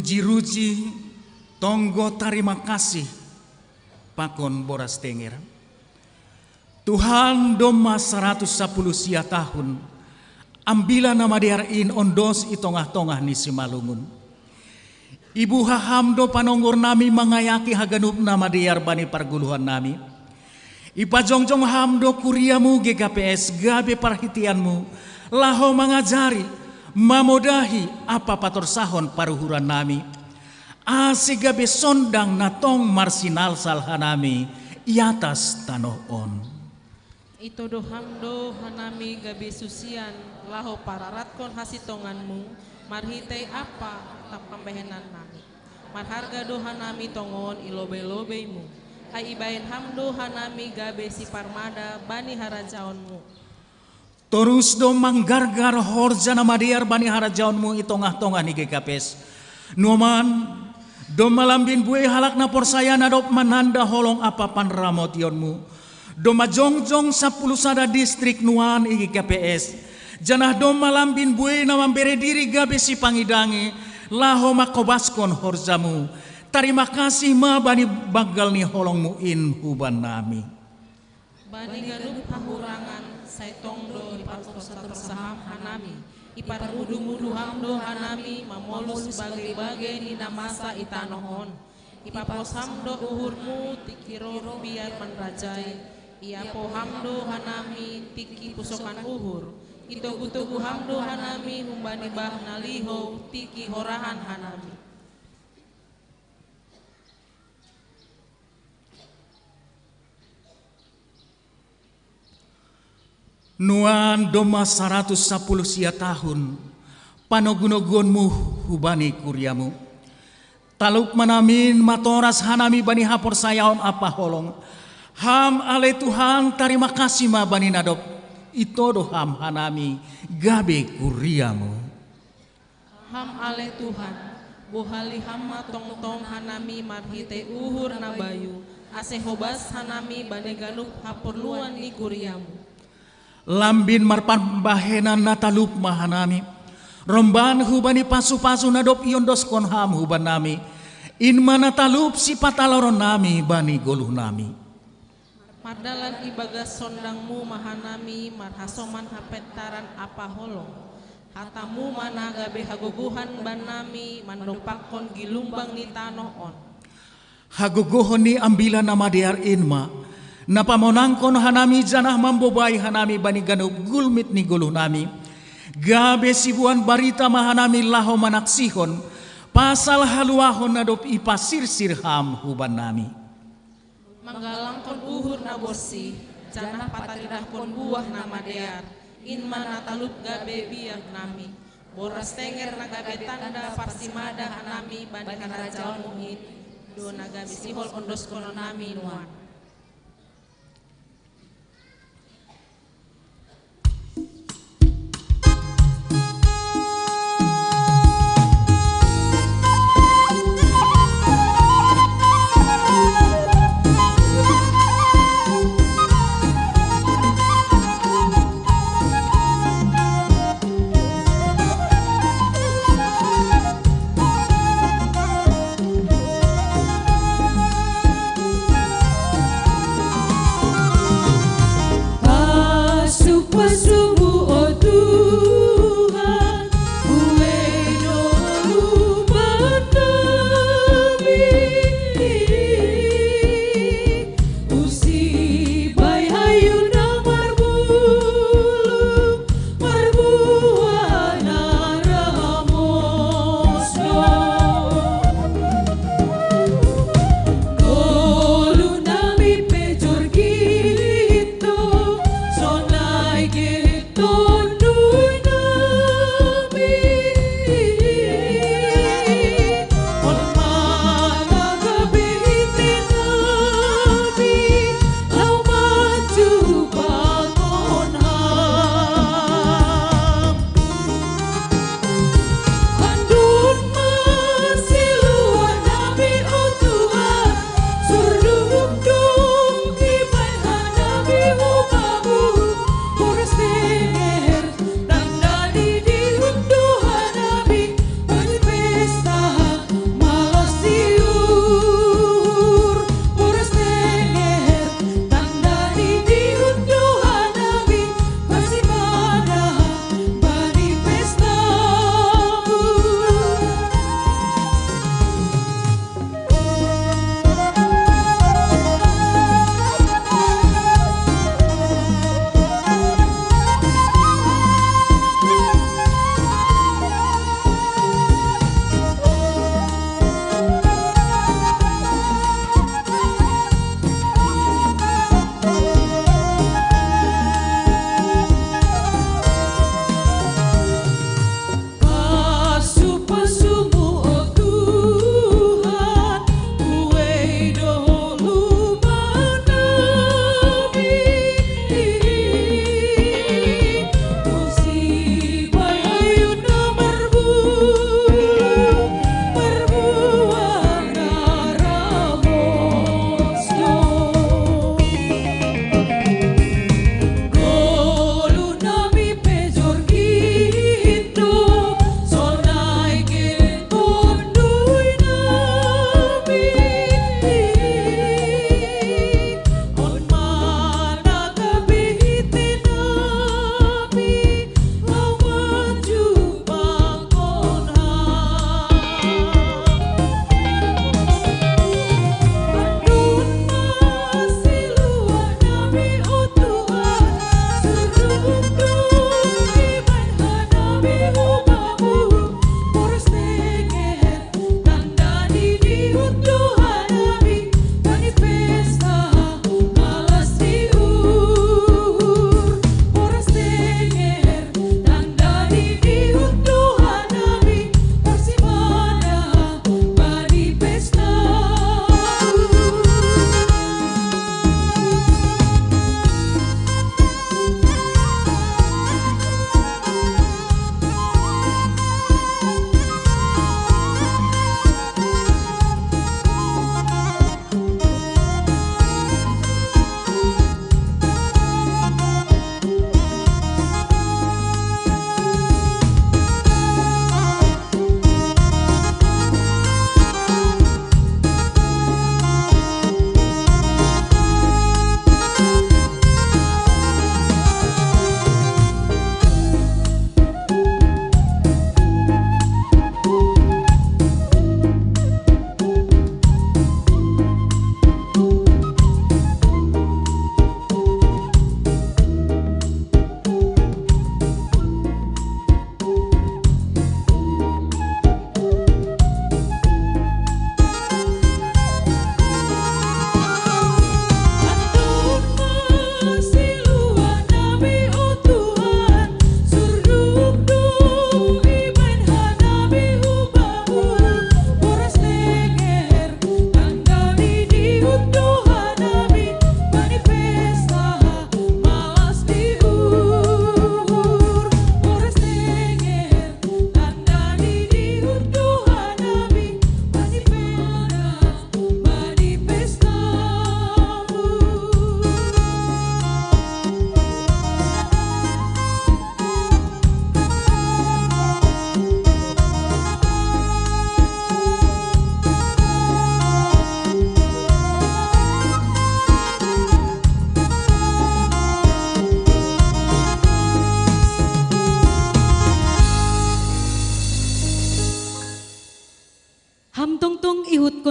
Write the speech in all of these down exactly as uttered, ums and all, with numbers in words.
Jiruji tonggo tarima kasih pakon boras tenger. Tuhan domma saratus sapuluh sia tahun, ambila na madear in ondos i tongah-tongah ni simalungun. Ibuha ham do panonggor nami mangayaki haganup na madear bani parguluhan nami. Ipajongjong ham do kuriamu G K P S gabe parhiteanmu, laho mangajari, mamodahi ampa patorsahon paruhuran nami. Ase gabe sondang na tong marsinalsal hanami i atas tanoh on. Itodo ham do hanami gabe susian, laho pararatkon hasitonganmu, marhitei ampa pambahenan nami. Marharga do hanami tongon i lobei-lobeimu. Ai ibahen ham do hanami gabe siparmada bani harajaonmu. Torus do manggargar horja na madear bani harajaonmu i tongah-tongah ni G K P S. Nuaman, domma lambin buei halak na porsaya na dob mananda holong ampa panramotionmu. Domma jongjong sapuluh sada distrik nuan i G K P S. Janah domma lambin buei na mambere diri gabe sipangidangi, laho mangkobaskon horjamu. Tarima kasih ma bani banggal ni holongmu in hubannami. Bani ganup hahurangan, sai tong do ipatorsa-torsa ham hanami. Iparmudu-mudu ham do hanami mamolus bage-bage ni na masa i tanoh on. Ipapos ham do uhurmu tingki roh biar manrajai. Iapo ham do hanami tingki pusokan uhur. Itogu-togu ham do hanami humbani bah na lihou tingki horahan hanami. Nuan domma saratus sapuluh sia tahun panogu-noguonmu hubani kuriamu. Talup ma namin matoras hanami bani haporsayaon ampa holong. Ham ale Tuhan, tarima kasih ma bani na dob itodo ham hanami gabe kuriamu. Ham ale Tuhan, bohali ham ma tongtong hanami marhitei uhur na bayu, ase hobas hanami bani ganup haporluan ni kuriamu. Lambin marpambahenan na talup ma hanami, romban hubani pasu-pasu na dob iondoskon ham hubannami, in ma na talup sipataloron nami bani goluh nami. Mardalan ibagas sondangmu ma hanami marhasoman hapentaran ampa holong. Hatamu ma na gabe hagogohan bannami mandompakkon gilumbang ni tanoh on. Hagogohon ni Ambila Namadear in ma na pamonangkon hanami janah mambobai hanami bani ganup gulmit ni goluhnami. Gabe siboan barita ma hanami laho manaksihon pasal haluahon na dob ipasirsir ham hubannami. Manggalangkon uhur na borsih, janah pataridahkon buah na madear, in ma na talup gabe biaknami. Boras tenger na gabe tanda parsimada hanami bani harajaonmu in, do na gabe sihol ondoskonnami nuan.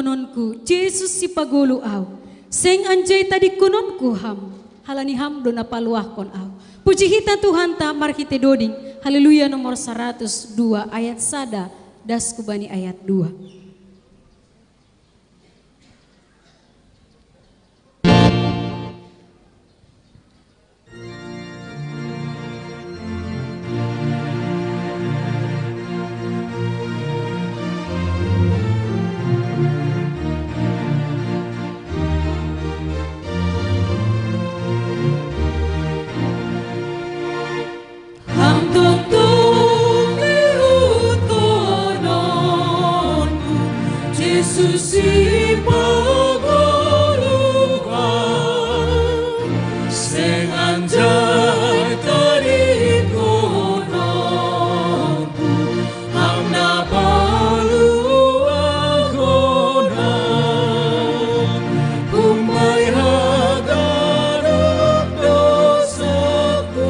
Nonku, Jesus sipagoluh ahu, seng anjai tadingkononku Ham, halani Ham do na paluahkon ahu. Puji hita Tuhanta marhite doding. Haleluya nomor saratus dua ayat sada, das hubani ayat dua. Ham tongtong ihuthononku, Jesus sipagoluh ahu, seng anjai tadingkononku, Ham na paluahkon ahu. Humbani haganup dosaku,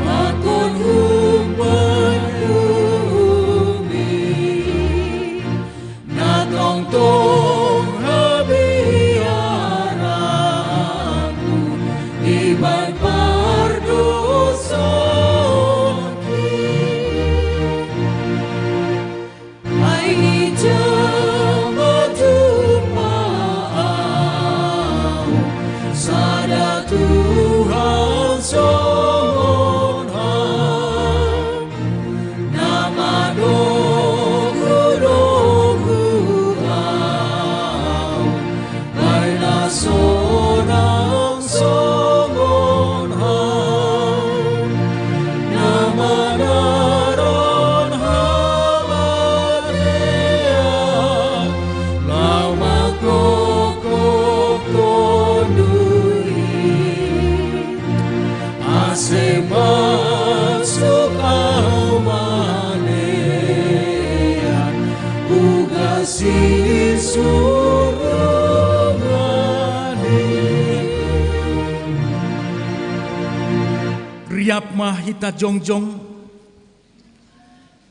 pakon humbani uhum i, na tongtong habiaranku iban pardosaonki. Ai ijang ma jumpa ahu sada Tuhan songon Ham, na manonggohononku ahu, ai na sonang songon Ham, na manaron hamatean, laho mangkokoh Tonduy i, ase masuk hamatean, ugas i surgo i. Riap ma hita jongjong,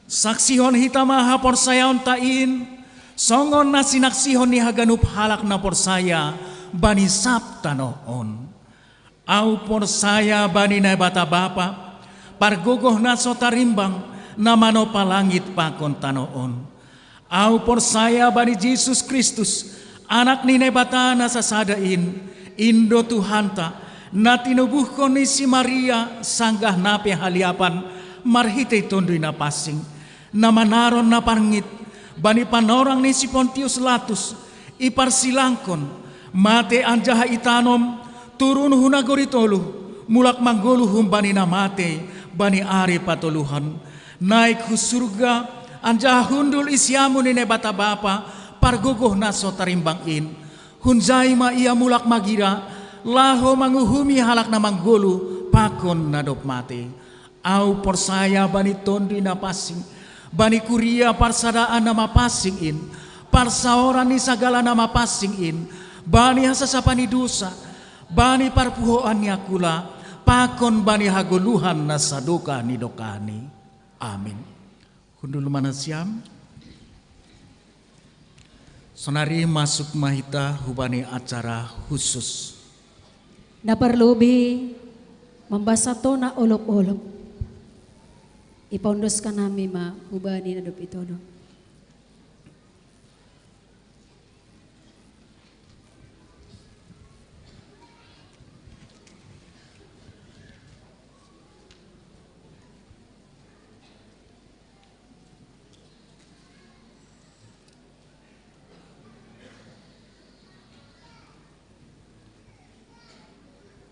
saksihon hita ma haporsayaonta in, songon na sinaksihon ni haganup halak na porsaya bani sab tanoh on. Ahu porsaya bani Naibata Bapa, Pargogoh na so tarimbang, na manopa langit pakon tanoh on. Ahu porsaya bani Jesus Kristus, Anak ni Naibata na sasada in, in do Tuhanta, na tinubuhkon ni si Maria sanggah na pe haliapan marhitei Tonduy Napansing, na manaron na parngit bani panorang ni si Pontius Latus, iparsilangkon, mate anjaha itanom, turun hu nagori toluh, mulak manggoluh humbani na mate bani ari patoluhon, naik hu surga, anjaha hundul i siamun ni Naibata Bapa, Pargogoh na so tarimbang in. Hunjai ma Ia mulak magira, laho manguhumi halak na manggoluh pakon na dob mate. Ahu porsaya bani Tonduy Napansing, bani kuria parsadaan na mapansing in, parsaoran ni sagala na mapansing in, bani hasasapan ni dosa, bani parpuhoan ni angkula, pakon bani hagoluhan na sadokah ni dokah ni. Amin. Hundul ma nasiam. Sonari masuk ma hita hubani acara khusus. Na parlobei, mambasa tona olop-olop. Ipaundoskan hami ma hubani na dob itodong.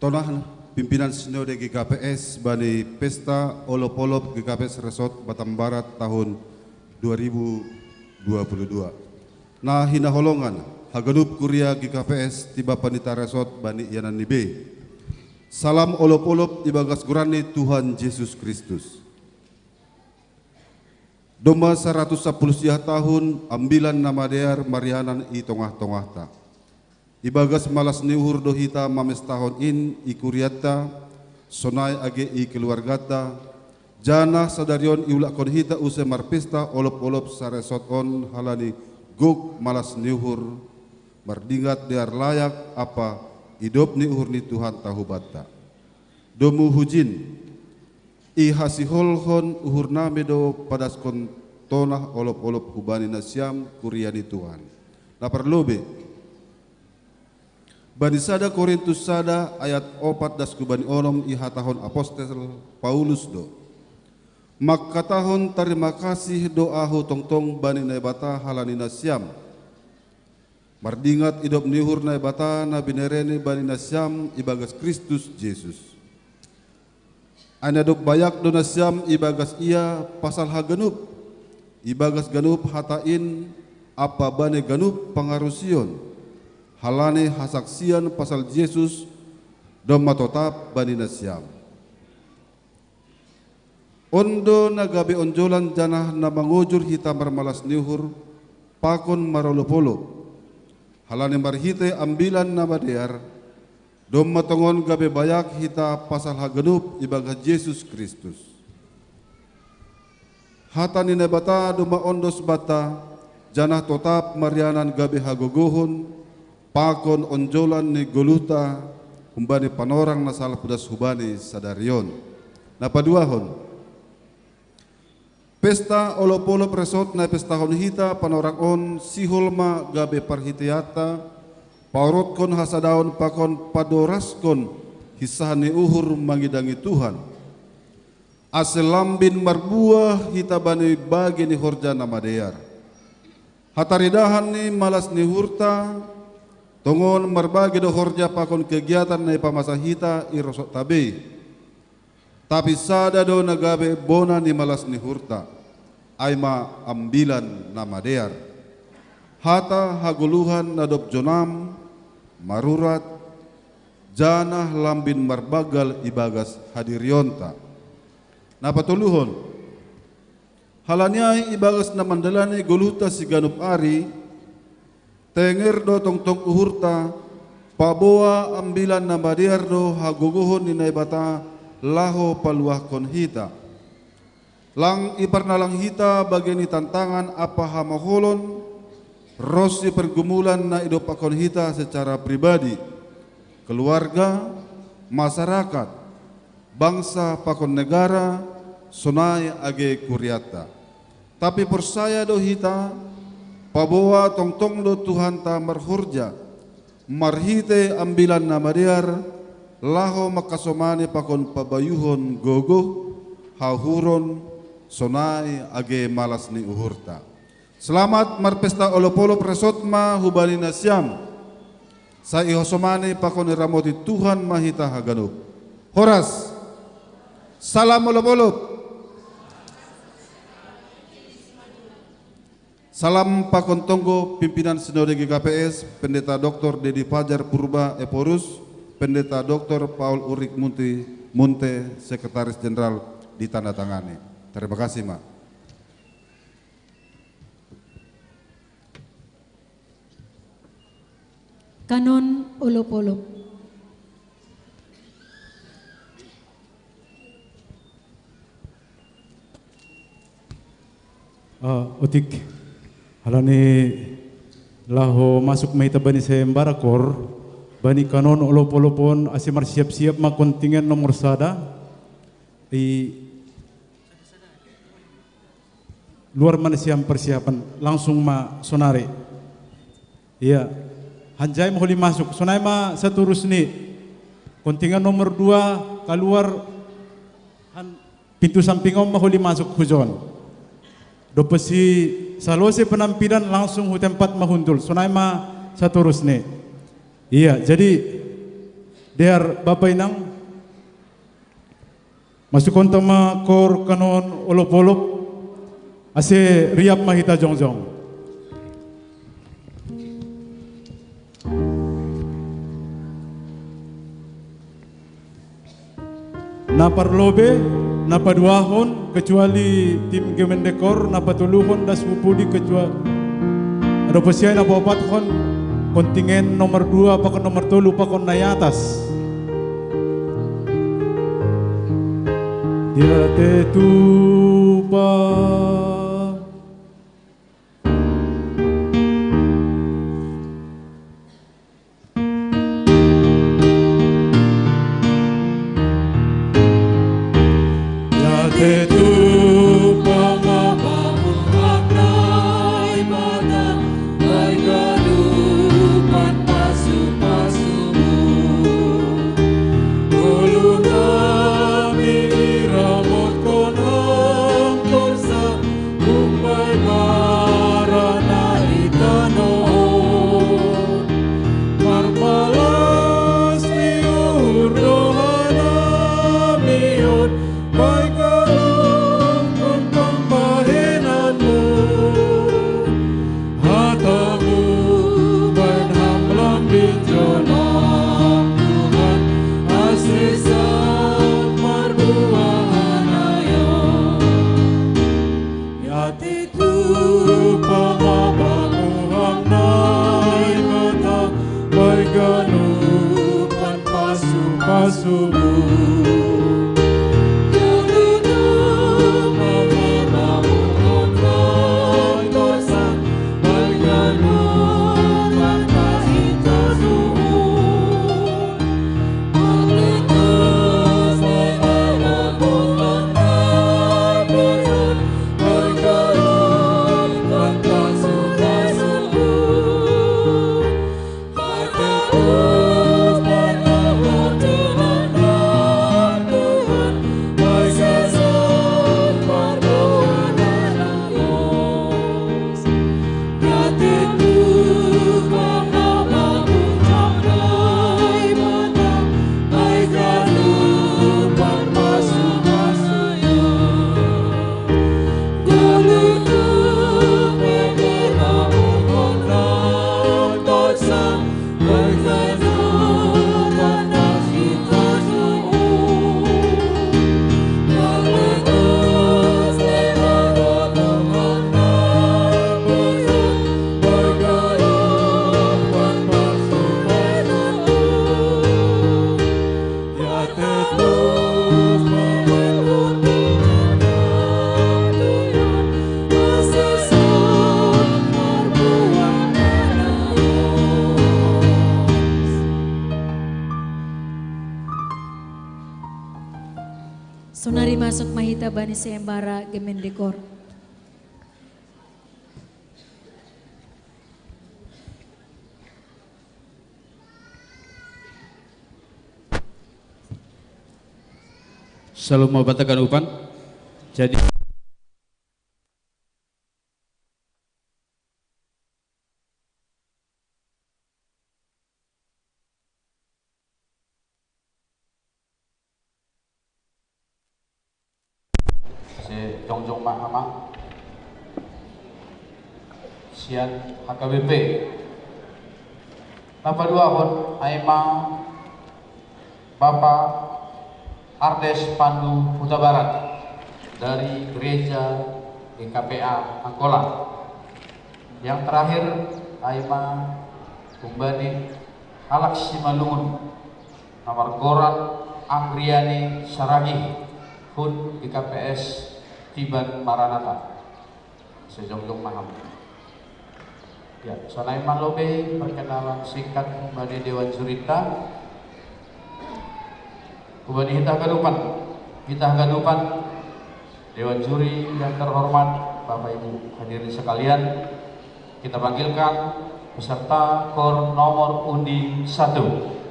Tona pimpinan Sinode G K P S bani pesta olop-olop G K P S Resort Batam Barat tahun dua ribu dua puluh dua. Na hinaholongan, haganup kuria G K P S tiba panita resort bani ianan ni bei. Salam olop-olop ibagas goran ni Tuhan Jesus Kristus. Domma saratus sampulu siah tahun ambilan na madear marianan i tongah-tongahta. Ibagas malas ni uhur do hita mamestahon in i kurianta, sonai age i keluarganta, janah sadari on iulakkon hita use marpesta olop-olop saresort on halani gok malas ni uhur, mardingat dear layak ampa idop ni uhur ni Tuhanta hubanta. Domu hujin, ihasiholhon uhurnami do padaskon tona olop-olop hubani nasiam kuria ni Tuhan. Na parlobei, bani sada Korintus sada ayat opat das hubani onom ihatahon apostel Paulus do: Mangkatahon tarima kasih do ahu tongtong bani Naibata halani nasiam, mardingat idop ni uhur Naibata na binereni bani nasiam ibagas Kristus Jesus. Ai na dob bayak do nasiam ibagas Ia pasal haganup, ibagas ganup hata in ampa bani ganup pangarusion, halani hasaksian pasal Jesus domma totap bani nasiam. On do na gabe onjolan janah na mangojur hita marmalas ni uhur pakon marolop-olop, halani marhitei Ambilan Namadear, domma tongon gabe bayak hita pasal haganup ibagas Jesus Kristus. Hata ni Naibata domma ondos banta, janah totap marianan gabe hagogohon pakon onjolan ni goluhta humbani panorang na salpu das hubani sadari on. Na paduahon, pesta olop-olop resot na ipestahon hita panorang on sihol ma gabe parhiteianta paorotkon hasadaon pakon padoraskon hinsahan ni uhur mangidangi Tuhan, ase lambin marbuah hita bani bagei ni horja na madear. Hataridahan ni malas ni uhurta, tongon marbagei do horja pakon kegiatan na ipamasa hita i rosotta bei. Tapi sada do na gabe bona ni malas ni uhurta, ai ma Ambilan Namadear. Hata hagoluhan na dob jonam, marurat, janah lambin marbanggal ibagas hadirionta. Na patoluhon, halani ai ibagas na mandalani goluhta siganup ari, tenger do tongtong uhurta, paboa Ambilan Namadear do hagogohon ni Naibata laho paluahkon hita. Lang iparnalang hita bagei ni tantangan ampa hamaholon, ronsi pergumulan na idompakkon hita secara pribadi, keluarga, masyarakat, bangsa pakon negara, sonai age kuriatta. Tapi porsaya do hita, paboa tongtong do Tuhanta marhorja, marhitei Ambilan Namadear, laho mangkasomani pakon pabayuhon gogoh, hauhuron, sonai age malas ni uhurta. Selamat marpesta olop-olop resot ma hubani nasiam. Sai ihosomani pakon iramoti Tuhan ma hita haganup. Horas. Salam olop-olop. Salam pakon tonggo pimpinan Sinode G K P S, Pendeta Doktor Dedi Fajar Purba Ephorus, Pendeta Doktor Paul Ulrich Munti Munte, Sekretaris Jenderal, ditandatangani. Terima kasih, Ma. Kanon olop-olop. Ah, otik. Halani laho masuk ma hita bani sayembara koor, bani kanon olop-olop on, ase marsiap-siap ma kontingen nomor sada. I luar ma nasiam persiapan, langsung ma sonari. Iya. Hanjai ma holi masuk. Sonai ma satorus ni. Kontingen nomor dua kaluar han pintu samping on ma holi masuk hujon. Dob si salose penampilan langsung hu tempat ma hundul. Sonai ma satorus ni. Iya, jadi dear Bapa Inang, masukhonta ma koor kanon olop-olop, ase riap ma hita jongjong. Na parlobei, na paduahon, kecuali tim Gemende Koor, na patoluhon das hu pudi kecuali, adong pe siai na paopathon, kontingen nomor dua pakon nomor tolu pakon na i atas. Dia te tupa. Sonari masuk mahita bani sayembara Gemendekor. Shalom, mabatakan upan. Jadi, se jongjong mahama sian H K B P. Napaduahon ai ma Bapak Ardes Pandu Hutabarat dari Gereja G K P A Angkola. Yang terakhir, ai ma humbani halak Simalungun na margoran Anggriani Saragih, hun G K P S Tiban Maranatha. Sejongjong maham. Ya, sonai ma lobi perkenalan singkat humbani dewan jurita. Humbani hita haganupan, hita haganupan dewan juri yang terhormat, Bapak Ibu hadirin sekalian, kita panggilkan peserta kor nomor undi satu.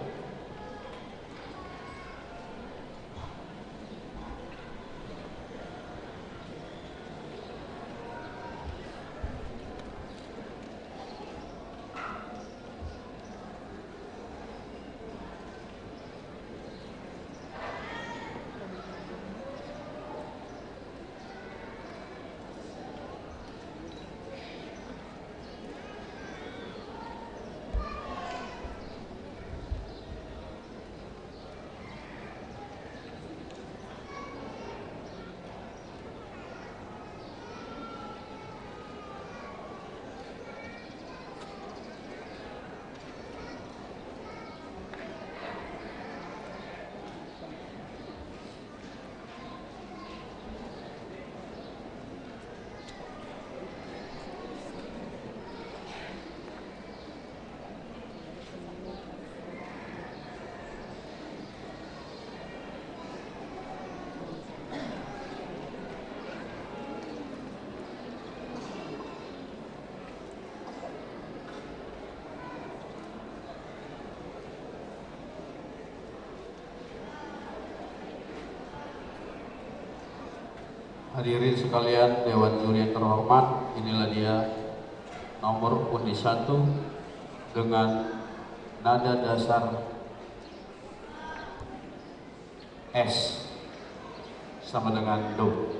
Hadirin sekalian, dewan juri yang terhormat, inilah dia nomor undi satu dengan nada dasar S sama dengan do.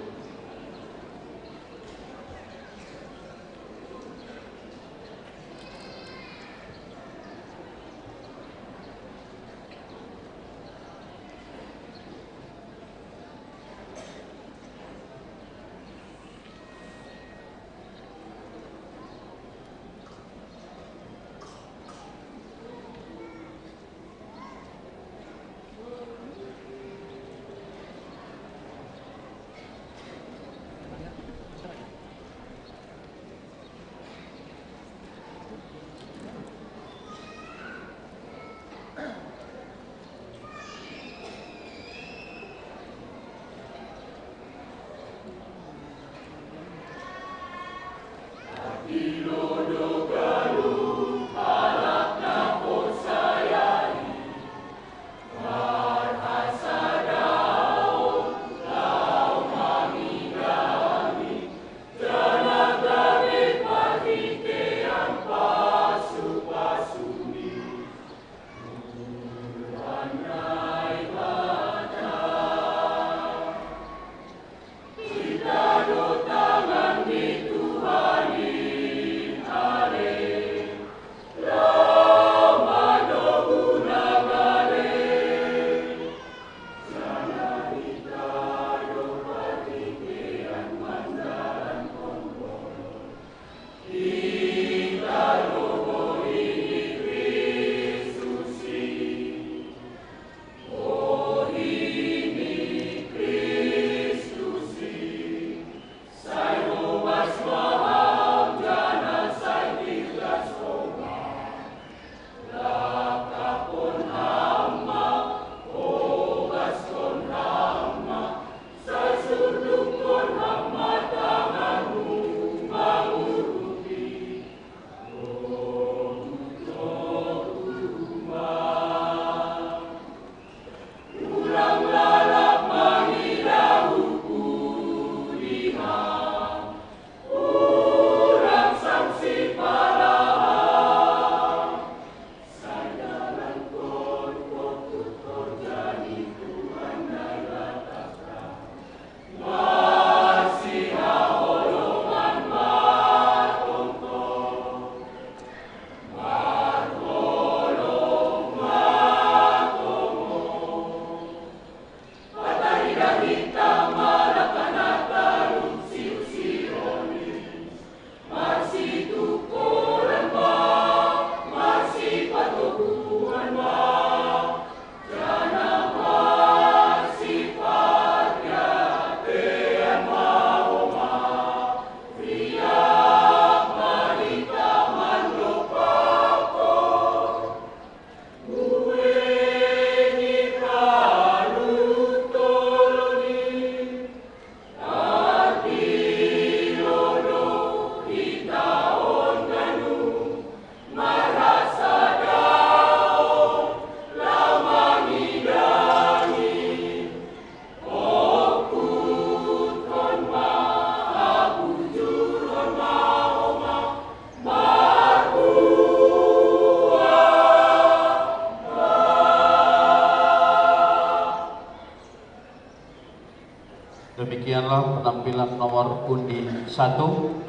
Demikianlah penampilan nomor undi satu.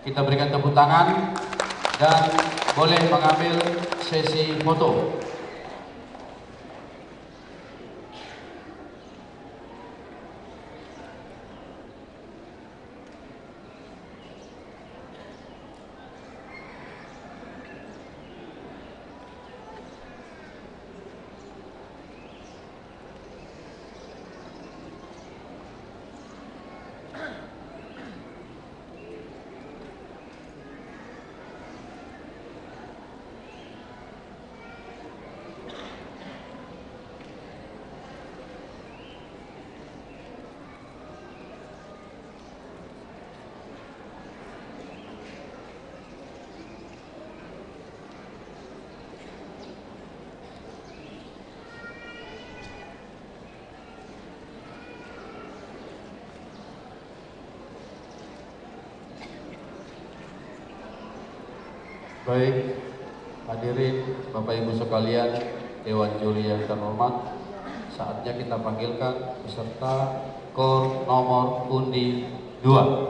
Kita berikan tepuk tangan dan boleh mengambil sesi foto. Baik, hadirin Bapak Ibu sekalian, Dewan Juri yang terhormat, saatnya kita panggilkan peserta kor nomor undi dua.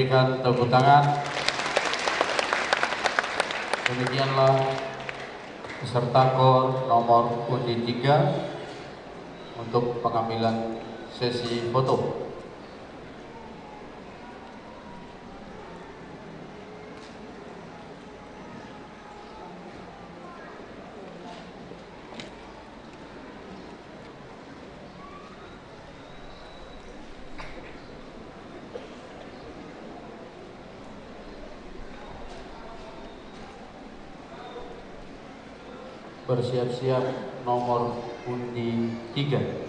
Berikan tepuk tangan. Demikianlah peserta kor nomor undi tiga untuk pengambilan sesi foto. Bersiap-siap nomor undi tiga.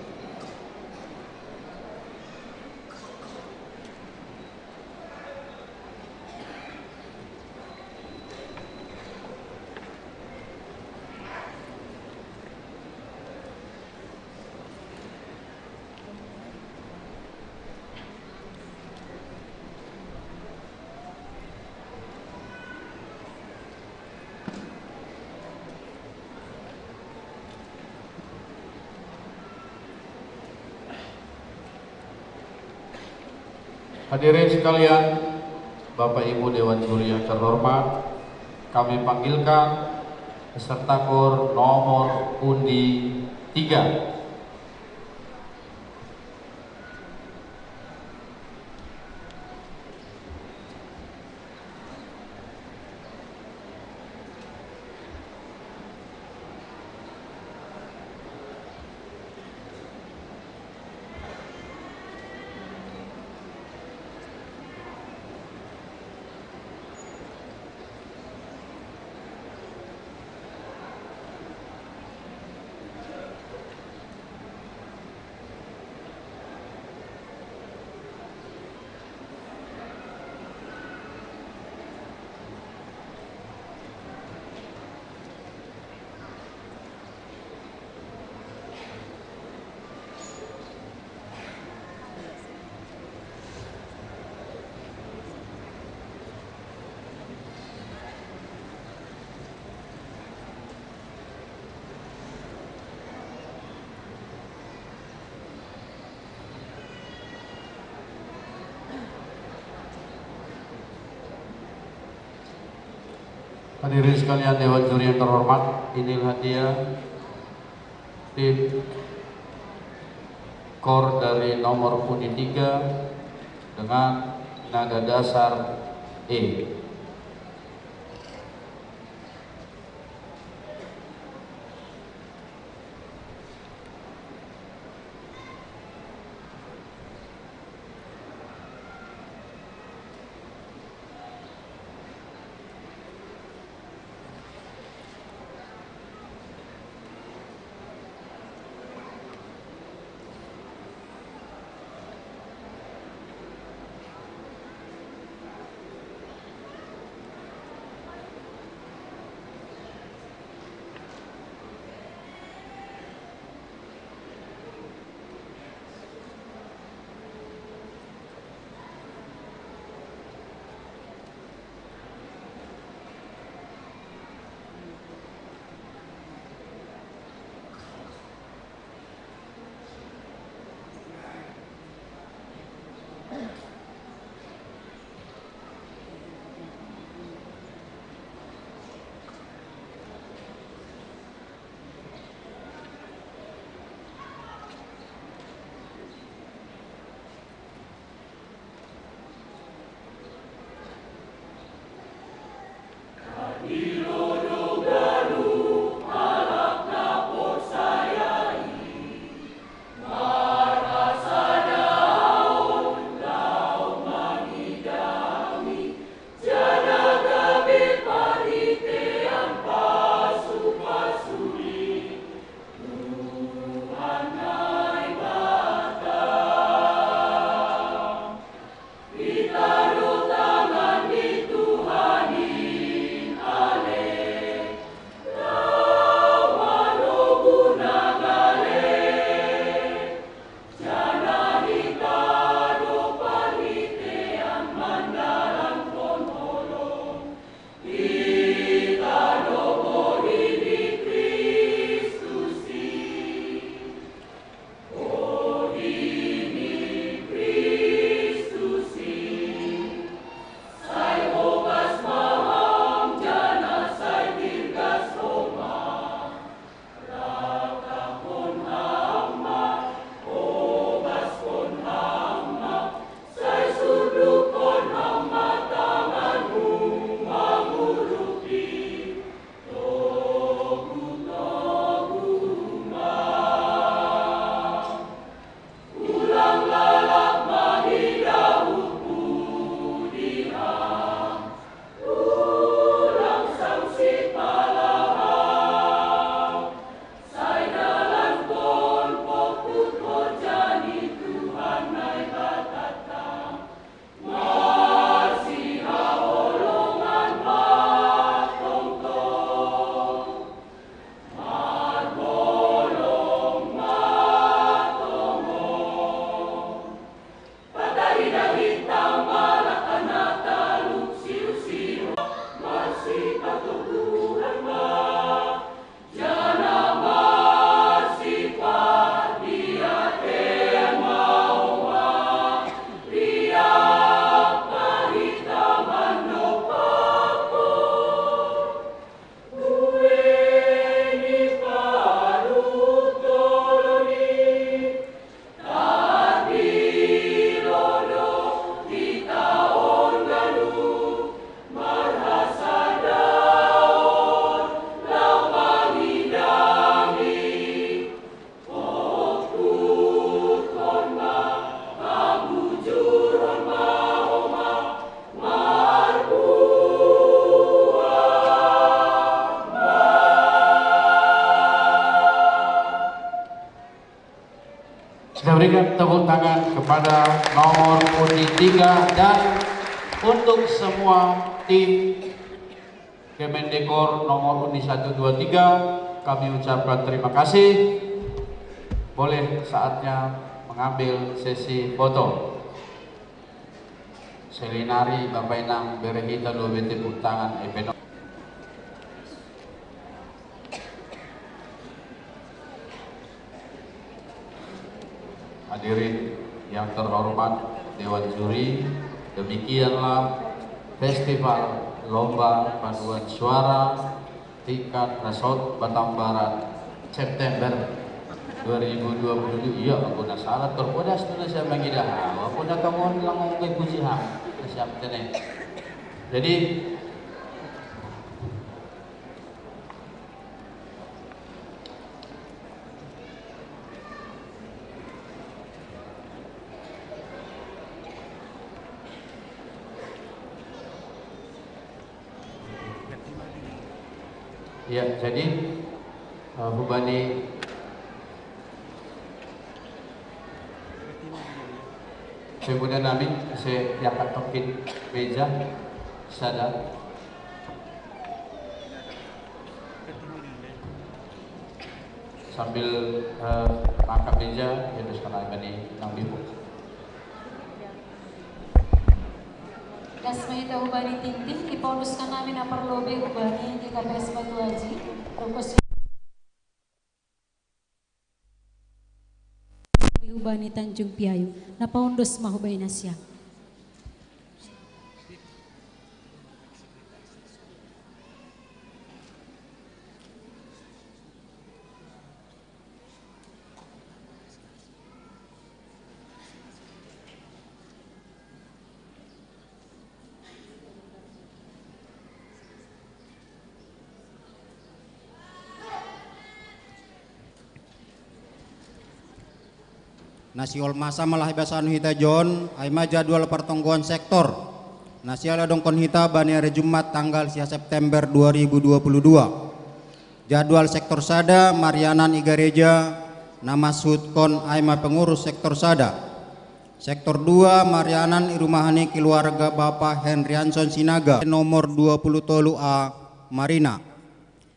Hadirin sekalian, Bapak Ibu Dewan Juri yang terhormat, kami panggilkan peserta kor nomor undi tiga. Hadirin sekalian, Dewan Juri yang terhormat, inilah dia tim kor dari nomor undi tiga dengan nada dasar E. Berikan tepuk tangan kepada nomor undi tiga dan untuk semua tim Kemendikbud nomor undi satu dua tiga, kami ucapkan terima kasih. Boleh saatnya mengambil sesi foto. Selinari Bapak Inang bere hita lobi tepuk tangan, eh, peno. Hadirin yang terhormat Dewan Juri, demikianlah Festival Lomba Paduan Suara tingkat Resort Batam Barat, September dua ribu dua puluh tujuh. Iya, aku na salah terpodas tu na saya mangida. Aku na tangon lang ang kay Kuji ha. Siap tene. Jadi, ya, jadi, eh, hubani pemuda nami, saya yakat tokin meja, sada. Sambil, eh, makan meja, ya, terus kena ini nang bibu. Das ma hita hubani tintin, ipaundus kanami na parlobi hubani G K P S Batu Aji, Rokos hubani Tanjung Piayu, na paundus ma hubani nasiam. Na siolmasa ma lahi basanu hita jon, ai ma jadwal partonggoan sektor. Na siala dongkon hita bani ari Jumat tanggal sia September dua ribu dua puluh dua. Jadwal sektor sada marianan i gareja, na mansuhutkon ai ma pengurus sektor sada. Sektor dua marianan i rumaha ni keluarga Bapa Henrianson Sinaga, nomor dua puluh tolu A Marina.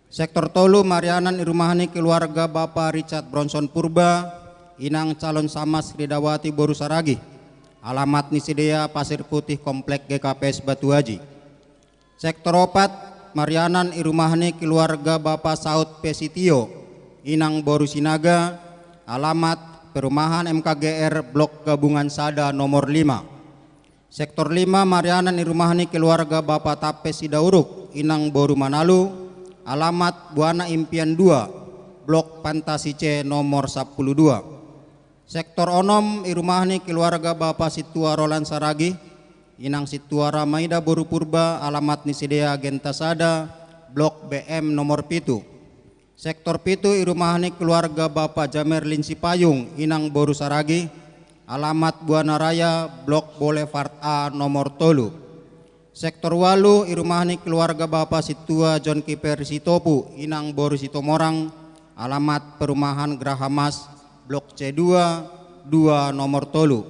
Sektor tolu marianan i rumaha ni keluarga Bapa Richard Bronson Purba, inang calon Samas Ridawati boru Saragi. Alamat ni sidea Pasir Putih, Komplek G K P S Batu Aji. Sektor opat marianan i rumaha ni keluarga Bapa Saud Pesitio, inang boru Sinaga, alamat perumahan M K G R Blok Gabungan sada nomor lima. Sektor lima marianan i rumaha ni keluarga Bapa Tape Sidauruk, inang boru Manalu, alamat Buana Impian dua, Blok Fantasi C nomor sapuluh dua. Sektor onom i rumaha ni keluarga Bapa Situa Roland Saragi, inang Situa Ramaida boru Purba, alamat ni sidea Genta sada, Blok B M nomor pitu. Sektor pitu i rumaha ni keluarga Bapa Jamerlin Sipayung, inang boru Saragi, alamat Buana Raya, Blok Boulevard A nomor tolu. Sektor walu i rumaha ni keluarga Bapa Situa John Kiper Sitopu, inang boru Sitomorang, alamat perumahan Grahamas, Blok C dua, dua nomor tolu.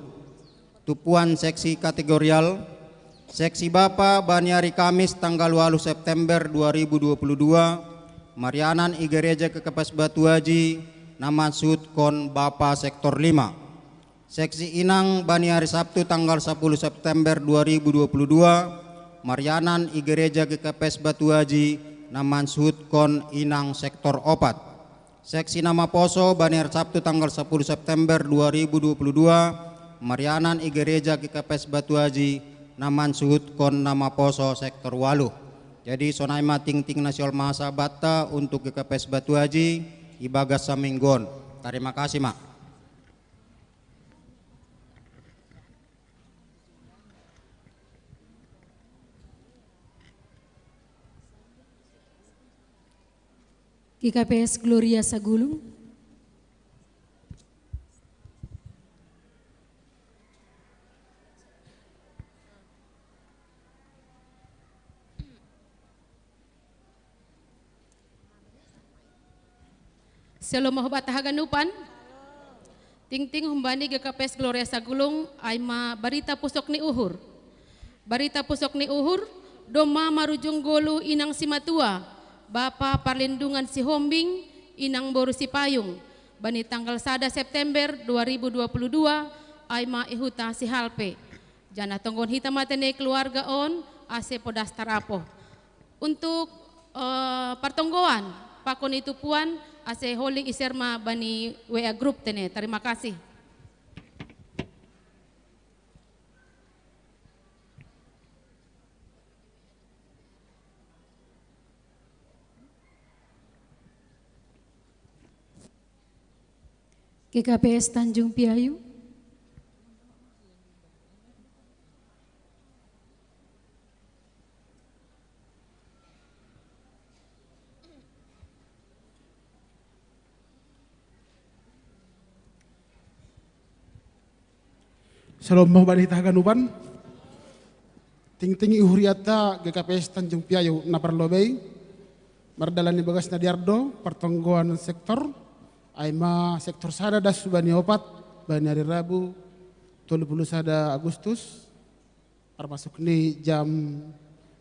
Tupuan seksi kategorial. Seksi Bapa bani ari Kamis tanggal walu September dua ribu dua puluh dua, marianan i gareja G K P S Batu Aji, na mansuhutkon Bapa sektor lima. Seksi Inang bani ari Sabtu tanggal sapuluh September dua ribu dua puluh dua, marianan i gareja G K P S Batu Aji, na mansuhutkon Inang sektor opat. Seksi na maposo bani ari Sabtu tanggal sapuluh September dua ribu dua puluh dua, marianan i gareja G K P S Batu Aji, na mansuhutkon na maposo sektor walu. Jadi sonai ma tingting na siolmasa banta untuk G K P S Batu Aji, ibagas saminggu on. Tarima kasih ma. G K P S Gloria Sagulung. Shalom, mahubat haganupan. Tingting humbani G K P S Gloria Sagulung, ai ma barita pusok ni uhur. Barita pusok ni uhur, domma marujung golu inang simatua, bapa parlindungan sihombing, inang boru sipayung, bani tanggal sada September dua ribu dua puluh dua, ai ma i huta Sihalpe. Janah tonggon hita ma tene keluarga on, ase podas tarapoh. Untuk, eh, partonggoan, pakon itupuan, ase holing iser ma bani W A grup tene. Tarima kasih. G K P S Tanjung Piayu. Shalom, mau bani hita haganupan. Tingting i huriata G K P S Tanjung Piayu na parlobei, mardalan i bagas na dear do partonggoan sektor, ai ma sektor sada das bani opat, bani ari Rabu, tolu puluh sada Agustus, termasuk ni jam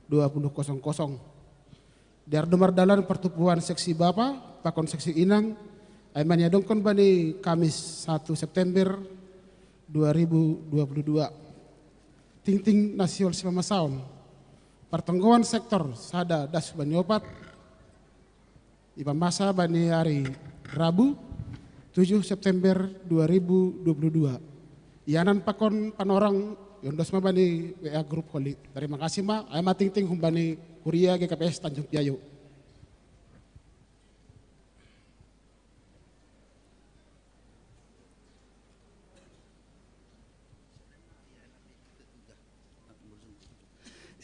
dua puluh kosong kosong. Dear do mardalan partupuan seksi bapa pakon seksi inang, ai ma niadongkon bani Kamis satu September dua ribu dua puluh dua. Tingting na sihol sipamasaon. Partonggoan sektor sada das bani opat, ipamasa bani ari Rabu, tujuh September dua ribu dua puluh dua. Ianan pakon panorang, iondos ma bani W A grup holi. Tarima kasih ma, ai ma tingting humbani huria G K P S Tanjung Piayu.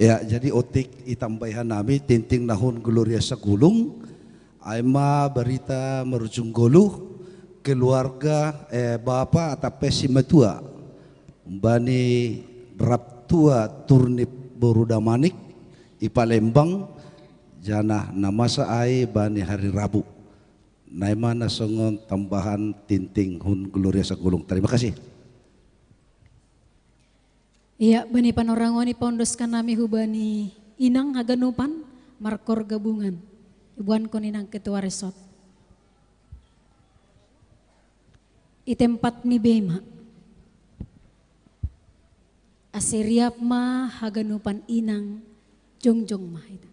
Ya, jadi otik i tambaihan nami, tingting na hun Gloria Sagulung, ai ma barita marujung golu, keluarga, eh, bapa atap pe simatua, bani Raptua Turnip boru Damanik, i Palembang, janah na masa ai bani hari Rabu. Nai ma na songon tambahan tingting hun Gloria Sagulung. Tarima kasih. Ia, bani panorang on ipaondoskan nami hubani inang haganupan markorga Bungan. Iboankon inang ketua resort. I tempat ni bei ma. Ase riap ma haganupan inang, jongjong ma hita.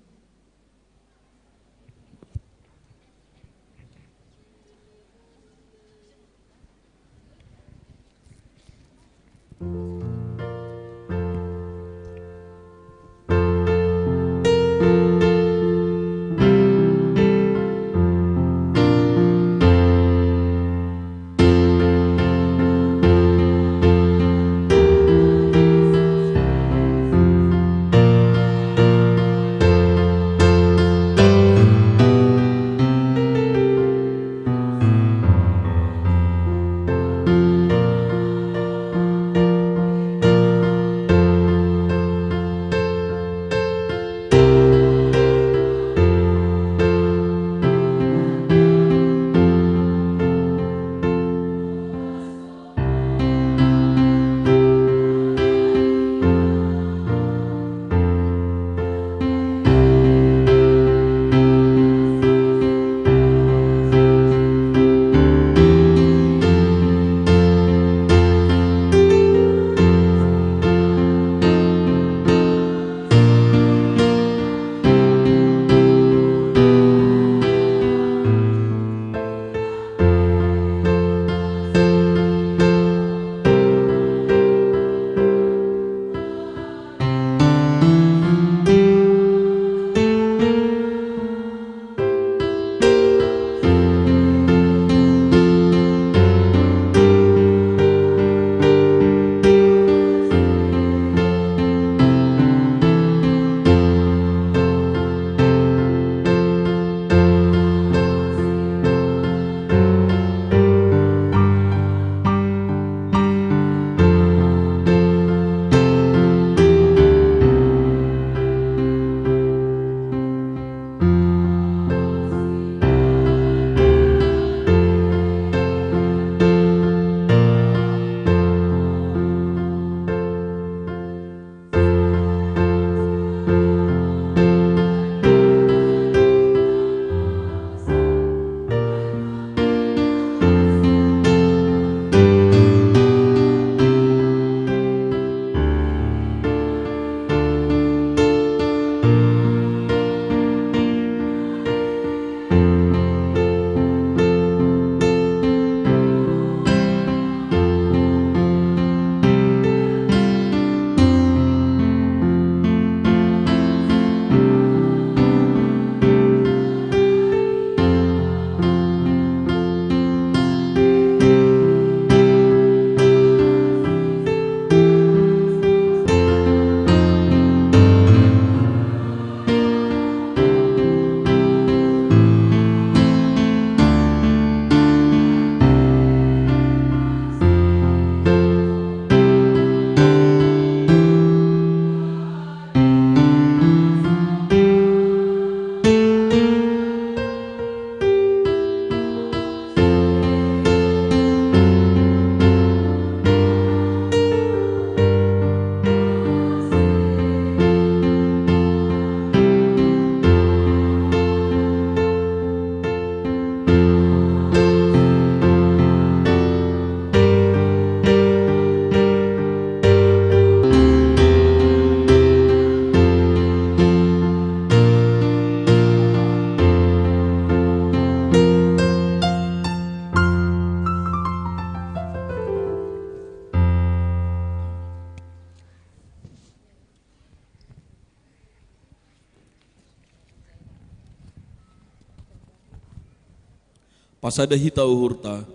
Pasada hita uhurta,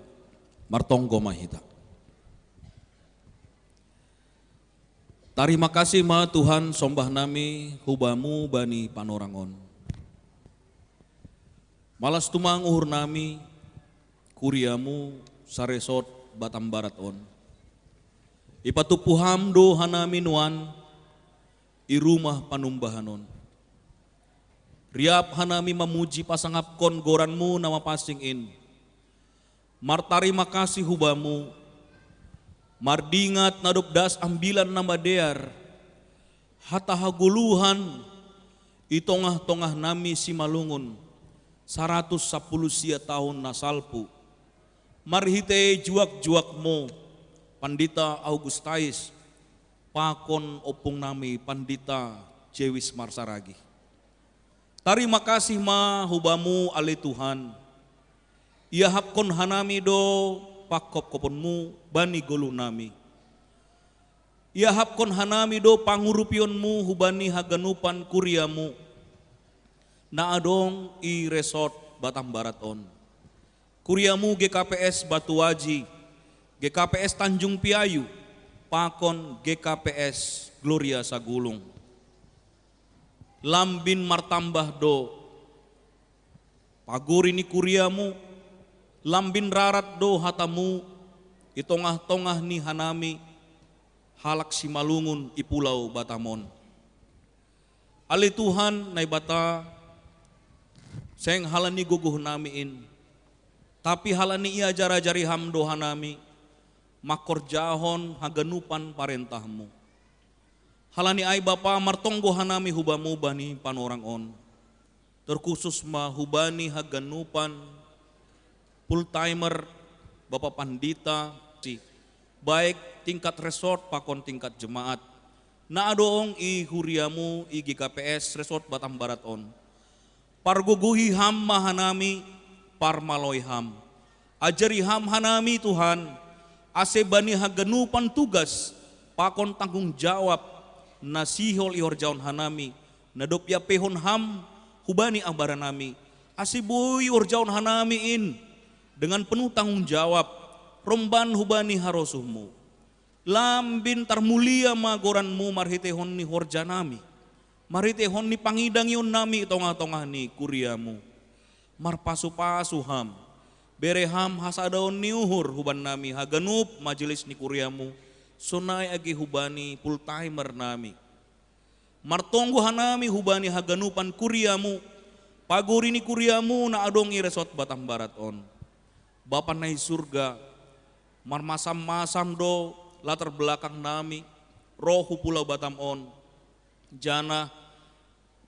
martonggo ma hita. Tarima kasih ma Tuhan, sombah nami hubamu bani panorang on. Malas tumang uhur nami, kuriamu saresort Batam Barat on. Ipatupu ham do hanami nuan i rumah panumbahan on. Riap hanami mamuji pasangapkon goranmu na mapansing in. Martarima kasih hubamu, mardingat na dob das ambilan na madear, hata hagoluhan i tongah-tongah nami Simalungun, saratus sapuluh sia tahun na salpu. Marhitei juak-juakmu, Pandita Augustais, pakon ompung nami Pandita Jewis Marsaragi. Tarima kasih ma hubamu ale Tuhan, iahapkon hanami do pangkopkoponmu bani goluh nami. Iahapkon hanami do pangurupionmu hubani haganupan kuriamu na adong i resort Batam Barat on. Kuriamu G K P S Batu Aji, G K P S Tanjung Piayu, pakon G K P S Gloria Sagulung. Lambin martambah do pagori ni kuriamu, lambin rarat do hatamu i tongah-tongah ni hanami halak Simalungun i Pulau Batam on. Ale Tuhan Naibata, seng halani gogoh nami in, tapi halani iajar-ajari ham do hanami mangkorjahon haganupan parentahmu. Halani ai Bapa, martonggo hanami hubamu bani panorang on, terkhusus ma hubani haganupan full timer, Bapa Pandita, si, baik tingkat resort pakon tingkat jemaat na adong i huriamu i G K P S Resort Batam Barat on. Pargogohi ham ma hanami, parmaloi ham. Ajari ham hanami Tuhan, ase bani haganupan tugas pakon tanggung jawab na sihol ihorjahon hanami, na dob iampeihon ham hubani ambaranami, ase boi ihorjahon hanami in dengan penuh tanggung jawab, romban hubani harosuhmu. Lambin tarmulia ma goranmu marhiteihon ni horjanami, marhiteihon ni pangidangionnami i tongah-tongah ni kuriamu. Marpasu-pasu ham, bere ham hasadaon ni uhur hubannami haganup majelis ni kuriamu, sonai age hubani full timer nami. Martonggo hanami hubani haganupan kuriamu, pagori ni kuriamu na adong i resort Batam Barat on. Bapa na i surga, marmasam-masam do latar belakang nami roh hu Pulau Batam on, janah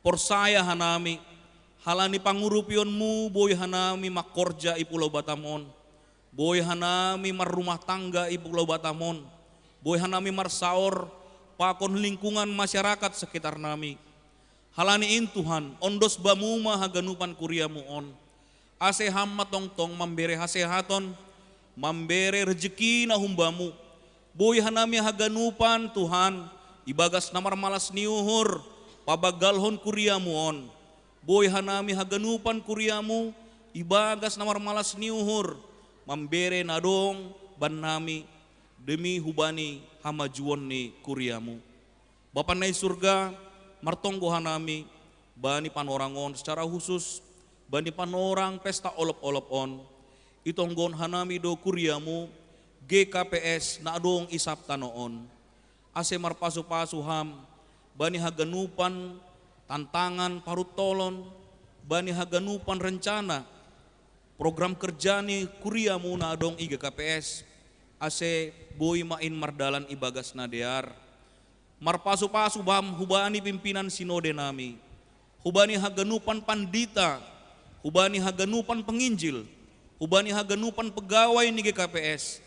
porsaya hanami, halani pangurupionmu boi hanami mangkorja i Pulau Batam on, boi hanami marrumah tangga i Pulau Batam on, boi hanami marsaor pakon lingkungan masyarakat sekitar nami. Halani in Tuhan, ondos Bamu ma haganupan kuriamu on, ase Ham ma tongtong mambere hasehaton, mambere rejeki na humbamu. Boi hanami haganupan, Tuhan, ibagas na marmalas ni uhur, pabanggalhon kuriamu on. Boi hanami haganupan kuriamu, ibagas na marmalas ni uhur, mambere na dong bannami, demi hubani hamajuon ni kuriamu. Bapa na i surga, martonggo hanami bani panorang on secara khusus, bani panorang pesta olop-olop on, itonggohon hanami do kuriamu, G K P S na adong i sab tano on. Ase marpasu-pasu Ham bani haganupan tantangan paruntolon, bani haganupan rencana, program kerja ni kuriamu na adong i G K P S, ase boi ma in mardalan ibagas na dear. Marpasu-pasu Ham hubani pimpinan sinode nami, hubani haganupan pandita, hubani haganupan penginjil, hubani haganupan pegawai ni G K P S,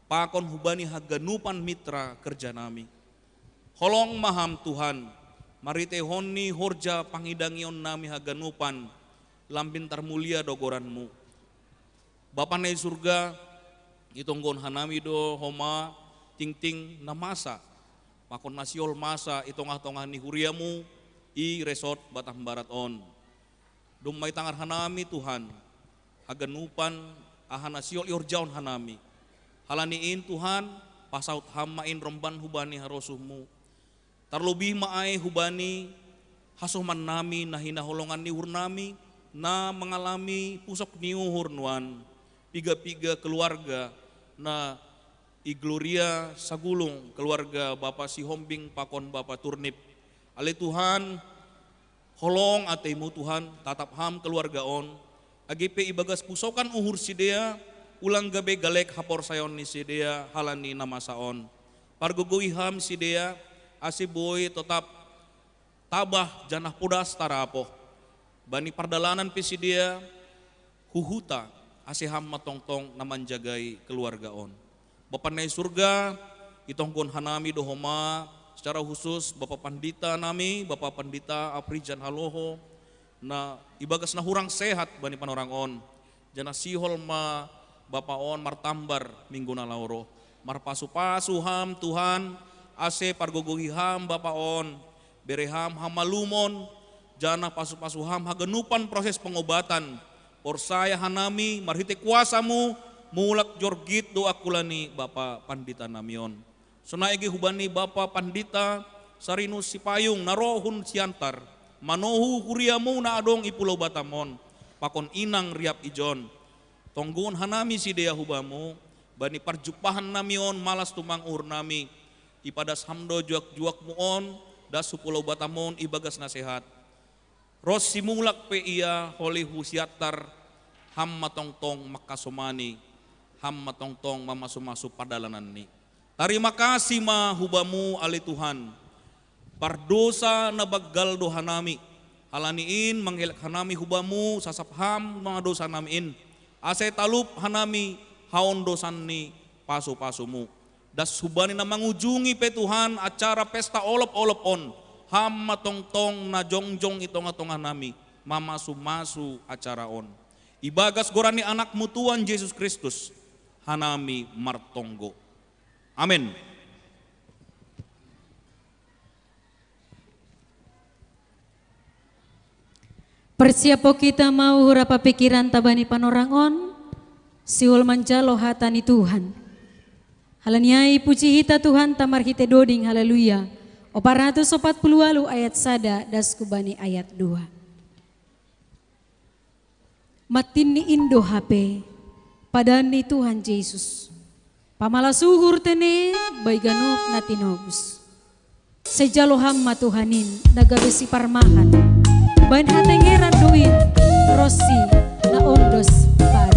pakon hubani haganupan mitra kerja nami. Holong ma Ham Tuhan, marhiteihon ni horja pangidangion nami haganupan, lambin tarmulia do goranmu. Bapa na i surga, itonggohon hanami do homa tingting na masa, pakon na sihol masa i tongah-tongah ni huriamu i resort Batam Barat on. Domma itangar hanami Tuhan, haganupan aha na sihol ihorjahon hanami. Halani in Tuhan, pasaut Ham ma in romban hubani harosuhMu. Tarlobih ma ai hubani hasoman nami na hinaholongan ni uhur nami, na mangalami pusok ni uhur nuan, piga-piga keluarga na i Gloria Sagulung, keluarga Bapa Sihombing pakon Bapa Turnip. Ale Tuhan, holong ateiMu Tuhan, tatap Ham keluarga on, age pe ibagas pusokan uhur sidea, ulang gabe galek haporsayaon ni sidea halani na masa on. Pargogoi Ham sidea, ase boi totap tabah janah podas tarapoh. Bani pardalanan pe sidea, huhuta, ase Ham ma tongtong na manjagai keluarga on. Bapa na i surga, itonggon hanami do homa, secara khusus Bapa Pandita nami, Bapa Pandita Afrijan Haloho, na ibagas na hurang sehat bani panorang on. Janah sihol ma Bapa on martambar minggu na laho roh. Marpasu-pasu Ham Tuhan, ase pargogoi Ham Bapa on, bere Ham hamalumon, janah pasu-pasu Ham haganupan proses pengobatan. Porsaya hanami marhitei kuasa-Mu, mulak jorgit do angkula ni Bapa Pandita nami on. Sonai age hubani Bapa Pandita Sarinus Sipayung na roh hun Siantar, manohu huria-Mu na adong i Pulau Batam on, pakon inang riap ijon. Tonggon hanami sidea hu Bamu, bani parjumpahan nami on malas tumang uhur nami, ipadas Ham do juak-juak-Mu on, das hu Pulau Batam on ibagas na sehat. Ronsi mulak pe ia holi hu Siantar, Ham ma tongtong mangkasomani, Ham ma tongtong mamasu-masu pardalananni. Tarima kasih ma hu Bamu ale Tuhan. Pardousa na banggal do hanami. Halani in manghelek hanami hu Bamu sasap Ham ma dousanami in. Ase talup hanami haondousan ni pasu-pasu-Mu. Das hubani na mangujungi pe Tuhan acara pesta olop-olop on, Ham ma tongtong na jongjong i tongah-tongah nami, mamasu-masu acara on. Ibagas goran ni Anak-Mu Tuhan Jesus Kristus, hanami martonggo. Amen. Persiapo kita mau hura papikiran tabani panorang on, siul manjalo hata ni Tuhan. Halani ai puji hita Tuhan tamarhite doding haleluya. Opat ratus opat puluh walu ayat sada das kubani ayat dua. Matin ni indo hape, padan ni Tuhan Jesus. Pamalas uhur tene bai ganup na tinobus. Sejalo Ham ma Tuhan in na gabe siparmahan. Baen hatengeran do in, ronsi na ondos padan.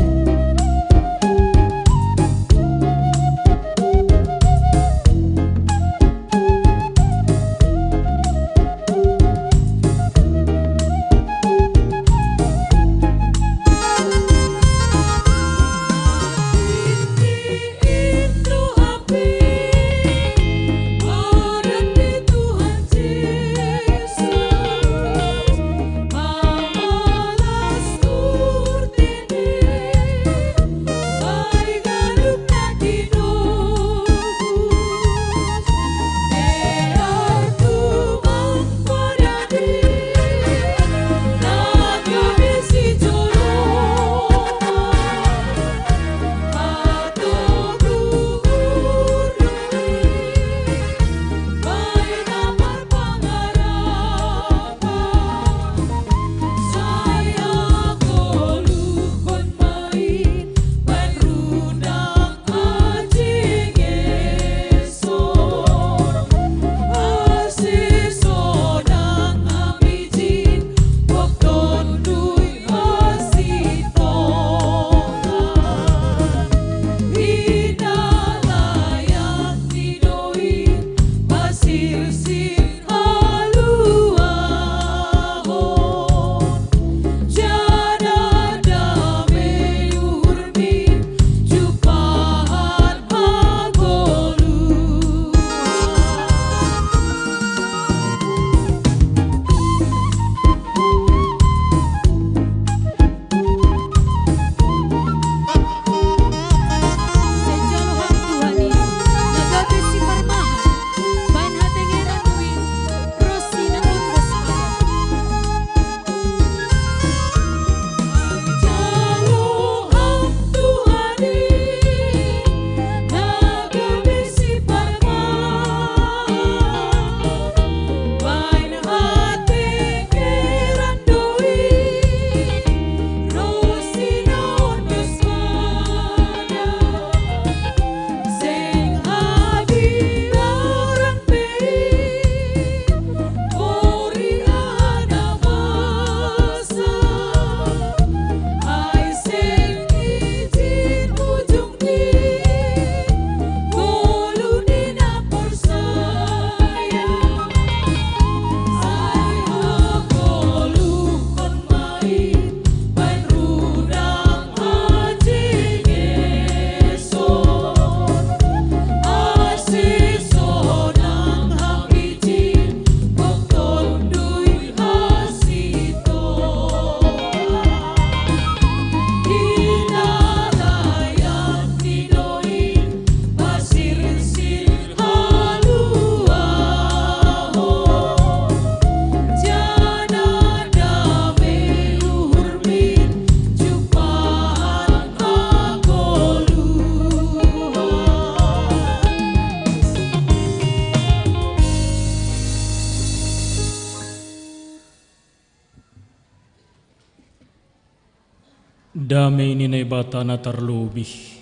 Dame ni Naibata na tarlobih,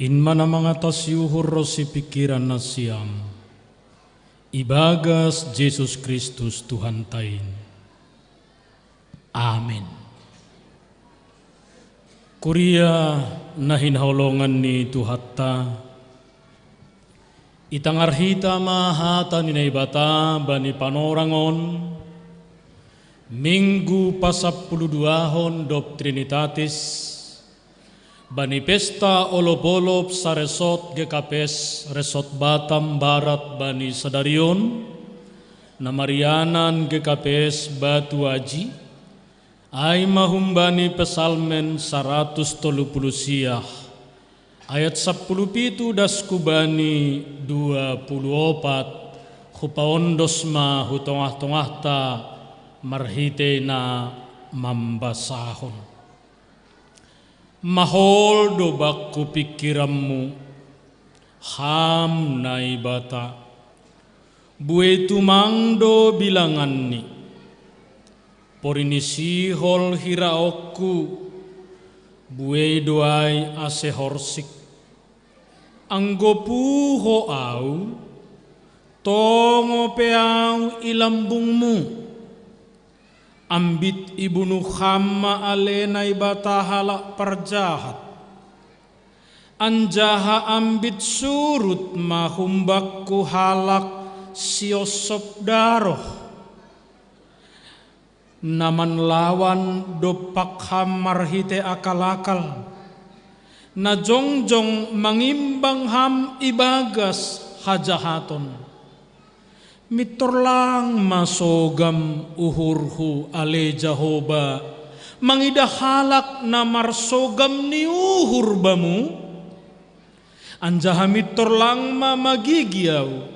in ma na mangatasi uhur ronsi pingkiran nasiam, ibagas Jesus Kristus Tuhanta in. Amen. Kuria na hinaholongan ni Tuhanta, itangar hita ma hata ni Naibata bani panorang on, Minggu pasampulu duahon dob Trinitatis, bani pesta olop-olop saresort G K P S Resort Batam Barat bani sadari on, na marianan G K P S Batu Aji, ai ma humbani Psalmen saratus tolu puluh siah, ayat sampulu pitu das hubani dua puluh opat, hupaondos ma hu tongah-tongahta marhitei na mambasahon. Mahol do bakku pingkiranmu, Ham Naibata. Buei tumang do bilanganni. Pori ni sihol hiraokku, buei do ai ase horsik. Anggo puho au, tongo pe au i lambungmu. Ambit ibunuh Ham ma ale Naibata halak parjahat, anjaha ambit surut ma humbakku halak siossop daroh, na manlawan dompak Ham marhitei akal-akal, na jongjong mangimbang Ham ibagas hajahaton. Mintor lang ma sogam uhurhu ale Jahowa, mangidah halak na marsogam ni uhur Bamu? Anjaha mintor lang ma magigi au,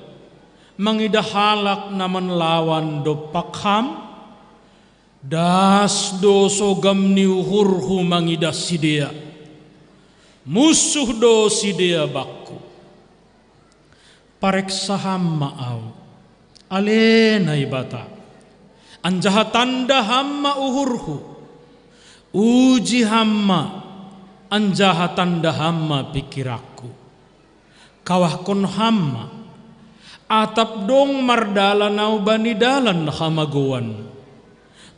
mangidah halak na manlawan dompak Ham? Das do sogam ni uhurhu mangidah sidea. Munsuh do sidea bakku. Pareksa Ham ma au, ale Naibata, anjaha tanda Ham ma uhurhu. Uji Ham ma, anjaha tanda Ham ma pingkiranku. Kawahkon Ham ma, atap dong mardalan au bani dalan hamagouan.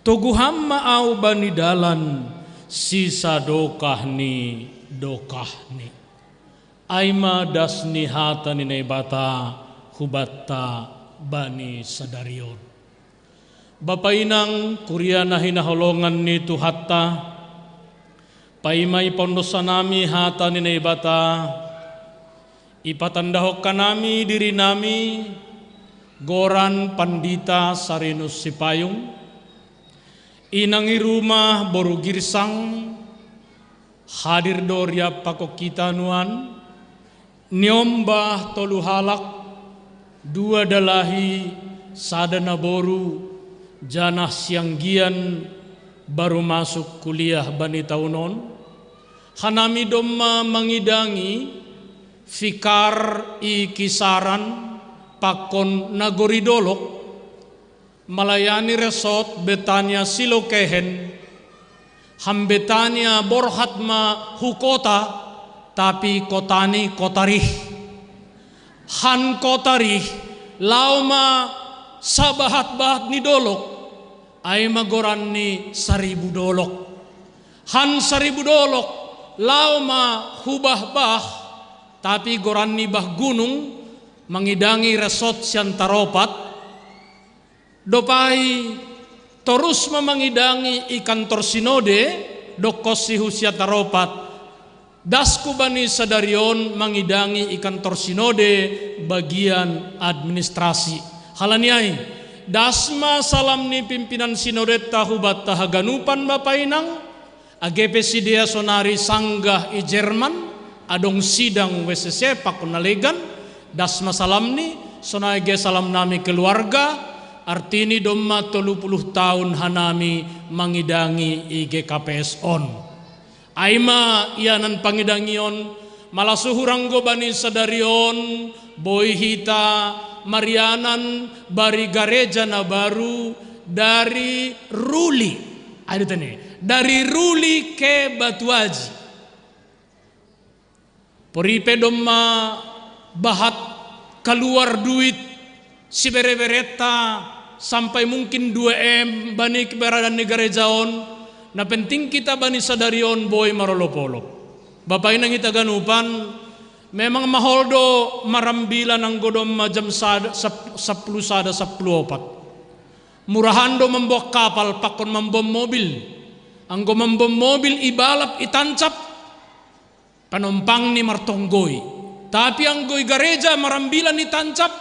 Togu Ham ma au bani dalan sisadokah ni dokahni. Ai ma das ni hata ni Naibata hubanta bani sadari on. Bapa inang kuria na hinaholongan ni Tuhanta, paima ipaondos hanami hata ni Naibata, ipatandahon hanami dirinami, goran Pandita Sarinus Sipayung, inang i rumah boru Girsang, hadir do riap pakon hita nuan, niombah tolu halak, dua dalahi, sada naboru, janah sianggian baru masuk kuliah bani taon on, hanami domma mangidangi Fikar i Kisaran pakon nagori dolok, malayani resort Betania Silokehen. Ham Betania borhat ma hu kota, tapi kotani kota rih. Han kota rih, laho ma sabahat-bahat ni dolok, ai ma goranni Saribu Dolok. Han Saribu Dolok, laho ma hu bah-bah, tapi goranni bah gunung, mangidangi resort sian Taropat. Dob ai torus ma mangidangi i kantor sinode, dokkon si hu sian Taropat. Dasku bani sadari on mangidangi i kantor sinode bagian administrasi. Halani ai, das ma salam ni pimpinan sinodenta hubanta haganupan bapa inang, age pe sidea sonari sanggah i Jerman, adong sidang W C C pakon na legan, das ma salamni, sonai age salam nami keluarga, artini domma tolu puluh taon hanami mangidangi i G K P S on. Ai ma ianan pangidangion, malas uhur anggo bani sadari on, boi hita marianan bari gareja na baru dari Ruli. Ada tene, dari Ruli ke Batu Aji. Poripe domma bahat kaluar duit sibere-beretta sampai mungkin dua M bani keberadaan ni gareja on, na penting kita bani sadari on boi marolop-olop. Bapa inang ita ganupan, memang maholdo marambilan anggo domma jam sada, sap-, sapuluh sada, sapuluh opat. Murahan do mamboan kapal pakon mamboan mobil. Anggo mamboan mobil ibalap itancap, panompang ni martonggoi. Tapi anggo i gareja marambilan itancap,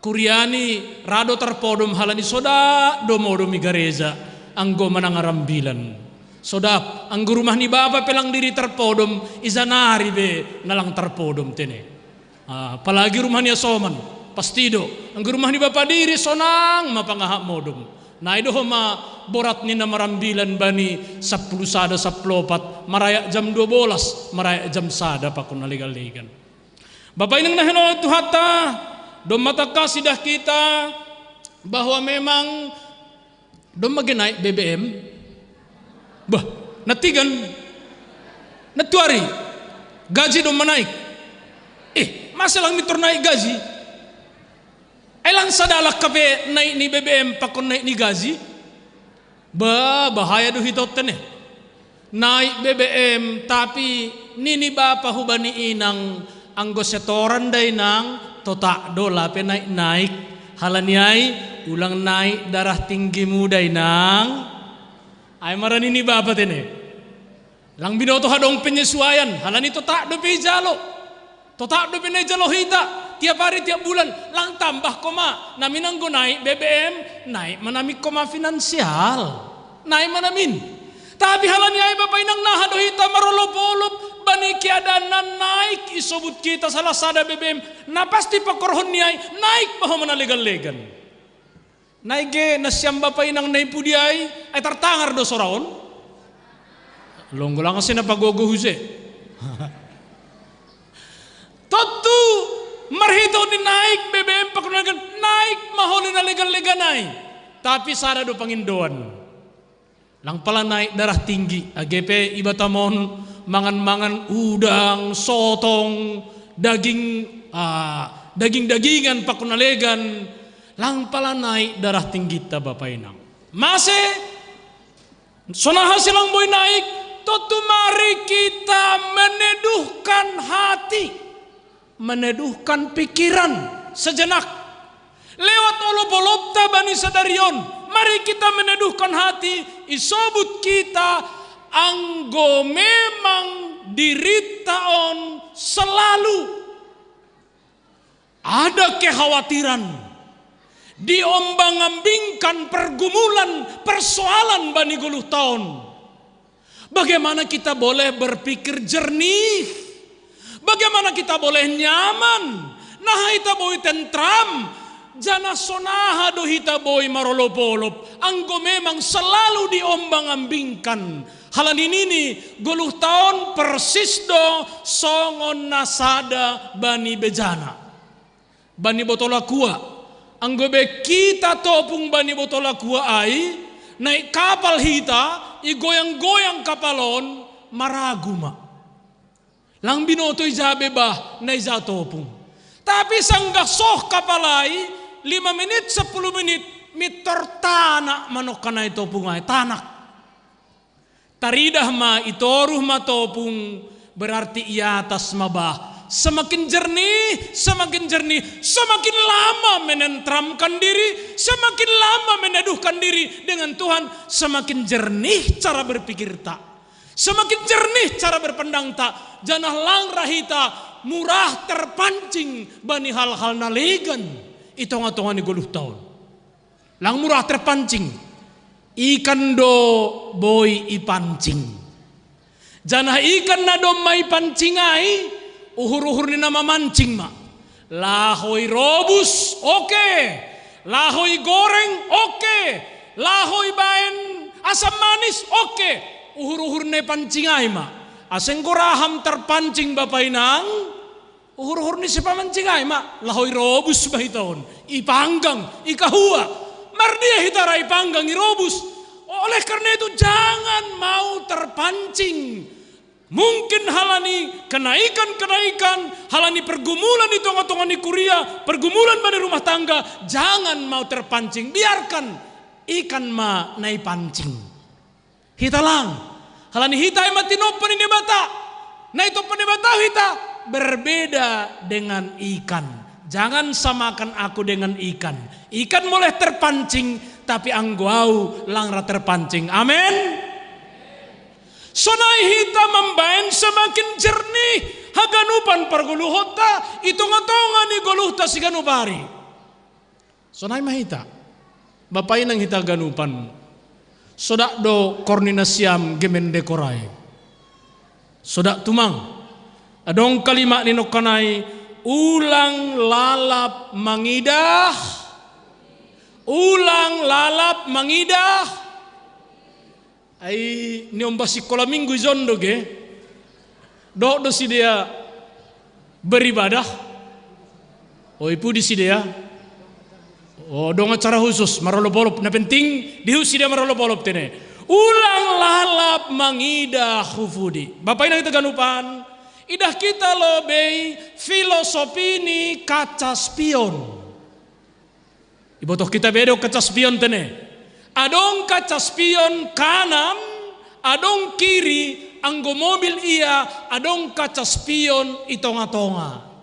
kuriani rado tarpodom halani soda do modom i gareja, anggo manang arambilan. Soda, anggo rumah ni bapa pelang diri tarpodom, ijanari be nalang tarpodom tene. Ah, apalagi rumah ni asoman, pasti do. Anggo rumah ni bapa diri sonang ma pangahap modom. Nai do homa borat ni na marambilan bani sapuluh sada sapuluh opat, marayak jam dua bolas, marayak jam sada pakon na legan-legan. Bapa inang na hinaholongan Tuhanta, domma tangkas idah kita bahwa memang domma ge naik B B M. Bah, natigan. Natuari. Gaji domma naik. Eh, masa lang mitor naik gaji? Ai lang sadalak kape naik ni B B M pakon naik ni gaji? Bah, bahaya do hita on tene. Naik B B M, tapi nini bapa hubani inang, anggo setoran da inang, totak do lape naik-naik. Halani ai, ulang naik darah tinggimu da inang. Ai marani ni bapa tene. Lang binoto hadong penyesuaian, halani totak dope ijalo. Totak dope na ijalo hita, tiap hari, tiap bulan, lang tambah koma. Namin anggo naik B B M, naik ma namin koma finansial. Naik ma namin. Tapi halani ai bapa inang naha do hita marolop-olop, bani keadaan na naik isobut kita salah sada B B M, na pasti pakorhon ni ai, naik ma homa na legan-legan. Naik ge nasiam bapa inang na i pudi ai, ai tartangar do sora on. Longgo lang ase na pagogo huse. Tontu marhitehon ni naik B B M pakon na legan, naik ma holi na legan-legan ai. Tapi sada do pangindoan. Lang pala naik darah tinggi, age pe i Batam on mangan-mangan udang, sotong, daging, ah, daging-dagingan pakon na legan, lang pala naik darah tinggita bapa inang. Mase, sonaha silang boi naik, tontu mari kita meneduhkan hati, meneduhkan pikiran sejenak. Lewat olop-olopta bani sadari on, mari kita meneduhkan hati, isobut kita anggo memang dirita on selalu ada kekhawatiran, diombang-ambingkan pergumulan, persoalan bani goluhta on. Bagaimana kita boleh berpikir jernih? Bagaimana kita boleh nyaman? Naha hita boi tentram, janah sonaha do hita boi marolop-olop, anggo memang selalu diombang-ambingkan. Halani nini, goluhta on persis do songon na sada bani bejana. Bani botola kua. Anggo be kita topung bani botola kua ai, naik kapal hita, igoyang-goyang kapal on, maragu ma. Lang binoto ija be bah, na ija topung. Tapi sanggah soh kapal ai, lima menit, sepuluh menit, mintor tanak manongka na i topung ai, tanak. Taridah ma, i toruh ma topung, berarti i atas ma bah. Semakin jernih, semakin jernih, semakin lama menentramkan diri, semakin lama meneduhkan diri dengan Tuhan, semakin jernih cara berpikirta, semakin jernih cara berpandangta, janah lang ra hita murah terpancing bani hal-hal na legan i tonga-tonga ni goluhta on. Lang murah terpancing. Ikan do boi ipancing. Janah ikan na domma ipancing ai, uhur-uhur ni na mamancing ma. Laho irobus, oke. Laho igoreng, oke. Laho ibaen asam manis, oke. Uhur-uhur na ipancing ai ma. Asa anggo raham terpancing bapa inang, uhur-uhur ni sipamancing ai ma, laho irobus ma hita on, ipanggang, ikahua. Mardia hita ra ipanggang, irobus? O, Oleh karena itu, jangan mau terpancing. Mungkin halani kenaikan-kenaikan, halani pergumulan di tonga-tonga ni kuria, pergumulan bani rumah tangga, jangan mau terpancing. Biarkan ikan ma na ipancing. Hita lang. Halani hita i ma tinoppa ni Debata. Na itoppa ni Debata hita berbeda dengan ikan. Jangan samakan aku dengan ikan. Ikan boleh terpancing, tapi anggo au lang ra terpancing. Amin. Sonai hita mambaen semakin jernih haganupan pargoluhonta i tonga-tonga ni goluhta siganup ari. Sonai ma hita. Bapa inang hita ganupan. Sodak do korninasiam gemendekorai. Sodak tumang. Adong kalimat ni nongkanai, ulang lalap mangidah. Ulang lalap mangidah. Ai niomba sikola minggu i jondo ge. Dok do sidea beribadah. O, i pudi sidea. O, dong acara khusus, marolop-olop. Na penting, dihut sidea marolop-olop tene. Ulang lalap mangidah hu pudi. Bapa inang hita ganupan, idah hita lobei filosofi ni kaca spion. Iboto hita be do kaca spion tene. Adong kaca spion kanan, adong kiri, anggo mobil ia, adong kaca spion i tonga-tonga.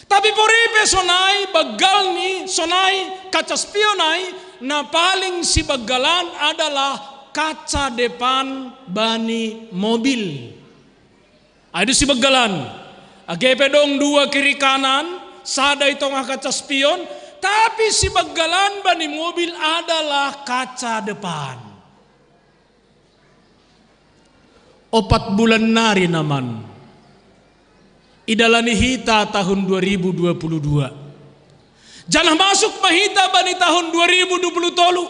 Tapi poripe sonai, banggal ni sonai kaca spion ai, na paling sibanggalan adalah kaca depan bani mobil. Ai do sibanggalan. Age pe dong dua kiri kanan, sada i tongah kaca spion, tapi sibanggalan bani mobil adalah kaca depan. Opat bulan nari naman. Idalani hita tahun dua ribu dua puluh dua. Janah masuk ma hita bani tahun dua ribu dua puluh tolu.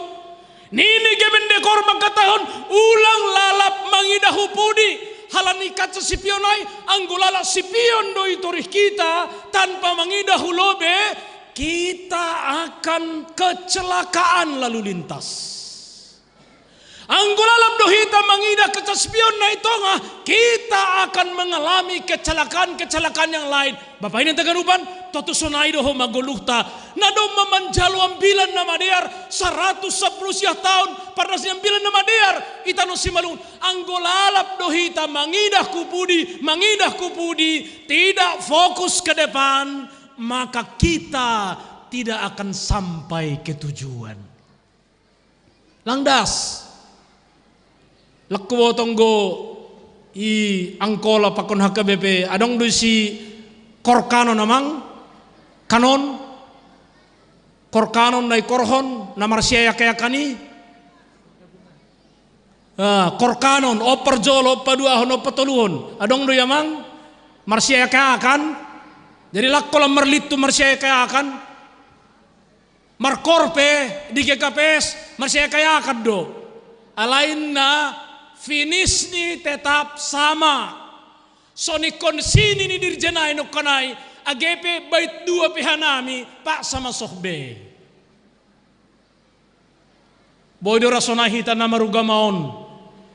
Nini gemendekorai mangkatahon, ulang lalap mangidah hu pudi, halani kaca spion ai, anggo lalap spion do i toruh hita, tanpa mangidah hu lobei, kita akan kecelakaan lalu lintas. Anggo lalap do hita mangidah kaca spion na i tongah, kita akan mengalami kecelakaan-kecelakaan yang lain. Bapa inang hita ganupan, tontu sonai do homa goluhta. Na domma manjalo ambilan na madear, saratus sampulu siah taon, parnas ni ambilan na madear, i tano Simalungun. Anggo lalap do hita mangidah hu pudi, mangidah hu pudi, tidak fokus ke depan, maka kita tidak akan sampai ke tujuan. Langdas. Lakku botong go i Angkola pakon H K B P, adong do isi korkanon amang, kanon, korkanon na ikorhon, na marsiayak-ayakan i. Ah, korkanon, ompa jolo, ompa duahon, ompa toluhon. Adong do i amang, marsiayak-ayakan. Jadi lakku lam marlintu marsiayak-ayakan. Markorpe di G K P S, marsiayak-ayakan do. Alai na finish ni tetap sama. Songon i kondisi ni dirjen ai nongkanai, age pe bait dua pe hanami, paksa ma soh be. Boi do ra sonai hita na marugama on.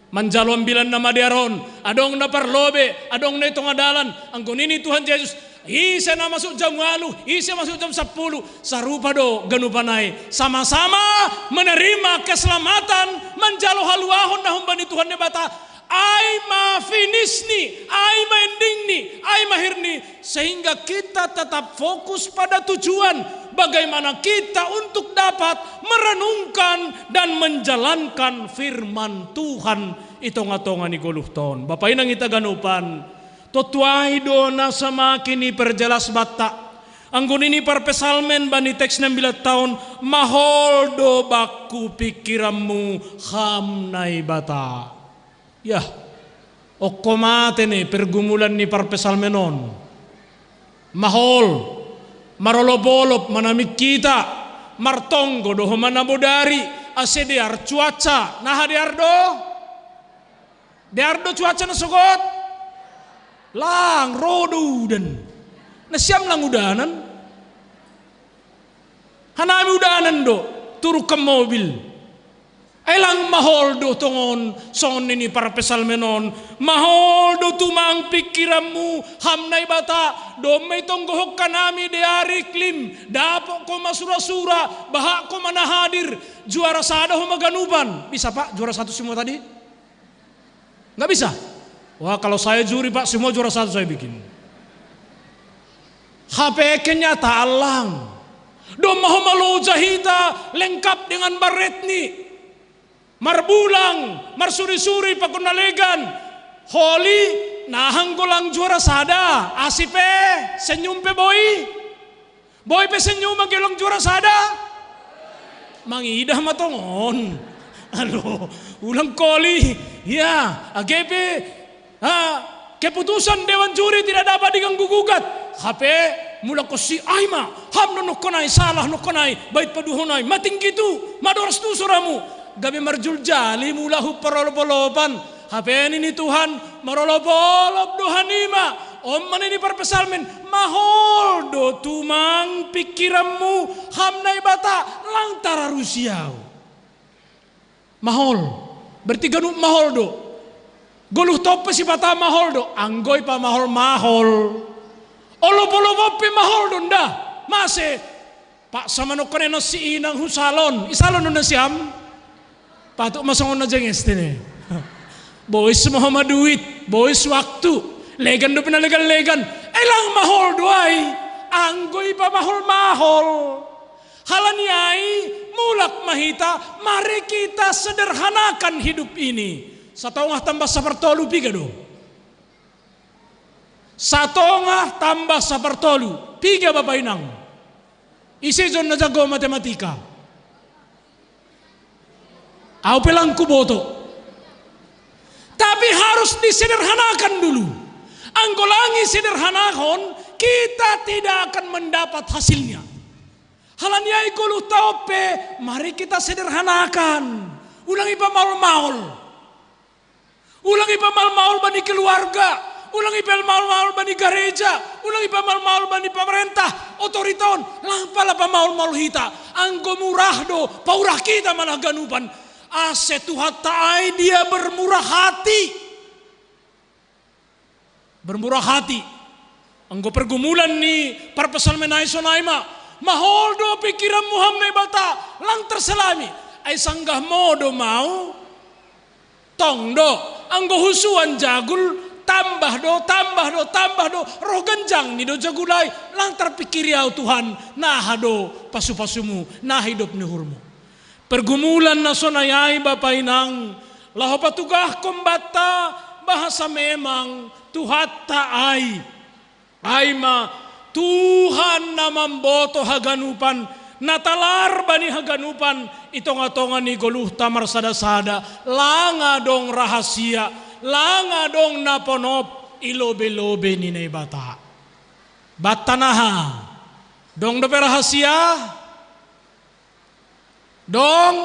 Manjalo ambilan na madear on, adong na parlobei, adong na i tongah dalan, anggo nini Tuhan Jesus, ise na masuk jam ualu, ise masuk jam sampulu, sarupa do ganupan ai. Sama-sama menerima keselamatan, manjalo haluahon na humbani Tuhan Debata, ai ma finish ni, ai ma ending ni, ai ma akhir ni, sehingga kita tetap fokus pada tujuan, bagaimana kita untuk dapat merenungkan dan menjalankan firman Tuhan i tonga-tonga ni goluhta on. Bapa inang hita ganupan, tontu ai do na semakin iperjelas banta. Anggo nini parpsalmen bani teks na ambilan taon, mahol do bakku pingkiranmu, Ham Naibata. Yah, ongko mate ni pergumulan ni parpsalmen on. Mahol, marolop-olop ma namin hita, martonggo do homa na bodari, ase dear cuaca, na aha dear do? Dear do cuaca na sogot? Lang, ro do udan. Na siam lang udanan. Hanami udanan do, turukkan mobil. Elang mahol do tongon, songon nini parpsalmen on, mahol do tumang pingkiranmu, ham Naibata, domma itonggohon hanami deari klim, dapot ho ma sura-sura, bahat ho ma na hadir, juara sada ho ma ganupan. Bisa, Pak, juara satu semua tadi? Nggak bisa? Wah, kalau saya juri, Pak, semua juara satu saya bikin. Hape kenyataan lang. Domma ho maloja hita lengkap dengan baretni. Marbulang, marsuri-suri pakon na legan. Holi, naha anggo lang juara sada, asi pe, senyum pe boi. Boi pe senyum anggo lang juara sada. Mangidah ma tongon. Aduh, ulang koli. Ya, age pe, ah, keputusan dewan juri tidak dapat diganggu gugat. Hape, mulak ho si ai ma, ham do nongkonai, salah nongkonai, bait paduahonai, matinggi tu, madoras tu soramu. Gabe marjuljali mulak hu parolop-olopan. Hape nini Tuhan, marolop-olop do hanima. On ma nini parpsalmen, mahol do tumang pingkiranmu, ham Naibata, lang tararusi au. Mahol. Berarti ganup mahol do. Goluh tompa sipata mahol do. Anggo ipamahol-mahol. Olop-olop pe mahol do nda. Mase. Paksa ma nongkonenon si inang hu salon. I salon do nasiam. Patut ma songon na jenges tene. Bois ma ho ma duit. Bois waktu. Legan dope na legan-legan. Elang mahol do ai. Anggo ipamahol-mahol. Halani ai, mulak ma hita, mari kita sederhanakan hidup ini. Satongah tambah sapartolu piga do? Satongah tambah sapartolu piga, Bapa Inang? Ise jo na jago matematika? Au pe lang huboto. Tapi harus disederhanakan dulu. Anggo lang disederhanakan, kita tidak akan mendapat hasilnya. Halani ai goluhta on pe, mari kita sederhanakan. Ulang ipamahol-mahol. Ulang ipamahol-mahol bani keluarga. Ulang ipamahol-mahol bani gareja. Ulang ipamahol-mahol bani pamarentah. Otorita on, lang pala pamahol-mahol hita. Anggo murah do, paurah hita ma na ganupan. Ase Tuhanta ai dia bermurah hati. Bermurah hati. Anggo pergumulan ni parpsalmen nai sonai ma. Mahol do pingkiranmu, ham Naibata, lang tarsalami. Ai sanggah modom au. Tong do, anggo husuan jagul, tambah do, tambah do, tambah do, roh ganjang ni do jagul ai, lang tarpingkiri au Tuhan, naha do pasu-pasumu, naha idop ni uhurmu. Pergumulan na sonai ai, Bapa Inang, laho patugahkon banta, bahasa memang Tuhanta ai. Ai ma, Tuhan na mamboto haganupan, na talar bani haganupan, i tonga-tonga ni goluhta marsada-sada, lang adong rahasia, lang adong na ponop, i lobe-lobe ni Naibata. Banta naha, dong dope rahasia? Dong?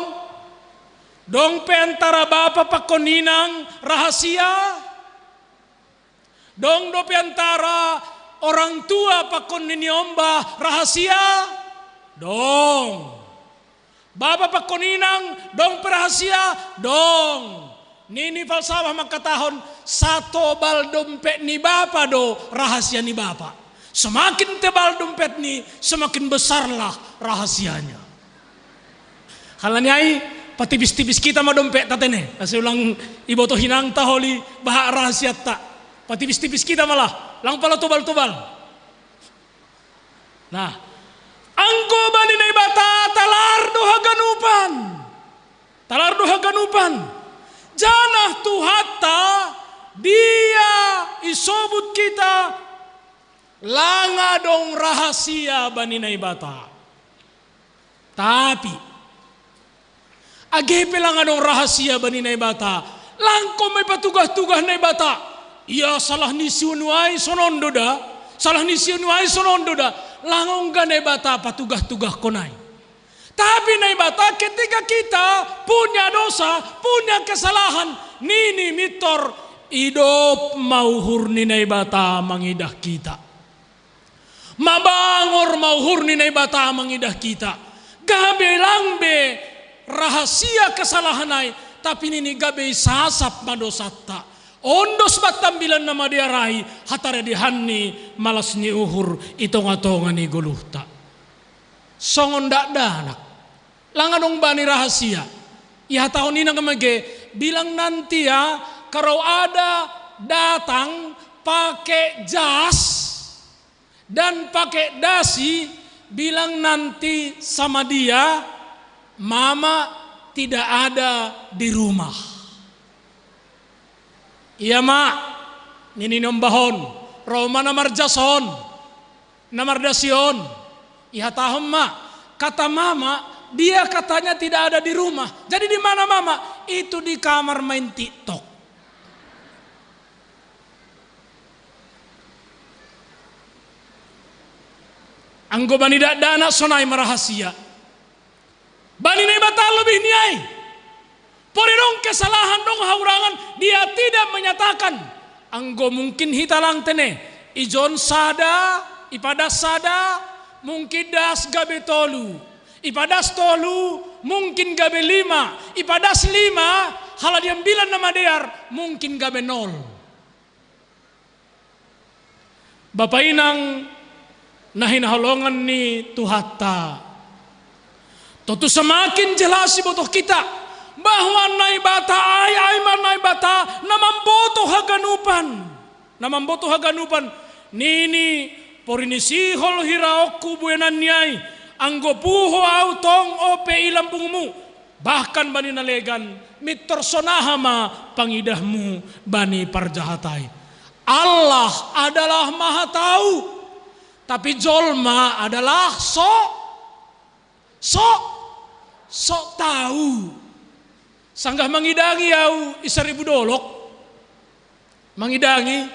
Dong pe antara bapa pakon inang rahasia? Dong dope antara orang tua pakon nini ombah rahasia? Dong. Bapa pakon inang, dong pe rahasia? Dong. Nini falsafah mangkatahon, satobal dompet ni bapa do rahasia ni bapa. Semakin tebal dompetni, semakin besarlah rahasianya. Halani ai, patipis-tipis hita ma dompetta tene. Ase ulang iboto inangta holi bahat rahasianta. Patipis-tipis hita ma lah, lang pala tobal-tobal. Nah, anggo bani Naibata talar do haganupan. Talar do haganupan. Janah Tuhanta, dia isobut hita, lang adong rahasia bani Naibata. Tapi, age pe lang adong rahasia bani Naibata, lang ho ma ipatugah-tugah Naibata. Ia salah ni si anu ai sonon do da, salah ni si anu ai sonon do da, lang ongga Naibata patugah-tugahkon ai. Tapi Naibata, ketika kita punya dosa, punya kesalahan, nini mintor, idop ma uhur ni Naibata mangidah hita. Mabangor ma uhur ni Naibata mangidah hita. Gabe lang be rahasia kesalahan ai, tapi nini gabe isasap ma dosatta. Ondos battambilan na madear ai, hatara dihanni malas ni uhur i tonga-tonga ni goluhta. Songon dakdanak. Lang adong bani rahasia. Ihatahon inang mage, bilang nanti ya, kalau ada datang pakai jas dan pakai dasi, bilang nanti sama dia, mama tidak ada di rumah. Iya ma, nini ni ombahon, ro ma na marjas on, na mardasi on. Ihatahon ma, kata mama, dia katanya tidak ada di rumah. Jadi di mana mama? Itu di kamar main TikTok. Anggo bani dakdanak sonai ma rahasia. Bani Naibata lebih ni ai. Pori dong kesalahan, dong hahurangan, dia tidak menyatakan. Anggo mungkin hita lang tene, ijon sada, ipadas sada, mungkin das gabe tolu. Ipadas tolu, mungkin gabe lima. Ipadas lima, hala diambilan na madear, mungkin gabe nol. Bapa inang na hinaholongan ni Tuhanta. Tontu semakin jelas ibotoh kita bahwa Naibata ai, ai ma Naibata na mamboto haganupan. Na mamboto haganupan, nini pori ni sihol hiraokku buenan ni ai, anggo puho au tong ope i lambungmu, bahkan bani na legan, mintor sonaha ma pangidahmu bani parjahat ai. Allah adalah maha tahu, tapi jolma adalah sok, sok, sok tahu. Sanggah mangidangi au i saribu dolok, mangidangi,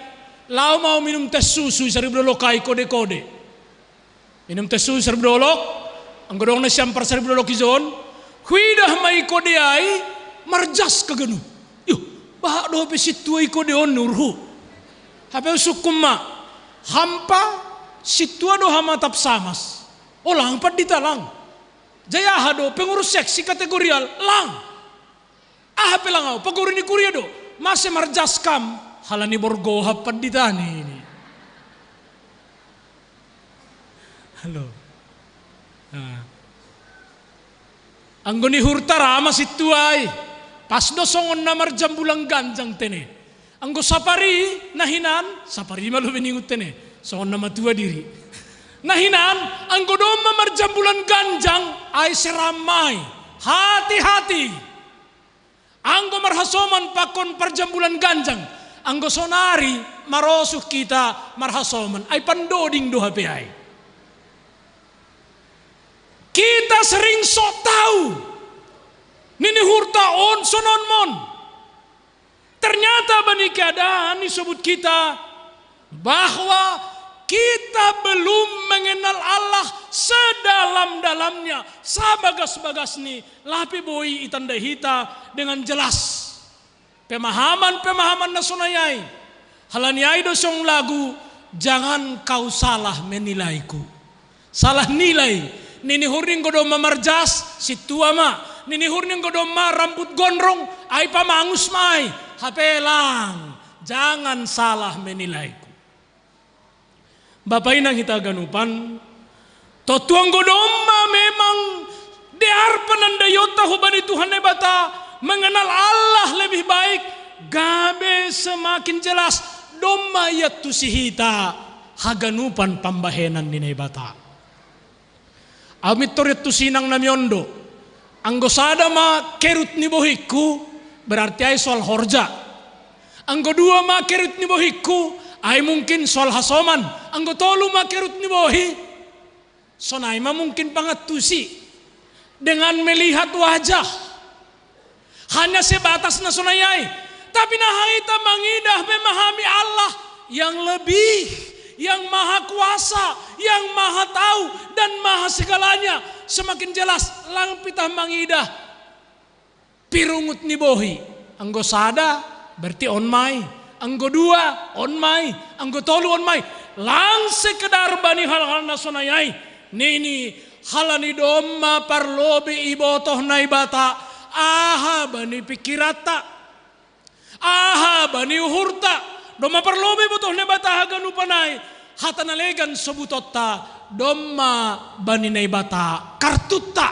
laho ma au minum teh susu i saribu dolok ai kode-kode. Minum teh susu i saribu dolok, anggo dong na siampar saribu dolok ijon, huidah ma i kode ai, marjas haganup. Yo, bahat dope sintua i kode on ni uhurhu. Hape husungkun ma, hampa sintua do hamatap samas. O lang pandita lang. Jai aha do pengurus seksi kategorial lang. Aha pe lang au, pagoru ni kuria do. Mase marjas kam, halani borgoha pandita nini. Halo. Nah. Anggo ni uhurta ra ma sintua i, pas do songon na marjambulan ganjang tene. Anggo sapari na hinan, sapari ma lobi ningut tene, songon na matua diri. Na hinan, anggo domma marjambulan ganjang, ai seram ma ai. Hati-hati. Anggo marhasoman pakon parjambulan ganjang, anggo sonari marosuh hita marhasoman, ai pandoding do hape ai. Kita sering sok tahu, nini uhurta on sonon mon. Ternyata bani keadaan isobut kita bahwa kita belum mengenal Allah sedalam-dalamnya, sabagas-bagasni, lape boi itandai hita dengan jelas pemahaman-pemahaman na sonai ai. Halani ai do songon lagu, jangan kau salah menilaiku. Salah nilai. Nini uhur ni anggo domma marjas, sintua ma. Nini uhur ni anggo domma rambut gondrong, ai pamangus ma ai. Hape lang, jangan salah menilaiku. Bapa inang hita haganupan, tontu anggo domma memang dear panandaionta hubani Tuhan Naibata, mengenal Allah lebih baik, gabe semakin jelas, domma iantusi hita haganupan pambahenan ni Naibata. Au mintor iantusi inang nami on do. Anggo sada ma kerut ni bohingku, berarti ai soal horja. Anggo dua ma kerut ni bohingku, ai mungkin soal hasoman. Anggo tolu ma kerut ni bohi, sonai ma mungkin pangantusi dengan melihat wajah. Hanya sebatas na sonai ai. Tapi naha hita mangidah memahami Allah yang lebih, yang maha kuasa, yang maha tahu, dan maha segalanya. Semakin jelas, lang hita mangidah pirungut ni bohi. Anggo sada, berarti on ma ai. Anggo dua, on ma ai. Anggo tolu, on ma ai. Lang sekedar bani hal-hal na sonai ai. Nini Halani domma parlobi ibotoh Naibata aha bani pikiratta, aha bani uhurta. Domma parlobi ibotoh Naibata haganupa nai, hata nalegan sobutotta domma bani Naibata kartutta.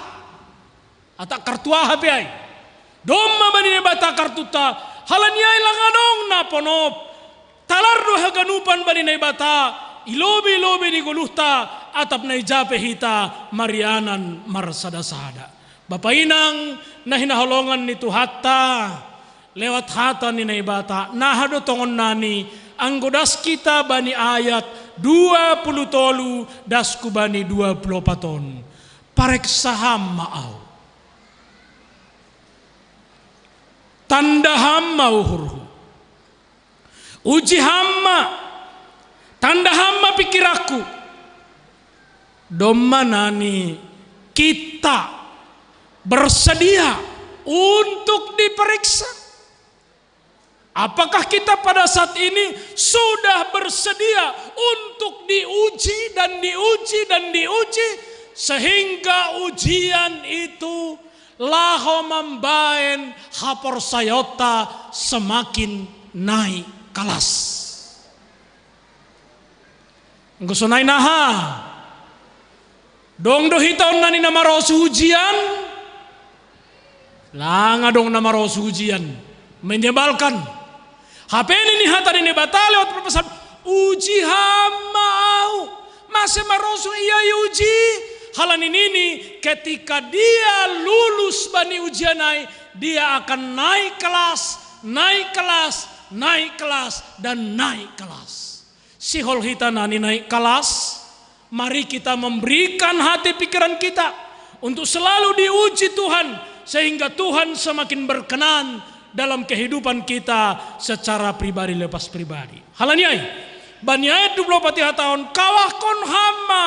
Ata kartu aha pe ai. Domma bani Naibata kartutta, halani ai lang adong na ponop. Talar do haganupan bani Naibata, ilobi-lobi ni goluhta, atap na ijape hita marianan marsada-sada. Bapa inang na hinaholongan ni Tuhanta, lewat hata ni Naibata, naha do tongon nani, anggo das kita bani ayat dua puluh tolu, dasku bani dua puluh opat on. Pareksa ham ma au. Tanda ham ma uhurhu. Uji ham ma. Tanda ham ma pikiranku. Domma nani kita bersedia untuk diperiksa. Apakah kita pada saat ini sudah bersedia untuk diuji dan diuji dan diuji, sehingga ujian itu laho mambaen haporsayaonta semakin naik kelas? Anggo sonai naha? Dong do hita on nani na marosu ujian? Lang adong na marosu ujian. Menyebalkan. Hape nini hata ni Naibata lewat perpesan, uji ham ma au. Mase marosu ia iuji? Halani nini, ketika dia lulus bani ujian ai, dia akan naik kelas, naik kelas, naik kelas, dan naik kelas. Sihol hita nani naik kelas, mari kita memberikan hati pikiran kita untuk selalu diuji Tuhan, sehingga Tuhan semakin berkenan dalam kehidupan kita secara pribadi lepas pribadi. Halani ai, bani ayat dua puluh opat ihatahon, kawahkon ham ma,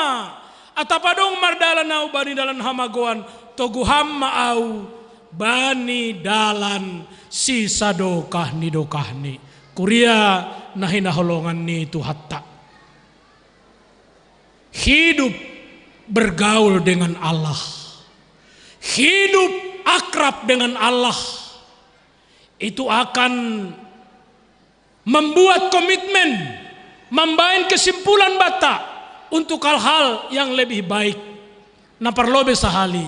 atap adong mardalan au bani dalan hamagoan, togu ham ma au bani dalan sisadokah ni dokahni. Kuria na hinaholongan ni Tuhanta. Hidup bergaul dengan Allah, hidup akrab dengan Allah, itu akan membuat komitmen, mambaen kesimpulan banta untuk hal-hal yang lebih baik. Na parlobei sahali,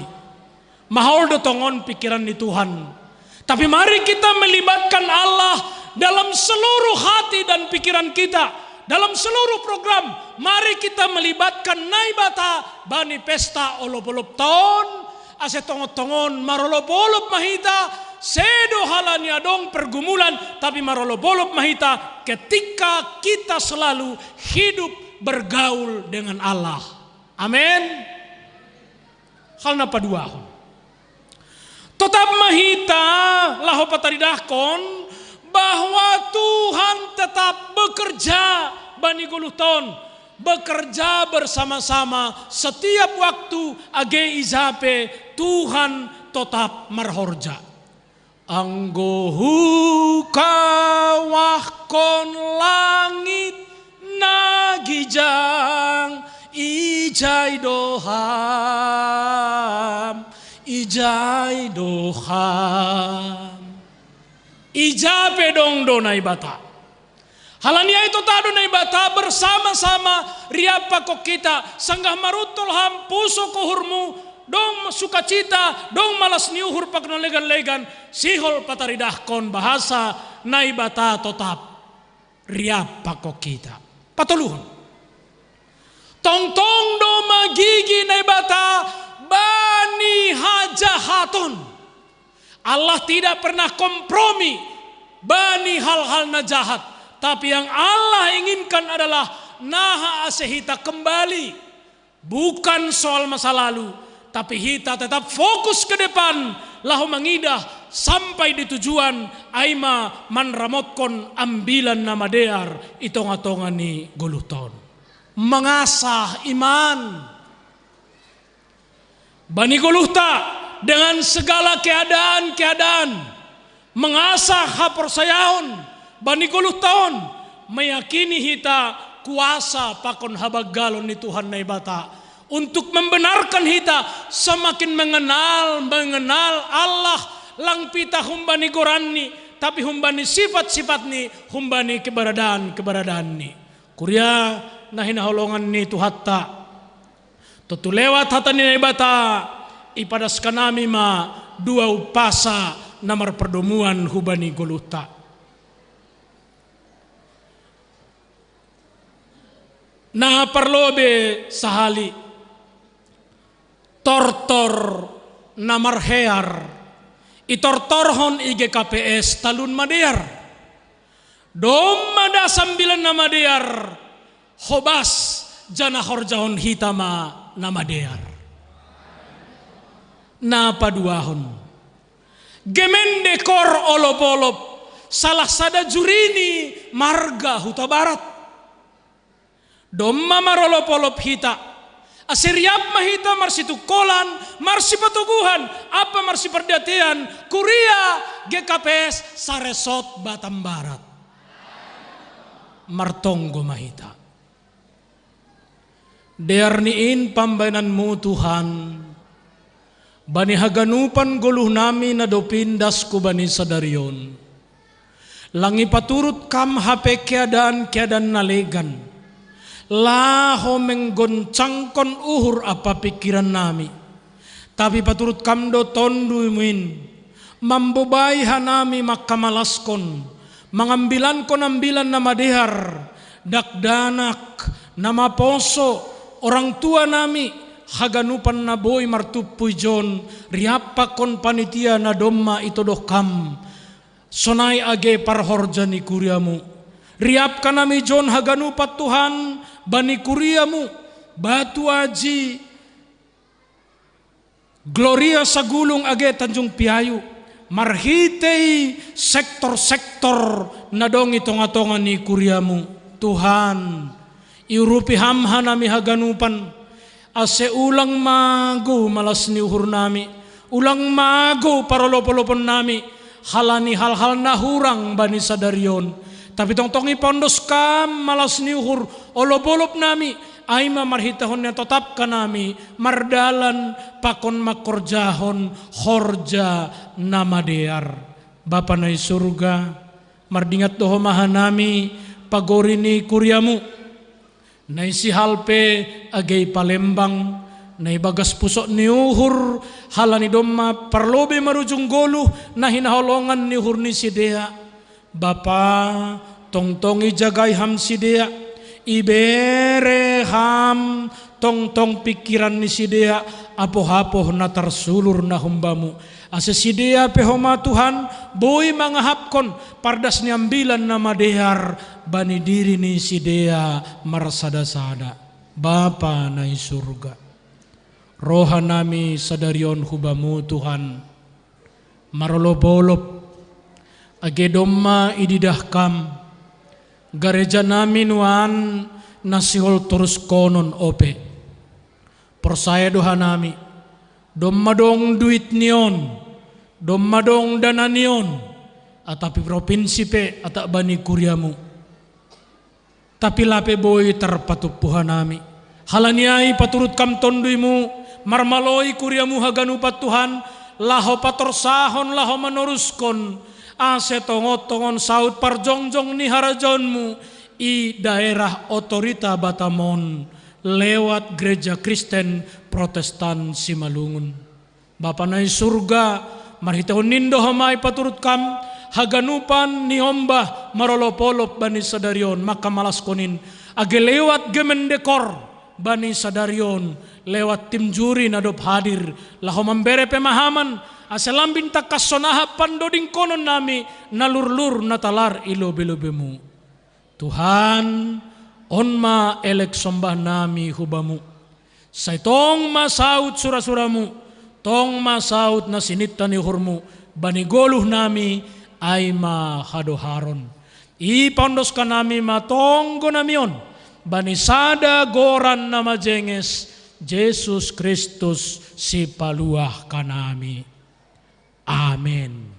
mahol do tongon pikiran ni Tuhan. Tapi mari kita melibatkan Allah dalam seluruh hati dan pikiran kita, dalam seluruh program. Mari kita melibatkan Naibata bani pesta olop-olopta on, ase tongon-tongon marolop-olop ma hita, sedo halani adong pergumulan, tapi marolop-olop ma hita ketika kita selalu hidup bergaul dengan Allah. Amin. Hal na paduahon, totap ma hita laho pataridahkon bahwa Tuhan tetap bekerja bani goluhta on, bekerja bersama-sama setiap waktu, age ija pe Tuhan totap marhorja. Anggo hukawahkon langit na gijang, ijai do ham, ijai do ham. Ija pe dong do Naibata. Halani ai totap do Naibata bersama-sama riap pakon hita, sanggah maruntol ham pusu uhurmu, dong sukacita, dong malas ni uhur pakon na legan-legan, sihol pataridahkon bahasa Naibata totap riap pakon hita. Patoluhon, tongtong do magigi Naibata bani hajahaton. Allah tidak pernah kompromi bani hal-hal na jahat. Tapi yang Allah inginkan adalah naha ase hita kembali. Bukan soal masa lalu, tapi hita tetap fokus ke depan, laho mangidah sampai di tujuan, ai ma manramotkon ambilan na madear i tonga-tonga ni goluhta on. Mengasah iman bani goluhta, dengan segala keadaan-keadaan, mengasah haporsayaon bani goluhta on, meyakini hita kuasa pakon habanggalon ni Tuhan Naibata untuk membenarkan hita semakin mengenal, mengenal Allah, lang pita humbani goranni, tapi humbani sifat-sifatni, humbani keberadaan-keberadaanni. Kuria na hinaholongan ni Tuhanta, tontu lewat hata ni Naibata, ipadaskan nami ma dua umpasa na marpardomuan hubani goluhta. Na parlobei sahali, tortor na marhear itortorhon i G K P S Talun Madear. Domma da sambilan na madear hobas, janah horjahon hita ma na madear. Na paduahon, Gemeinde Koor Olopolop, salah sada juri ni marga Hutabarat. Domma marolopolop hita, ase riap ma hita marsitungkolan, marsipatoguhan, ampa marsipardiatean, kuria G K P S saresort Batam Barat. Martonggo ma hita. Dear ni in pambahenanMu, Tuhan, bani haganupan goluhnami na dob pindas hubani sadari on. Lang ipaturut Kam hape keadaan-keadaan na legan, laho menggoncangkon uhur ampa pingkirannami. Tapi paturut Kam do TonduyMu in, mambobai hanami mangkamalaskon, mangambilankon ambilan na madear, dakdanak, na maposo, orang tuanami, haganupan na boi martumpu ijon, riap pakon panitia na domma itodoh Kam, sonai age parhorja ni kuriaMu. Riapkan hami ijon haganupan, Tuhan, bani kuriaMu, Batu Aji, Gloria Sagulung age Tanjung Piayu, marhitei sektor-sektor na dong i tonga-tonga ni kuriaMu. Tuhan, iurupi Ham hanami haganupan, ase ulang magou malas ni uhurnami, ulang magou parolop-oloponnami, halani hal-hal na hurang bani sadari on. Tapi tongtong ipaondos Kam malas ni uhur olop-olopnami, ai ma marhitehon na totap hanami mardalan pakon mangkorjahon horja na madear. Bapa na i surga, mardingat do Ho ma hanami pagori ni kuriaMu, na i Sihal pe age i Palembang, na ibagas pusok ni uhur, halani domma parlobei marujung goluh na hinaholongan ni uhur ni sidea. Bapa, tongtong ijagai Ham sidea, ibere Ham tongtong pingkiran ni sidea, apoh-apoh na tarsulur na humbaMu. Ase sidea pe Ho ma, Tuhan, boi mangahapkon pardas ni ambilan na madear bani diri ni sidea marsada-sada. Bapa na i surga, rohanami sadari on hu Bamu, Tuhan, marolop-olop, age domma ididah Kam garejanami nuan na sihol toruskonon ope. Porsaya do hanami, domma dong duit ni on, domma dong dana ni on, atap i propinsi pe, atap bani kuriaMu. Tapi lape boi tarpatumpu hanami. Halani ai paturut Kam TonduyMu, marmaloi kuriaMu haganupan, Tuhan, laho patorsahon, laho manoruskon, ase tongon-tongon saut parjongjong ni harajaonMu i daerah otorita Batam on, lewat Gereja Kristen Protestan Simalungun. Bapa na i surga, marhitehon in do Ho ma ipaturut Kam haganupan ni ombah marolop-olop bani sadari on, mangkamalaskon in, age lewat Gemeinde Koor bani sadari on, lewat tim juri na dob hadir, laho mambere pemahaman, ase lambin tangkas songon aha pandodingkononnami na lurlur na talar i lobe-lobeMu. Tuhan, on ma elek sombahnami hu Bamu. Sai tong ma saut sura-suraMu, tong ma saut na sininta ni uhurMu bani goluhnami, ai ma hadoharon. Ipaondoskan nami ma tonggonami on bani sada goran na majenges, Jesus Kristus, Sipaluah hanami. Amen.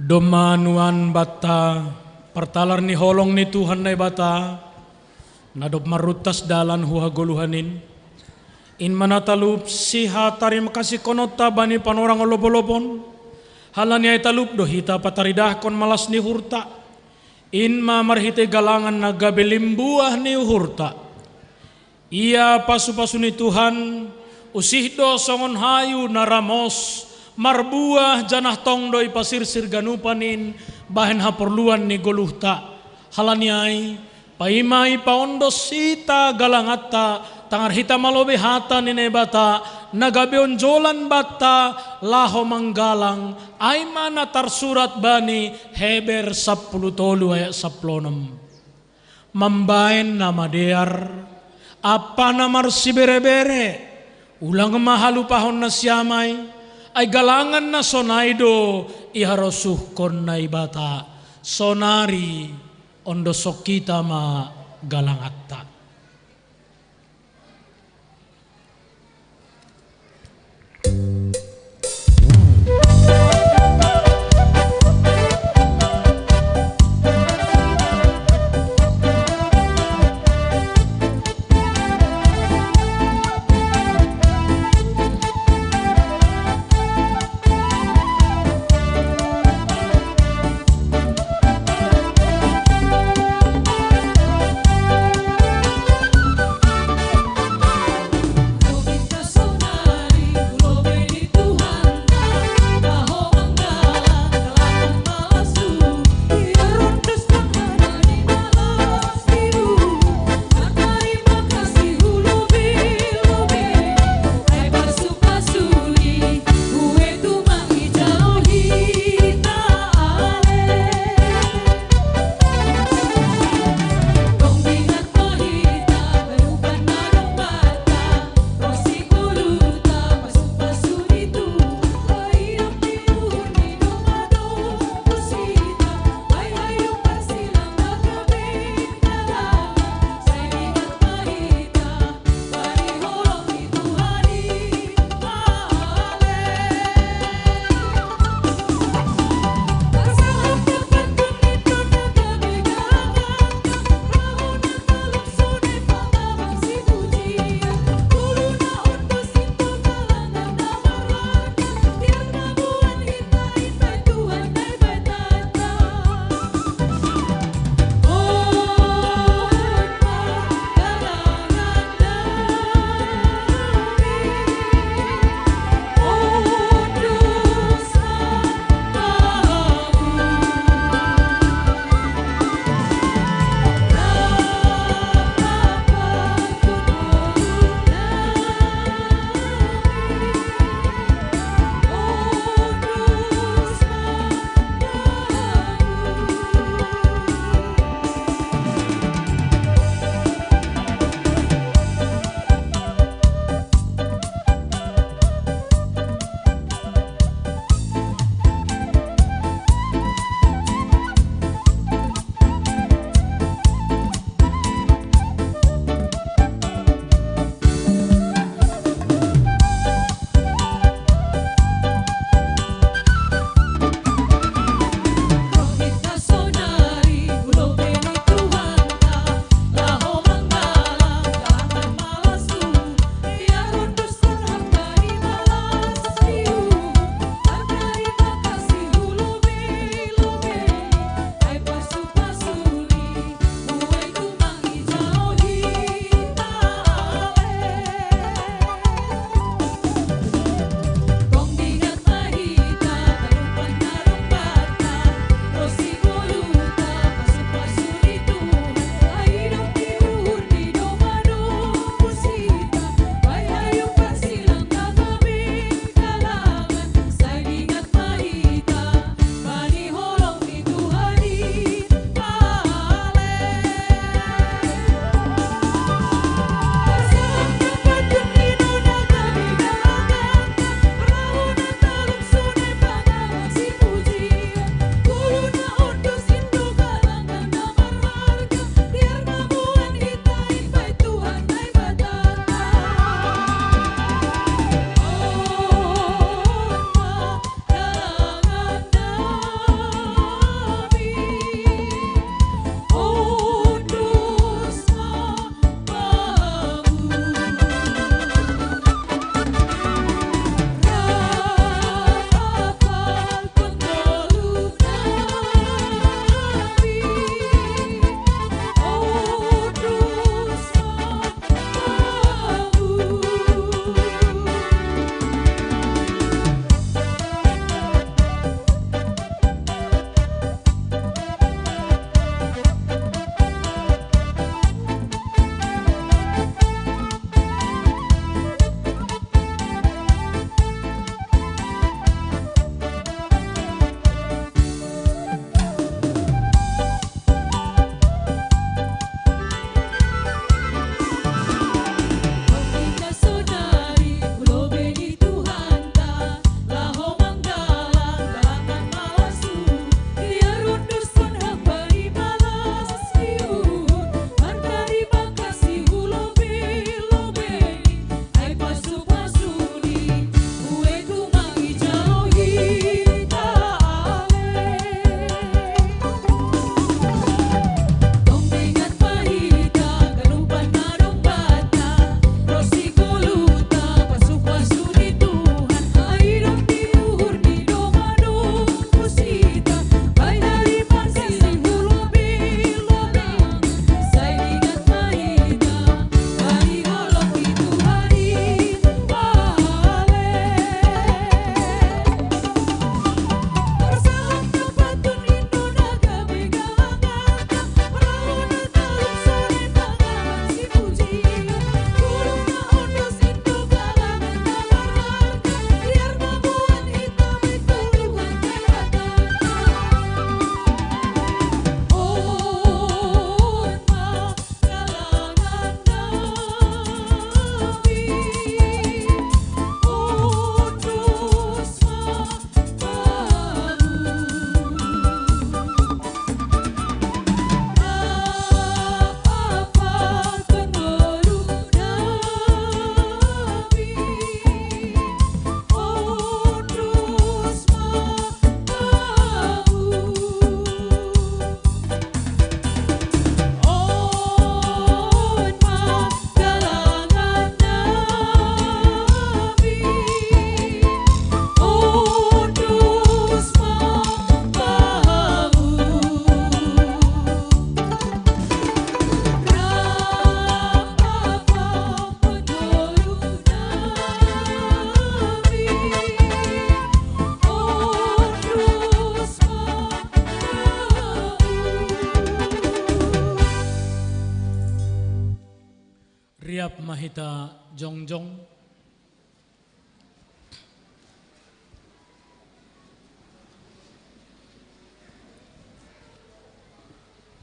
Domma nuan banta, partalar ni holong ni Tuhan Naibata, na dob marruntas dalan hu hagoluhan in, in ma na talup sihatarimakasihkononta bani panorang on lobolob on, halani ai talup do hita pataridahkon malas ni uhurta, in ma marhitei galangan na gabe limbuah ni uhurta. Ia pasupasu ni Tuhan, usih do songon hayu na ramos, marbuah janah tong do ipasirsir ganupan in bahen haporluan ni goluhta. Halani ai, paima ipaondos hita galanganta, tangar hita ma lobei hata ni Naibata, na gabe onjolan banta laho manggalang, ai ma na tarsurat bani Heber sampulu tolu ayat sampulu onom. Mambahen na madear, ampa na marsiberebere, ulang ma halupahon nasiam ai, ai galangan na sonai do iharosuhkon Naibata, sonari ondoshon hita ma galanganta. Siap ma hita jongjong.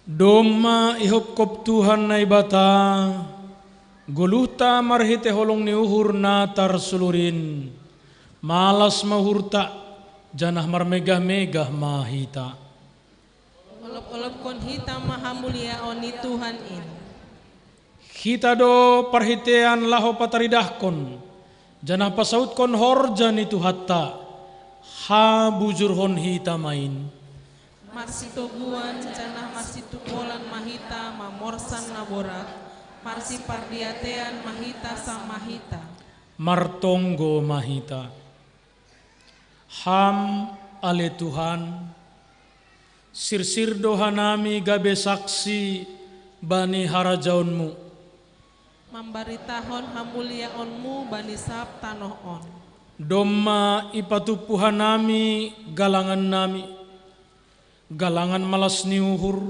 Domma ihopkop Tuhan Naibata goluhta marhitei holong ni uhur na tarsulurin, malas ma uhurta, janah marmegah-megah ma hita. Olop-olopkon hita ma hamuliaon ni Tuhan in. Hita do parhiteian laho pataridahkon, janah pasautkon horja ni Tuhanta, habujurhon hita ma in. Marsitoguan janah marsitungkolan ma hita mamorsan na borat, marsipardiatean ma hita samah hita. Martonggo ma hita. Ham, ale Tuhan, sirsir do hanami gabe saksi bani harajaonmu. Mambaritahon hamuliaonmu bani sab tanoh on. Domma ipatumpu hanami galangannami, galangan malas ni uhur,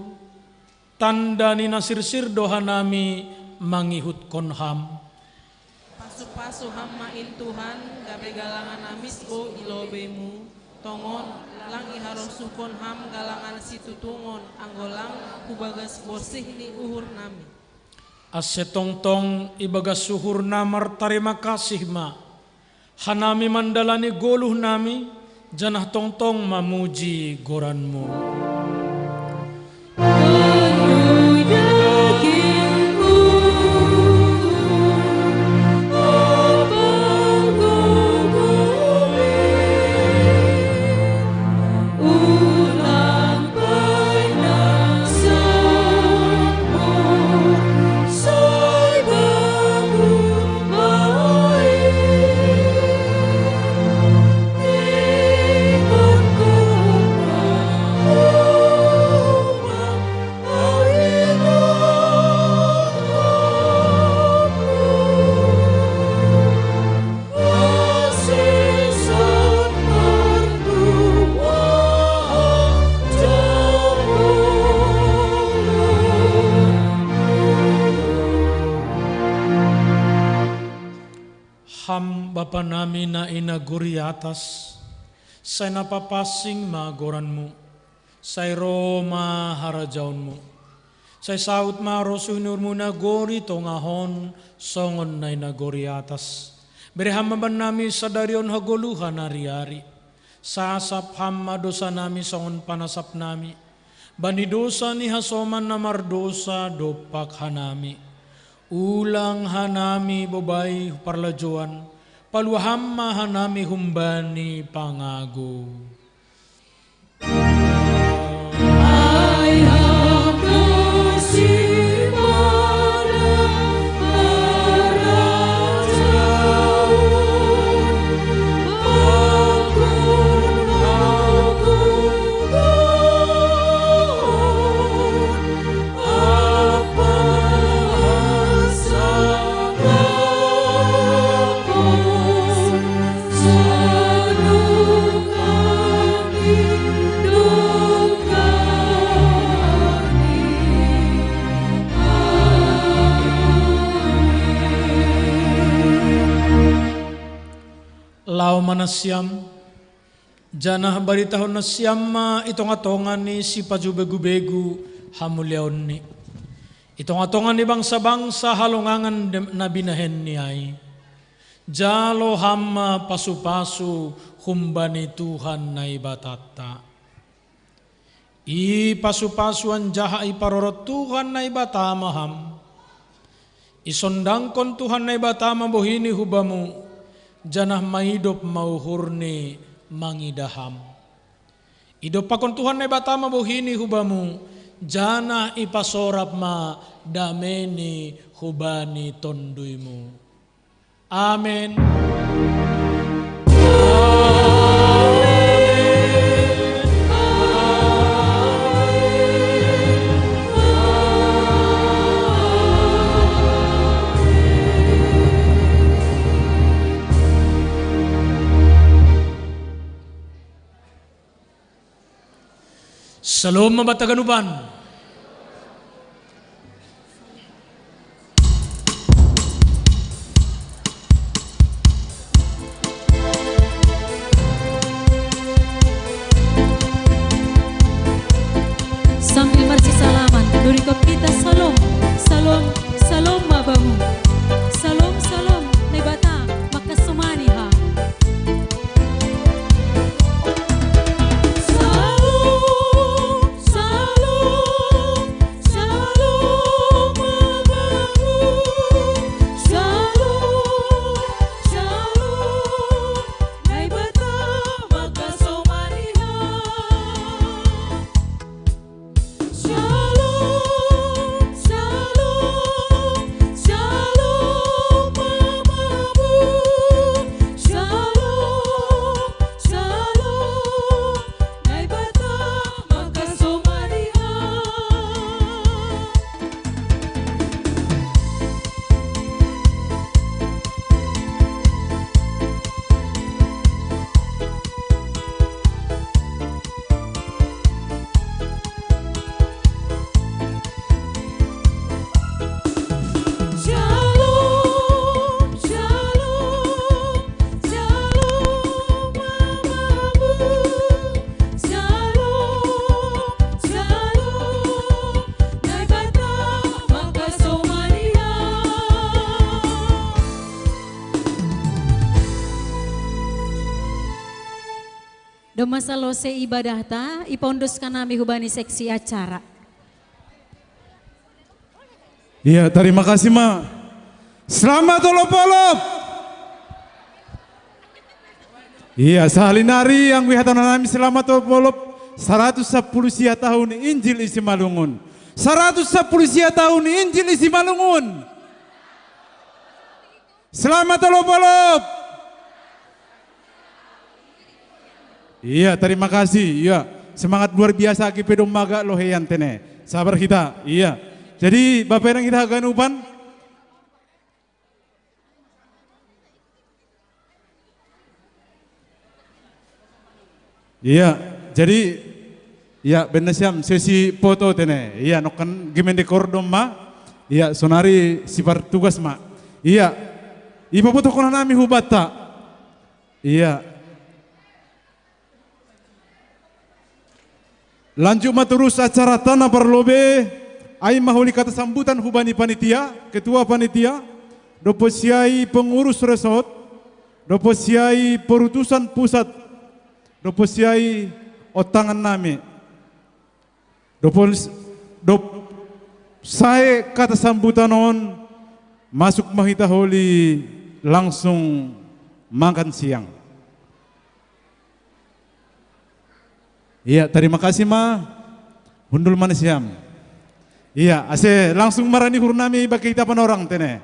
tanda ni na sirsir do hanami mangihutkon Ham. Pasu-pasu Ham ma in Tuhan, gabe galangan amisbo i lobei-Mu, tongon, lang iharosuhkon Ham galangan situtungon, anggo lang hu bagas borsih ni uhur nami. Ase tongtong ibagas uhur na martarima kasih ma hanami mandalani goluh nami, janah tongtong mamuji goran-Mu. Ham Bapa nami na i nagori atas, sai na papansing ma goran-Mu, sai ro ma harajaon-Mu. Sai saud ma rosuh ni uhur-Mu nagori tongah on, songon na i nagori atas. Bere Ham ma bannami sadari on hagoluhan ari-ari. Sasap Ham ma dosanami songon panasapnami bani dosa ni hasoman na mardosa dompak hanami. Ulang hanami bobai hu parlajouan, palua Ham ma hanami humbani pangago. Laho ma nasiam, janah baritahon nasiam ma i tonga-tonga ni sipajubegu-begu hamuliaonni, i tonga-tonga ni bangsa-bangsa halongangan de-, na binahenni ai. Jalo Ham ma pasu-pasu humbani Tuhan Naibatanta. I pasu-pasu anjaha iparorot Tuhan Naibata ma Ham. Isondangkon Tuhan Naibata ma bohini hu Bamu, janah maidop ma uhurni mangidah Ham. Idompakkon Tuhan Naibata ma bohini hu Bamu, janah ipasorap ma dameNi hubani TonduyMu. Amen. Salom ma banta ganupan. Berikut kita salom, salom, salom ma bamu. Salom, salom, Naibata makasomani ha. Salom, salom, salom ma bamu. Salom, salom, Naibata makasomani ha. Salom, salom, salom ma bamu. Salom, salom, Naibata makasomani ha. Salom, salom, salom ma bamu. Salom, salom, Naibata makasomani ha. Domma salose ibadahta, ipaunduskan nami hubani seksi acara. Iya, tarima kasih ma. Selamat olop-olop. Iya, sahali nari anggo ihatahon nami selamat olop-olop. Saratus sampulu sia taon ni Injil i Simalungun. Saratus sampulu sia taon ni Injil i Simalungun. Selamat olop-olop. Iya, terima kasih. Iya, semangat luar biasa, agi pe domma gabe loheian tene. Sabar hita. Iya. Jadi Bapak Inang hita haganupan. Iya, jadi, iya, baen nasiam sesi foto tene. Iya, nongkan gimende kor domma. Iya, sonari sipartugas ma. Iya. Ipafotohon nami hubanta. Iya. Lanjut ma torus acaranta na parlobei, ai ma holi kata sambutan hubani panitia, ketua panitia, dohot sian pengurus resort, dohot sian perutusan pusat, dohot sian ontangan nami. Dohot, dohot sae kata sambutan on, masuk ma hita holi langsung makan siang. Iya, terima kasih ma. Hundul ma nasiam. Iya, ase langsung ma ra ni uhur nami bagi hita panorang tene.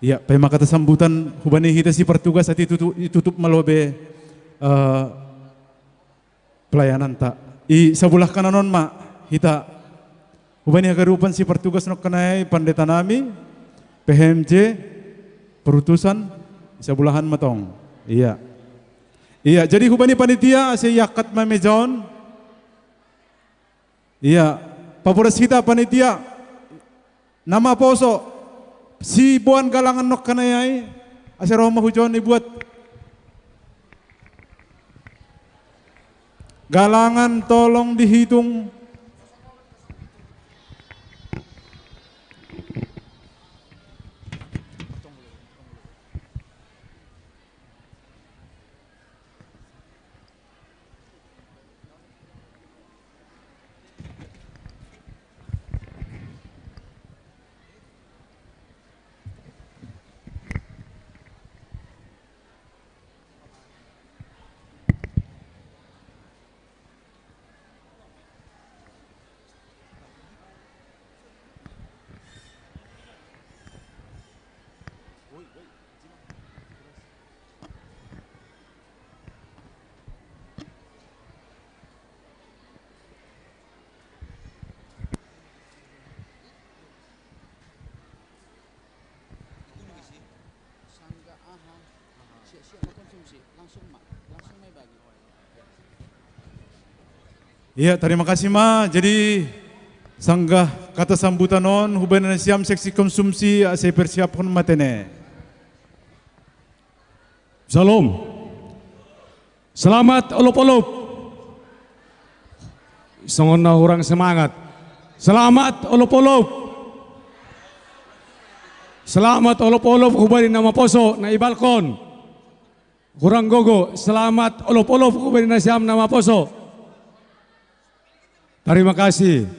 Iya, paima kata sambutan hubani hita sipartugas, ate itutu-, itutup ma lobei, eh, pelayananta. I sabolah kanan on ma hita. Hubani haganupan sipartugas nongkan ai, pandeta nami, P H M J, perutusan, i sabolahan ma tong. Iya. Iya, jadi hubani panitia, ase iangkat ma meja on. Iya, paboras hita panitia, na maposo, siboan galangan nongkan ai, ase ro ma hujon ibuat. Galangan tolong dihitung. Iya, tarima kasih ma. Jadi sanggah kata sambutan on, hubahen nasiam seksi konsumsi, ase persiapkon ma tene. Shalom. Selamat olop-olop. Songon na hurang semangat. Selamat olop-olop. Selamat olop-olop hubani na maposo na ibalkon. Hurang gogo, selamat olop-olop hubani nasiam na maposo. Tarima kasih.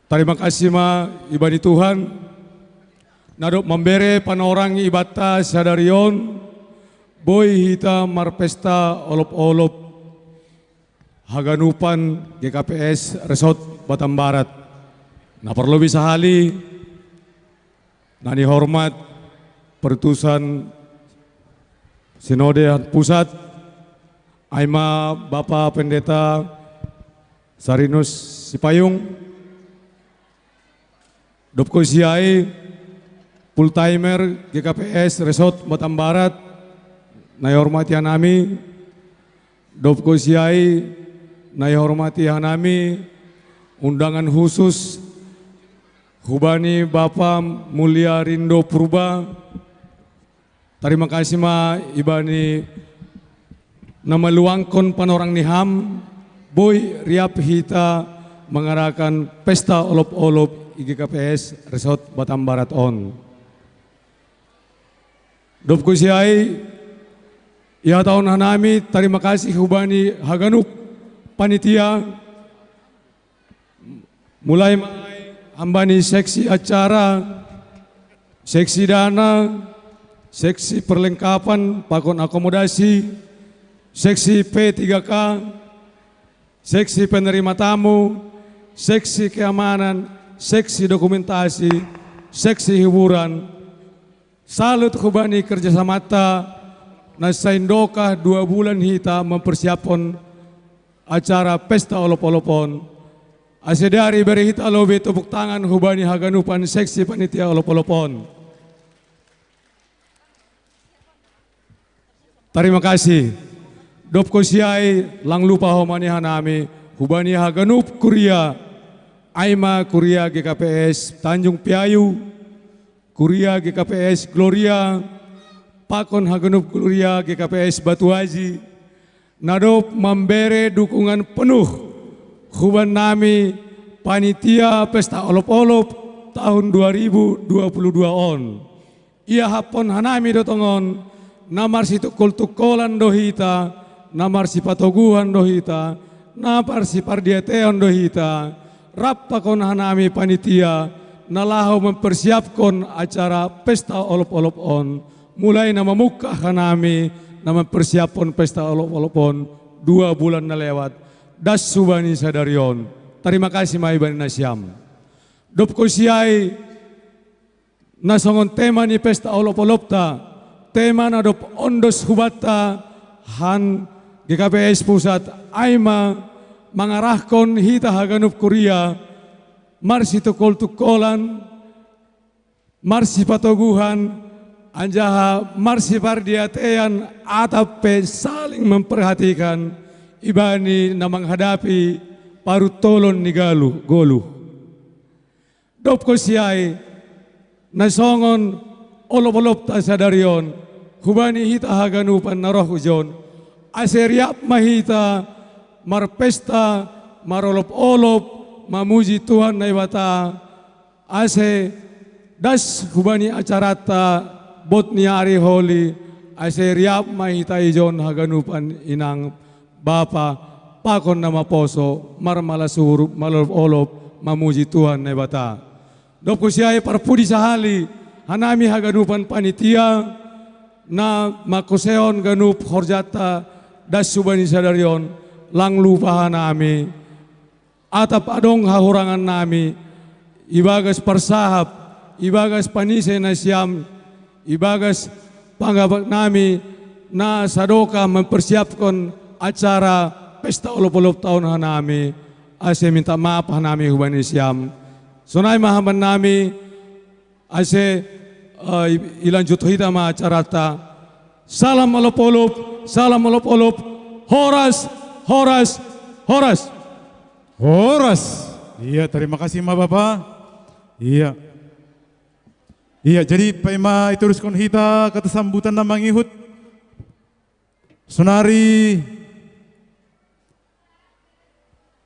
Tarima kasih ma ibani Tuhan, na dob mambere panorang ibanta sadari on, boi hita marpesta olop-olop haganupan G K P S Resort Batam Barat. Na parlobi sahali, na nihormat perutusan Sinode Pusat, ai ma Bapa Pendeta Sarinus Sipayung, dob konsi ai full timer G K P S Resort Batam Barat, na ihormati hanami, dob konsi ai na ihormati hanami, undangan khusus hubani Bapa Mulia Rindo Purba. Tarima kasih ma ibani na maluangkon panorang ni ham, boi riap hita mangadakan pesta olop-olop i G K P S Resort Batam Barat on. Dob konsi ai, ihatahon hanami tarima kasih hubani haganup panitia, mulai ma hambani seksi acara, seksi dana, seksi perlengkapan pakon akomodasi, seksi P tiga K, seksi penerima tamu, seksi keamanan, seksi dokumentasi, seksi hiburan. Salut hubani kerjasamanta, na saindokah dua bulan hita mempersiapkan acara pesta olop-olop on. Ase dari bere hita lobe tepuk tangan hubani haganupan seksi panitia olop-olop on. Tarima kasih. Dob konsi ai lang lupa ho ma nihanami hubani haganup kuria, ai ma kuria G K P S Tanjung Piayu, kuria G K P S Gloria, pakon haganup kuria G K P S Batu Aji, na dob mambere dukungan penuh hubannami panitia pesta olop-olop tahun dua ribu dua puluh dua on. Iahaphon hanami do tongon, na marsitungkol-tungkolan do hita, na marsipatoguhan do hita, na marsipardiateon do hita, rap pakon hanami panitia, na laho mempersiapkon acara pesta olop-olop on, mulai na mamungkah hanami na mempersiapkon pesta olop-olop on dua bulan na lewat, das hubani sadari on. Tarima kasih ma ibani nasiam. Dob konsi ai, na songon tema ni pesta olop-olopta, tema na dob ondos hubanta han G K P S Pusat, ai ma mangarahkon hita haganup kuria marsitungkol-tungkolan, marsipatoguhan, anjaha marsipardiatean atap pe saling memperhatikan ibani na manghadapi paruntolon ni galu, goluh. Dob konsi ai, na songon olop-olopta sadari on, hubani hita haganupan na roh hujon, ase riap ma hita marpesta, marolop-olop, mamuji Tuhan Naibata, ase das hubani acaranta bot ni ari holi, ase riap ma hita ijon haganupan inang bapa, pakon na maposo, marmala suhur, marolop-olop, mamuji Tuhan Naibata. Dob konsi ai parpudi sahali, hanami haganupan panitia, na mangkoseon ganup horjanta das hubani sadari on, lang lupa hanami, atap adong hahurangannami, ibagas parsahap, ibagas panise nasiam, ibagas panggabaknami, na sadokah mempersiapkon acara pesta olop-olopta on hanami, ase minta maaf hanami hubani siam. Sonai ma hambannami, Ase, eh, ilanjut hita ma acarata. Salam olop-olop, salam olop-olop. Horas, horas, horas. Horas. Iya, terima kasih ma Bapa. Iya. Iya, jadi paima ituruskon hita kata sambutan na mangihut. Sonari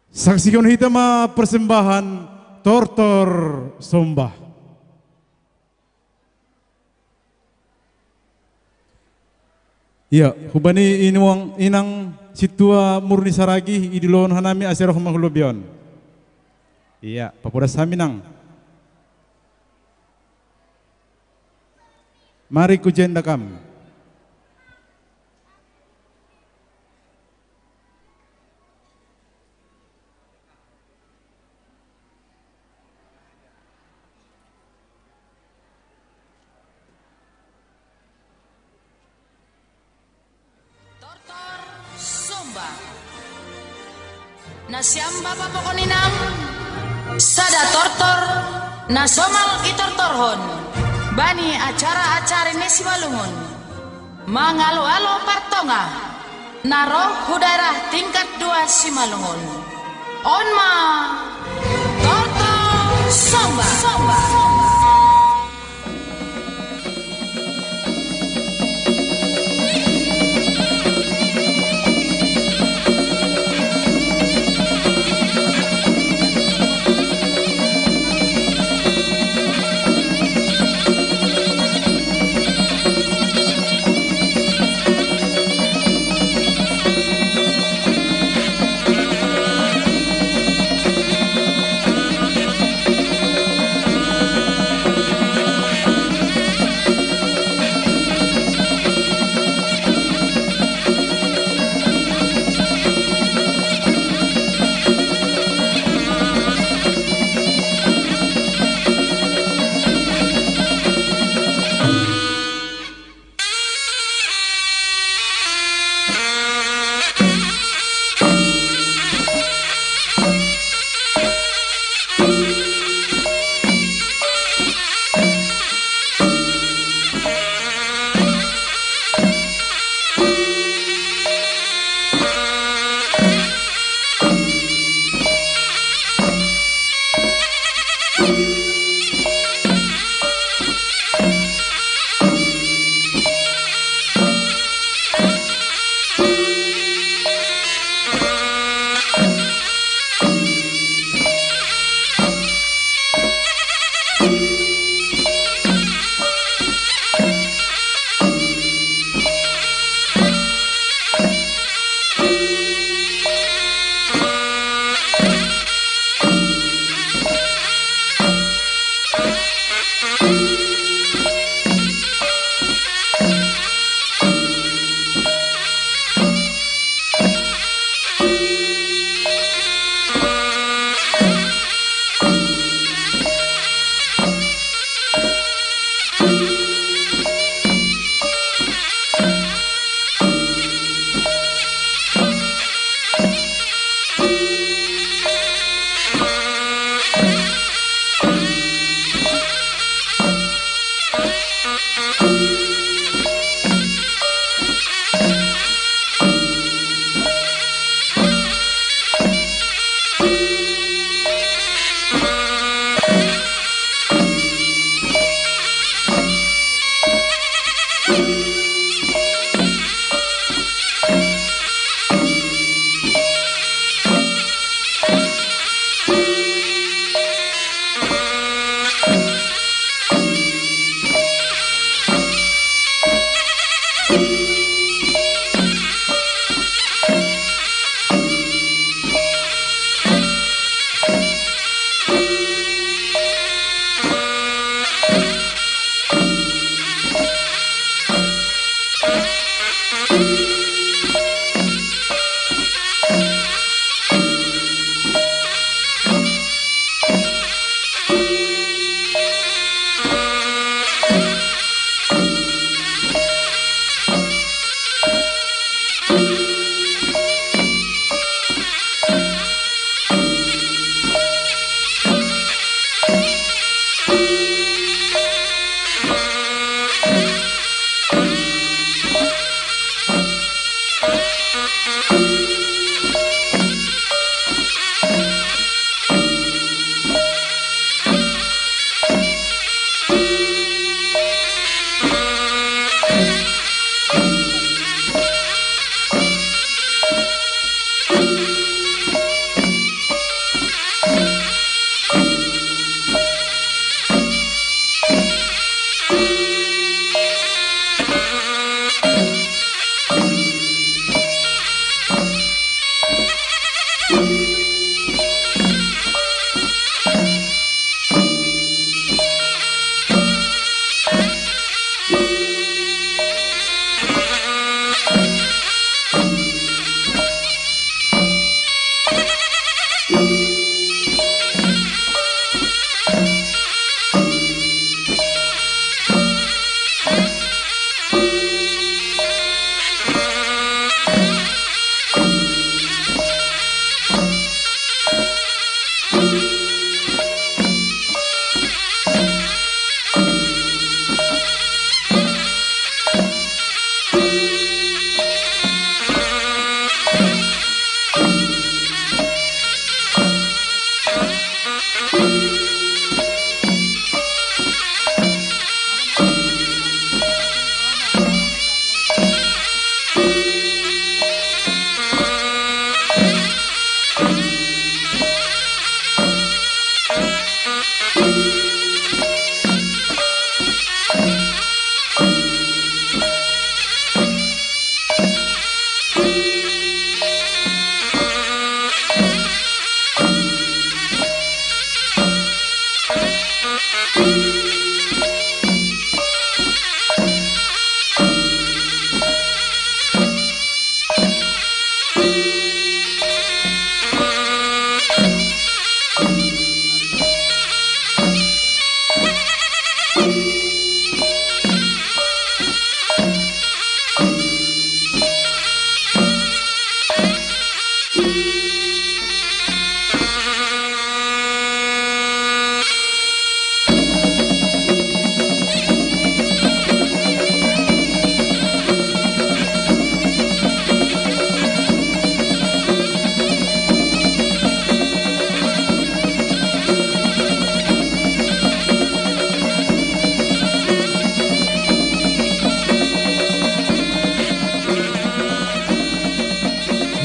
saksihon hita ma persembahan tortor somba. Iya, hubani inuang inang sintua Murni Saragi, idilohon hanami ase roh ma hu lobei on. Iya, papodas hami nang. Mari ku jenda kam. Tortor somba. Nasiam bapa pokon inang, sada tortor na somal itortorhon bani acara-acara ni Simalungun. Mangalo-alo partonga na roh hu daerah tingkat dua Simalungun. On ma tortor somba.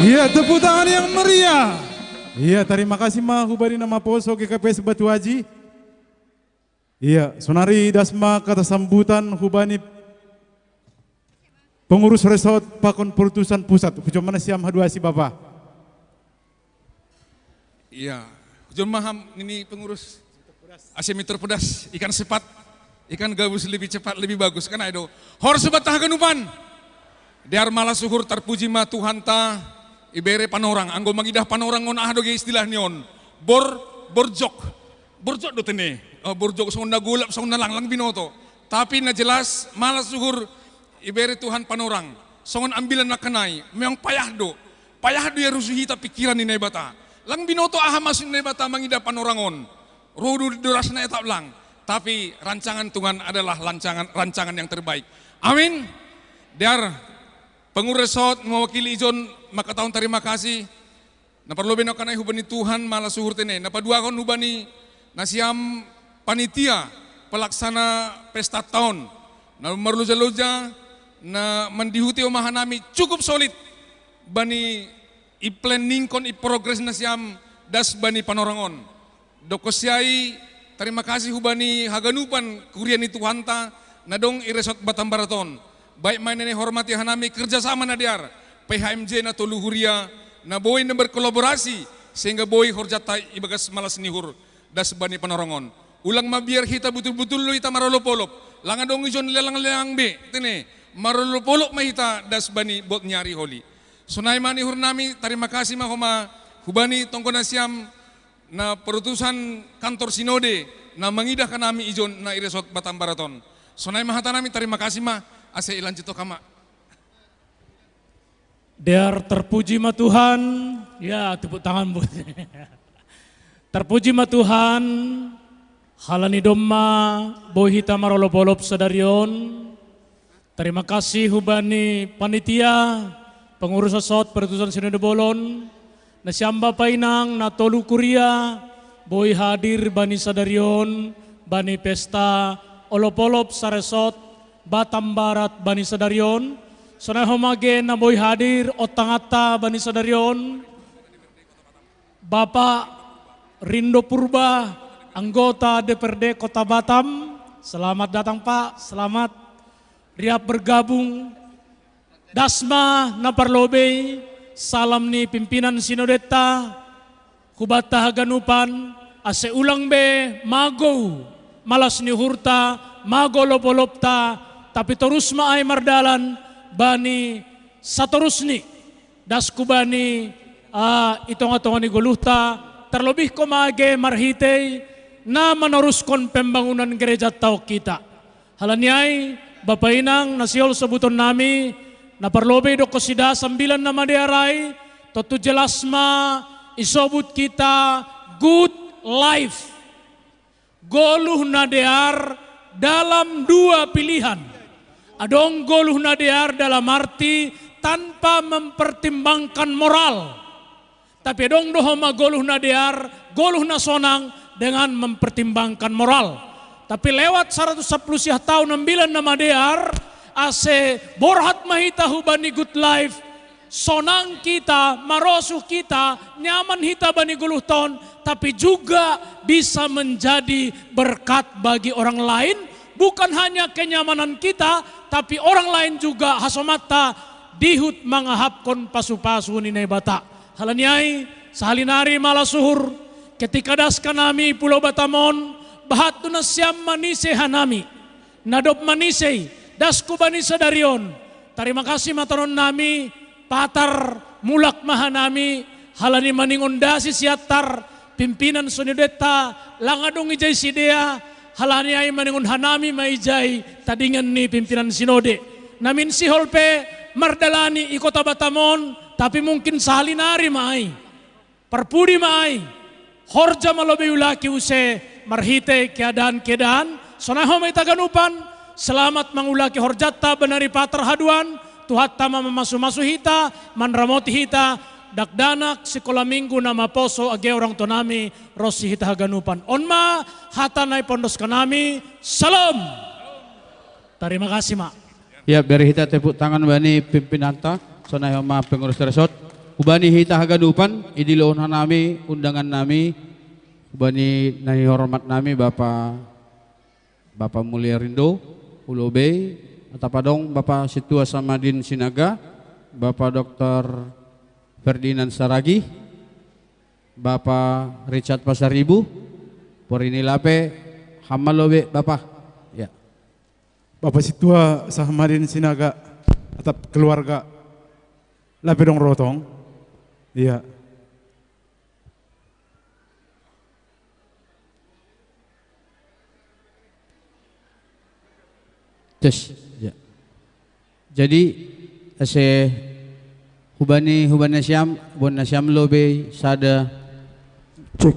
Iya, tepuk tangan yang meriah. Iya, tarima kasih ma hubani na maposo G K P S Batu Aji. Iya, sonari das ma kata sambutan hubani pengurus resort pakon perutusan pusat. Hujon ma nasiam haduasi, Bapa. Iya, hujon ma ham nini pengurus. Ase mintor pedas, ikan sepat, ikan gabus lebih cepat, lebih bagus. Kan ai do. Horas banta haganupan. Dear, malas uhur, tarpuji ma Tuhanta, ibere panorang. Anggo mangidah panorang on, aha do ge istilah ni on? Bor, borjok. Borjok do tene. Oh, borjok songon na golap, songon na langlang binoto. Tapi na jelas, malas uhur, ibere Tuhan panorang. Songon ambilan nangkin ai, memang payah do. Payah do ia rusu hita pikiran ni Naibata. Lang binoto aha maksud ni Naibata mangidah panorang on. Ro do di dorasna, etap lang. Tapi rancangan Tuhan adalah rancangan, rancangan yang terbaik. Amin. Dear, pengurus resort mewakili ijon mangkatahon tarima kasih. Na parlobei nangkin ai hubani Tuhan, malas uhur tene. Na paduahon hubani nasiam panitia pelaksana pesta taon. Na marloja-loja, na mandihuti homa hanami cukup solid bani i-planningkon, i-progres nasiam das bani panorang on. Dokkon siai, tarima kasih hubani haganupan kuria ni Tuhanta na dong i resort Batam Barat on. Baik ma na nihormati hanami kerjasama na dear, P H M J na tolu huria, na boi na berkolaborasi, sehingga boi horjanta ibagas malas ni uhur das bani panorang on. Ulang mabiar hita butul-butul do hita marolop-olop. Lang adong ijon lelang-lelang be, tene, marolop-olop ma hita das bani bot ni ari holi. Sonai ma ni uhurnami, tarima kasih ma homa hubani tonggo nasiam na perutusan kantor sinode, na mangidah hanami ijon na i resort Batam Barat on. Sonai ma hatanami, tarima kasih ma, ase ilanjut ho ma. Dear, terpuji ma Tuhan. Ya, tepuk tangan buat. Terpuji ma Tuhan, halani domma boi hita marolop-olop sadari on. Tarima kasih hubani panitia, pengurus resort, perutusan sinode bolon, nasiam bapa inang na tolu kuria, boi hadir bani sadari on, bani pesta olop-olop saresort Batam Barat bani sadari on. Sonai homa ge na boi hadir ontanganta bani sadari on, Bapak Rindo Purba, anggota D P R D Kota Batam. Selamat datang, Pak. Selamat riap bergabung. Das ma na parlobei, Salam ni pimpinan sinodeta, hubanta haganupan, ase ulang be magou malas ni uhurta, magou lopolopta, tapi torus ma ai mardalan bani satorusni, das hubani, ah, i tongatonga ni goluhta, tarlobih homa age marhitei na manorushon pembangunan gerejanta on hita. Halani ai, Bapa Inang, na sihol sobuton nami, na parlobei do hosida sambilan na madear ai, tontu jelas ma isobut hita good life. Goluh na dear dalam dua pilihan. Adong goluh na dear dalam arti tanpa mempertimbangkan moral. Tapi adong do homa goluh na dear, goluh na sonang dengan mempertimbangkan moral. Tapi lewat saratus sapuluh siah taon ambilan na madear, ase borhat ma hita hubani good life, sonang hita, marosuh hita, nyaman hita bani goluhta on, tapi juga bisa menjadi berkat bagi orang lain, bukan hanya kenyamanan kita, tapi orang lain juga hasomanta dihut mangahapkon pasupasu ni Naibata. Halani ai, sahali nari malas uhur, ketika das hanami Pulo Batam on, bahat tu nasiam manise hanami. Na dob manise i, das hubani sadari on. Tarima kasih ma tonon nami, Patar, mulak ma hanami, halani maningon das i siantar pimpinan sinodenta, lang adong ijai sidea, halani ai maningon hanami ma ijai tadingan ni pimpinan sinode. Namin sihol pe mardalani i kota Batam on, tapi mungkin sahali nari ma ai. Parpudi ma ai, horja ma lobei ulaki use marhitei keadaan-keadaan, sonai homa hita haganupan, selamat mangulaki horjanta bani ari Patar haduan, Tuhanta ma mamasumasu hita, manramoti hita, dakdanak sikola minggu na maposo age orang tua nami ronsi hita haganupan. On ma hata na ipondoskon nami, salam. Tarima kasih ma. Ya, bere hita tepuk tangan bani pimpinanta, sonai homa pengurus resort. Hubani hita haganupan, idilohon hanami undangan nami, hubani na nihormat nami Bapa, Bapa Mulia Rindo, hu lobei, atap adong Bapa Sintua Samadin Sinaga, Bapa Doktor Ferdinand Saragih, Bapa Richard Pasaribu, porini lape, ham ma lobei Bapa. Ya. Bapa Sintua Samadin Sinaga, atap keluarga, lape dong ro tong? Iya. Tes, ya. Jadi, ase hubani, hubani nasiam, hubani nasiam lobei sada. Cek,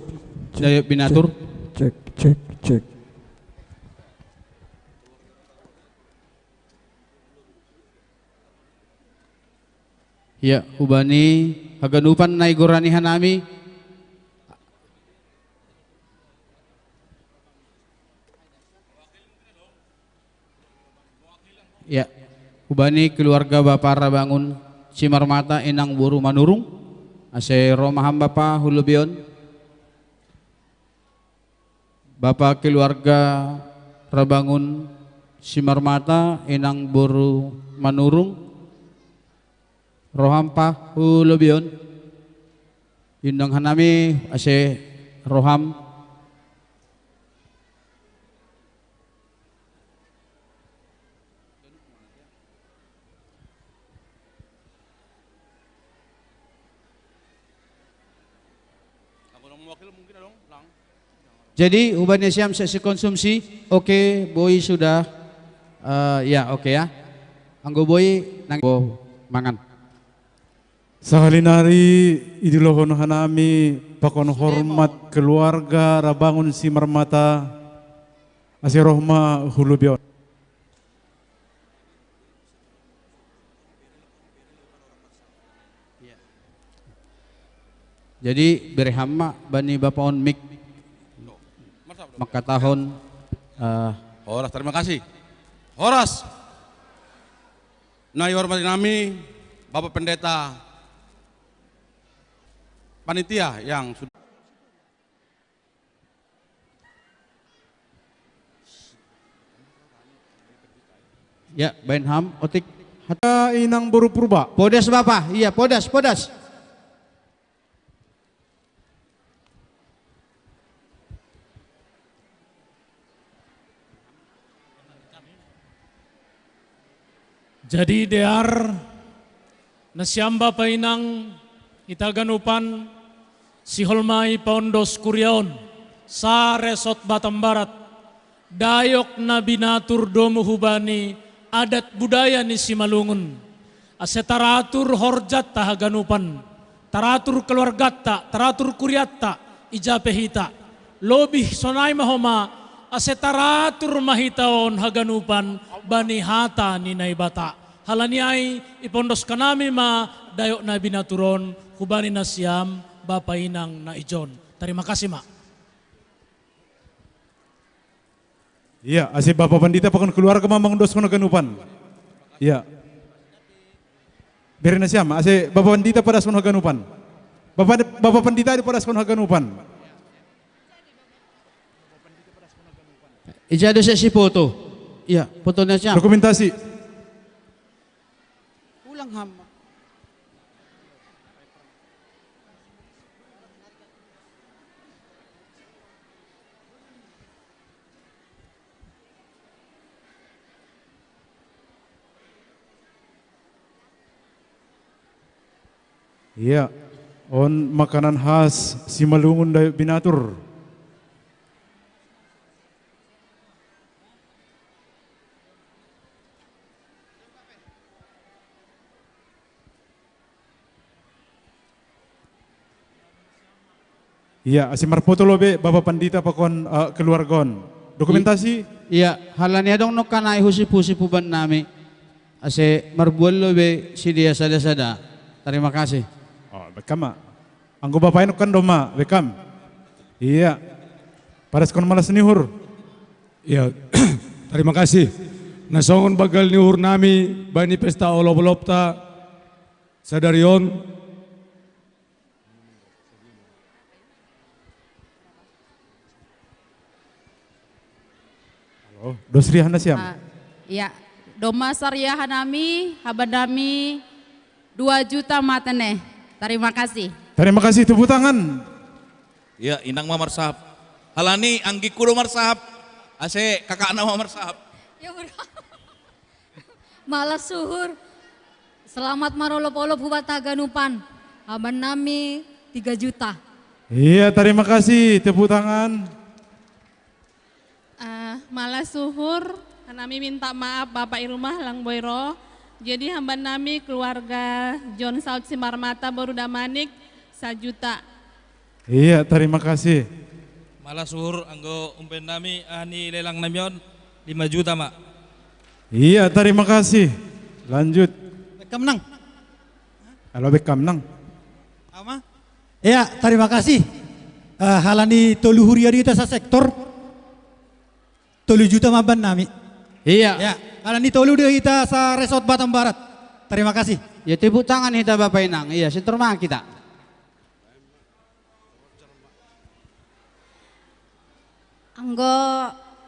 cek, dayot binatur. Cek, cek, cek. Ya, hubani haganupan na igorani hanami. Ya, hubani keluarga Bapa Rabangun Simarmata, Inang boru Manurung, ase ro ma ham Bapa hu lobei on. Bapa keluarga Rabangun Simarmata, Inang boru Manurung, ro ham Pa hu lobei on. Iundang hanami ase ro ham. Jadi, hubani nasiam sesi konsumsi, oke, boi sudah. Eh, ya, oke ya. Anggo boi nang bo mangan. Sahali nari idilohon hanami pakon hormat keluarga Rabangun Simarmata, ase roh ma hu lobei on. Jadi, bere ham ma bani Bapa on mik. Mangkatahon, eh, horas, terima kasih. Horas. Na ihormati nami, Bapak Pendeta, panitia yang sudah. Ya, baen ham, otik. Hata inang boru Purba. Podas bapa, iya, podas, podas. Jadi dear nasiam bapa inang hita ganupan, sihol ma i paondos kuriaon, sa resot Batam Barat, dayok na binatur domu hubani adat budaya ni Simalungun, ase taratur horjanta haganupan, taratur keluarganta, taratur kurianta, ija pe hita. Lobih sonai ma homa, ase taratur ma hita on haganupan bani hata ni Naibata. Halani ai ipondos hanami ma dayok na binatur on hubani nasiam bapa inang na ijon. Tarima kasih ma. Iya, ase Bapa Pandita pakon keluarga ma mangondoskon haganupan. Iya. Bere nasiam, ase Bapa Pandita padaskon haganupan. Bapa, Bapa Pandita dipadaskon haganupan. Ija do sesi foto. Iya, foto nasiam. Dokumentasi. Ulang hama. Iya, on makanan khas Simalungun dayok binatur. Iya, ase marpoto lo be Bapa Pandita pakon, eh, keluarga on. Dokumentasi? Iya, halani adong nongkanai husip-husip huban nami. Ase marbual lo be sidea sada-sada. Tarima kasih. Oh, bekam ma. Anggo bapa inang kan do ma, bekam. Iya. Padaskon malas ni uhur. Iya. Tarima kasih. Na songon banggal ni uhur nami bani pesta olop-olopta sadari on. Halo, dos riah nasiam. Ah, iya. Domma sariahan nami, haban nami dua juta ma tene. Tarima kasih. Tarima kasih, tepuk tangan. Iya, inang ma marsahap. Halani anggingku do marsahap. Ase kakakna ma marsahap. Ya, bro. Malas uhur. Selamat marolop-olop hubanta haganupan. Haban nami tiga juta. Iya, tarima kasih. Tepuk tangan. Eh, malas uhur, nami minta maaf Bapak i rumah lang boi ro. Jadi haban nami keluarga John Saud Simarmata boru Damanik sajuta. Iya, tarima kasih. Malas uhur anggo umbahen nami, ah, ni lelang nami on lima juta ma. Iya, tarima kasih. Lanjut. Bekam nang. Halo, bekam nang. Ama? Iya, tarima kasih. Eh, halani tolu huria do hita sasektor. Tolu juta ma haban nami. Iya. Ya, halani tolu do hita saresort Batam Barat. Tarima kasih. Ya, tepuk tangan hita bapa inang. Iya, sintor ma hita. Anggo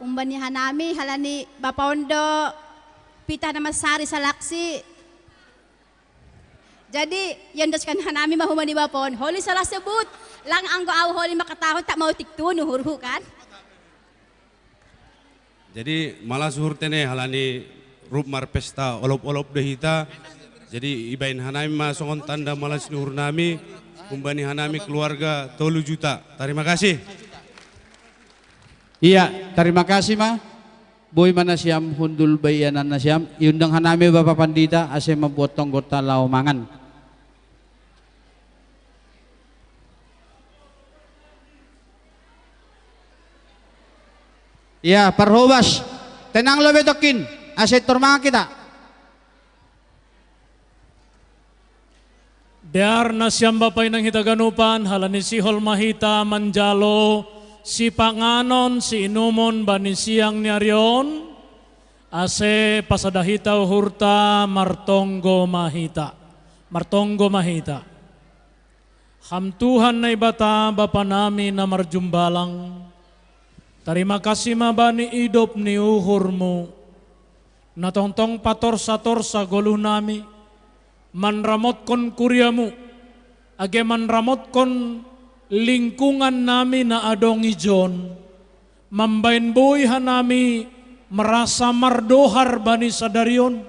umbahen hanami halani bapa on do pitah na mansari salaksi. Jadi iondoskan hanami ma homa ni bapa on. Holi salah sebut. Lang anggo au holi mangkatahon tak mau tiktu nuhurhu kan. Jadi malas uhur tene halani rup marpesta olop-olop do hita. Jadi ibahen hanami ma songon tanda malas ni uhur nami, umbani hanami keluarga tolu juta. Tarima kasih. Iya, tarima kasih ma. Boi ma nasiam hundul baianan nasiam, iundang hanami Bapa Pandita ase mambuat tonggonta laho mangan. Iya, parhobas. Tenang lo betokkin. Ase tor mangan hita. Dear nasiam bapa inang hita ganupan, halani sihol ma hita manjalo sipanganon siinumon bani siang ni ari on, ase pasada hita uhurta martonggo ma hita. Martonggo ma hita. Ham Tuhan Naibata Bapa nami na marjumbalang, tarima kasih ma bani idop ni uhurmu. Na tongtong patorsa-torsa goluh nami, manramotkon kuriamu, age manramotkon lingkungan nami na adong ijon, mambaen boi hanami merasa mardohar bani sadarion,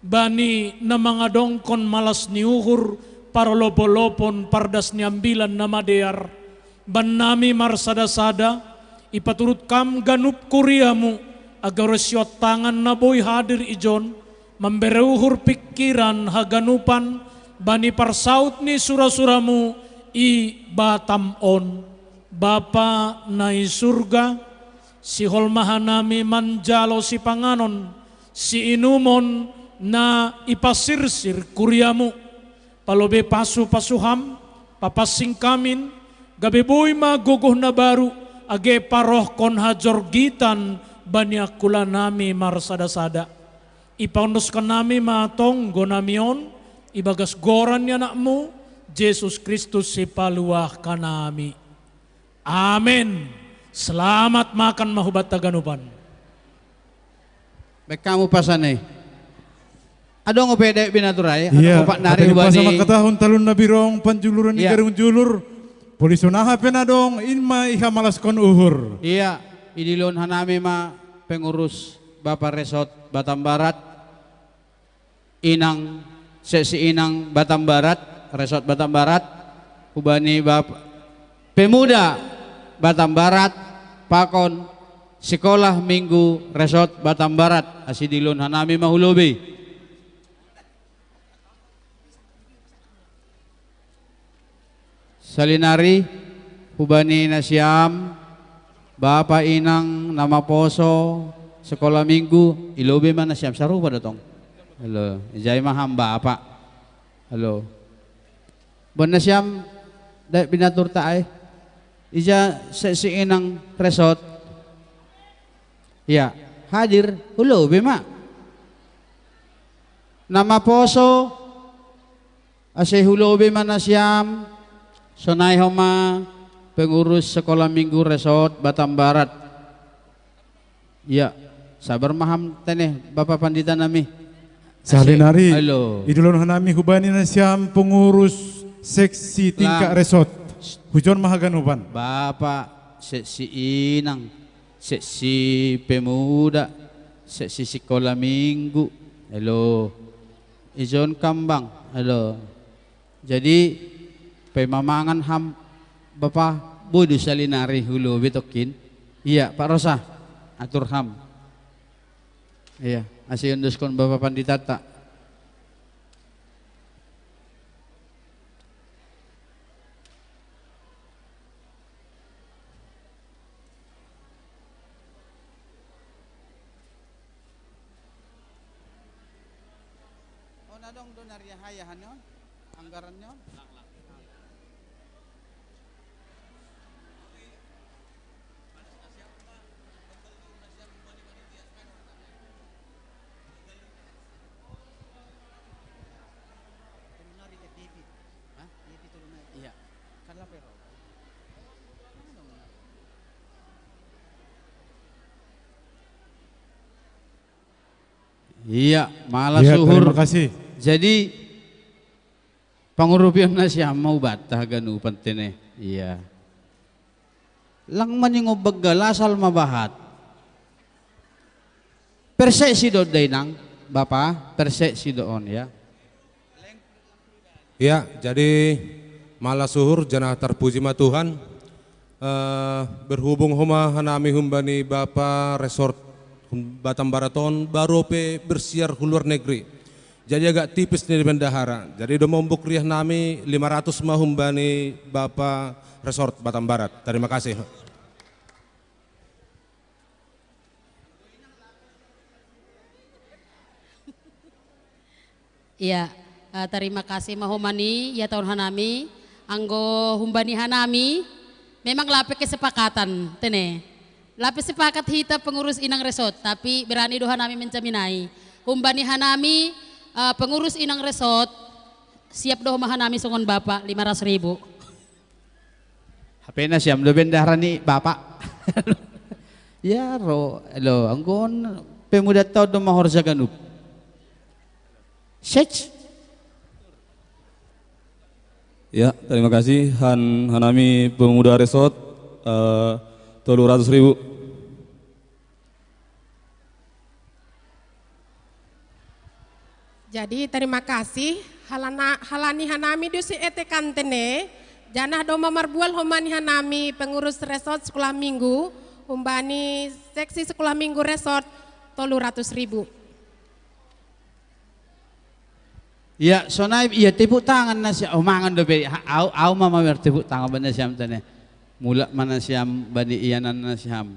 bani na mangadongkon malas ni uhur, parolopolopon pardas ni ambilan na madear, bannami marsada-sada, ipaturut kam ganup kuriamu, agar siot tangan na boi hadir ijon, mambere uhur pingkiran haganupan, bani parsaut ni sura-suramu i Batam on. Bapa na i surga, sihol ma hanami manjalo sipanganon, siinumon na ipasirsir kuriamu, palobe pasu-pasu ham, papansing hamin, gabe boi ma gogoh na baru, age parohkon hajorgitan bani angkula nami marsada-sada. Ipaondoskon nami ma tonggo nami on, ibagas goran ni anakmu, Jesus Kristus sipaluah hanami. Amen. Selamat makan ma hubanta ganupan. Baik kamu pasane. Adong ope dek binatur ai, adong. Iya, opat nari hubani. Pasa mangkatahon talun na birong panjuluran ni, iya, garung julur. Polisi naha pe na adong, in ma ihamalaskon uhur. Iya, idilon hanami ma pengurus Bapa Resort Batam Barat, Inang, Seksi Inang Batam Barat, Resort Batam Barat, hubani Bapa Pemuda Batam Barat, pakon Sekolah Minggu Resort Batam Barat, asi dilon hanami ma hu lobei. Salinari, hubani nasiam, Bapa Inang na maposo, Sekolah Minggu, i lobei ma nasiam, sarupa do tong. Halo, ijai ma ham Bapa. Halo. Bon nasiam, dek binaturta ai. Ija Seksi Inang Resort. Iya, hadir, hu lobei ma. Na maposo, ase hu lobei ma nasiam, sonai homa pengurus Sekolah Minggu Resort Batam Barat. Iya, sabar ma ham tene, Bapa Pandita nami. Salinari, alo, idilon hanami hubani nasiam pengurus seksi tingkat resort. Hujon ma haganupan. Bapa Seksi Inang, Seksi Pemuda, Seksi Sekolah Minggu. Halo. Ijon kam bang. Halo. Jadi, paima mangan ham Bapa, boi do salinari hu lobei tongkin. Iya, Pak Rosa, atur ham. Iya, asi ondoskon Bapa Panditata. Oh, na adong do na riahayahan on, anggaran on? Iya. Iya, malas uhur. Iya, terima kasih. Jadi, pangurupion nasiam ma hubanta haganupan tene. Iya. Lang maningob banggal asal ma bahat. Perseksi do dainang, Bapa, perseksi do on ya. Ya, jadi malas uhur, janah tarpuji ma Tuhan. Eh, berhubung homa hanami humbani Bapa Resort Batam Barat on, baru pe bersiar hu luar negeri. Jadi agak tipis ni bendahara. Jadi do mombuk riah nami lima ratus ma humbani Bapa Resort Batam Barat. Terima kasih. Iya, eh, tarima kasih ma homa ni, ya, taon hanami, anggo humbani hanami, memang lape kesepakatan, tene. Lape sepakat hita pengurus Inang Resort, tapi berani do hanami menjamin ai. Humbani hanami, eh, pengurus Inang Resort, siap do homa hanami songon Bapa, lima ratus ribu. Hape nasiam do bendahara ni Bapa. Ya ro, lo, anggo on Pemuda tau do mahorja ganup. Sec. Ya, terima kasih. Han, hanami pemuda resort, eh, tolu ratus ribu. Jadi terima kasih halana, halani hanami dusi etekan tene, janah do mamarbual homani hanami pengurus resort sekolah minggu, humbani seksi sekolah minggu resort tolu ratus ribu. Ya, sonai ia tepuk tangan nasi, oh mangan do be, au, au mama mer tepuk tangan bana siam tene. Mulak mana siam bani ianan nasi ham.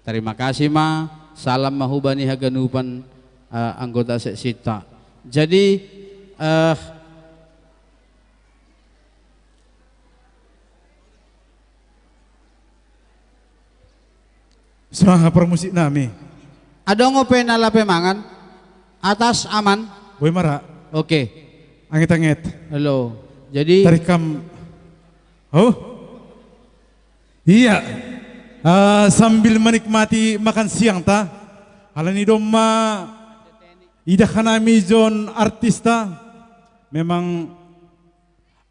Terima kasih ma, salam mahu bani haganupan uh, anggota seksita. Jadi uh, Saha parmusik nami. Adong ope na lape mangan. Atas aman. Boi mara. Oke. Anget-anget. Halo. Jadi tarikam. Oh. Iya. Uh, sambil menikmati makan siang ta. Halani domma idah hanami jon artista. Memang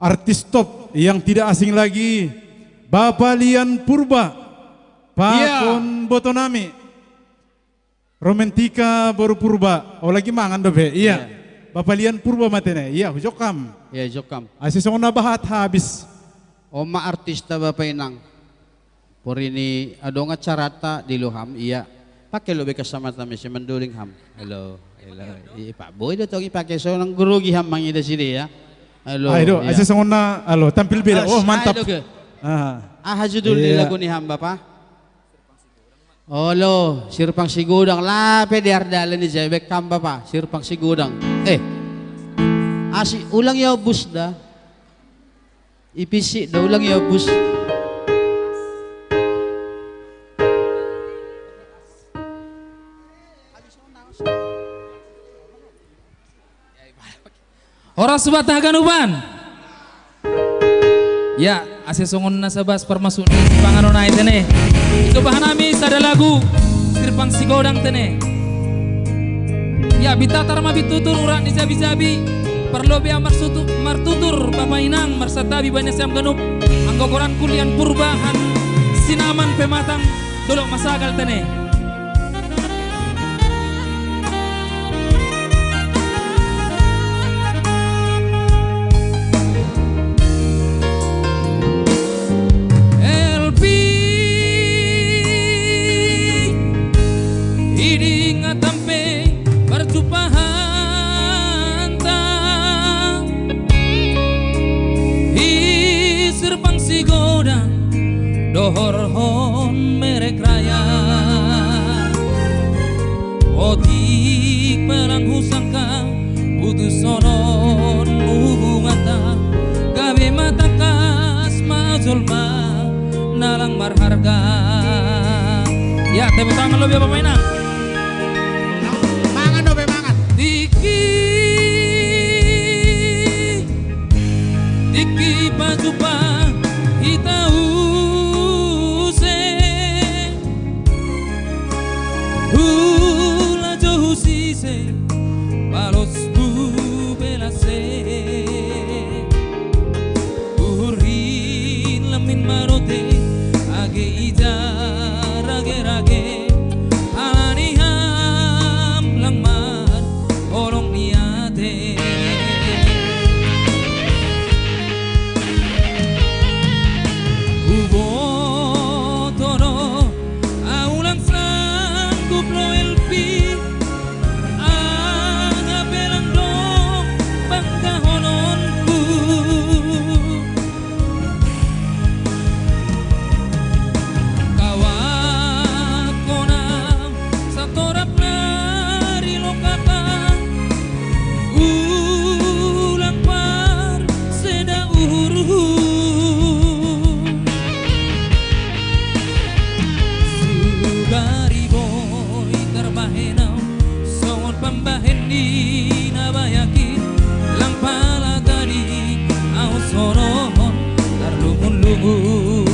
artis top yang tidak asing lagi, Bapa Lian Purba, pakon boto nami. Romantika boru Purba, oh lagi mangan dope, iya. Bapa Lian Purba matene, iya, hujokam. Iya, hujokam. Ase songon na bahat habis. Oma artista Bapa Inang. Porini adong acarata di lo ham, iya. Pake lo be kacamata mese mandoling ham. Halo, halo. Ipa boy do tong ipake so nang grogi ham mangida sini ya. Halo. Ayo, iya. Asa songona, halo, tampil beda. Oh, mantap. Ayo, ah. Aha judul iya. Di lagu ni ham, Bapak? Olo, Sirpang Sigodang lape di ardalan ni jebek kam, Bapak. Sirpang Sigodang. Eh. Asi ulang ya bus dah. Ipisi da ulang ya bus. Horas subat haganupan. Ya, ase songon na sabas parmasuk ni panganon ai tene. Coba hanami sada lagu Sirpang Sigodang tene. Ya, bitatar ma bitutur urat ni jabi-jabi. Parlobei marsutu martutur bapa inang marsantabi bani nasiam ganup. Anggo goran kulian purbahan sinaman pematang dolok masagal tene. Idingat ampe parjumpahanta. Isir pangsigodang dohorhon merek raya. Otik pelang husangka putus sonon hubunganta. Gabe matangkas ma jolma nalang marharga. Ya, tepuk tangan lo biar pemainna. Mangan dope mangan. Tingki tingki pajumpa hita use. Hula jo husise balos bubelase. Uhurin lamin marote age ija rage-rage. Alani ham langmar holong ni ate. Hubotono aulang sanggup lo elpi. Anga pelang dong bangkahononku. Kawakkona satorap nari lokata. Ulang par seda uhurhu. Sugari boi tarbahenau songon pambahen ni na bayakin. Lang pala tadi au sonohon tarlungun-lungun.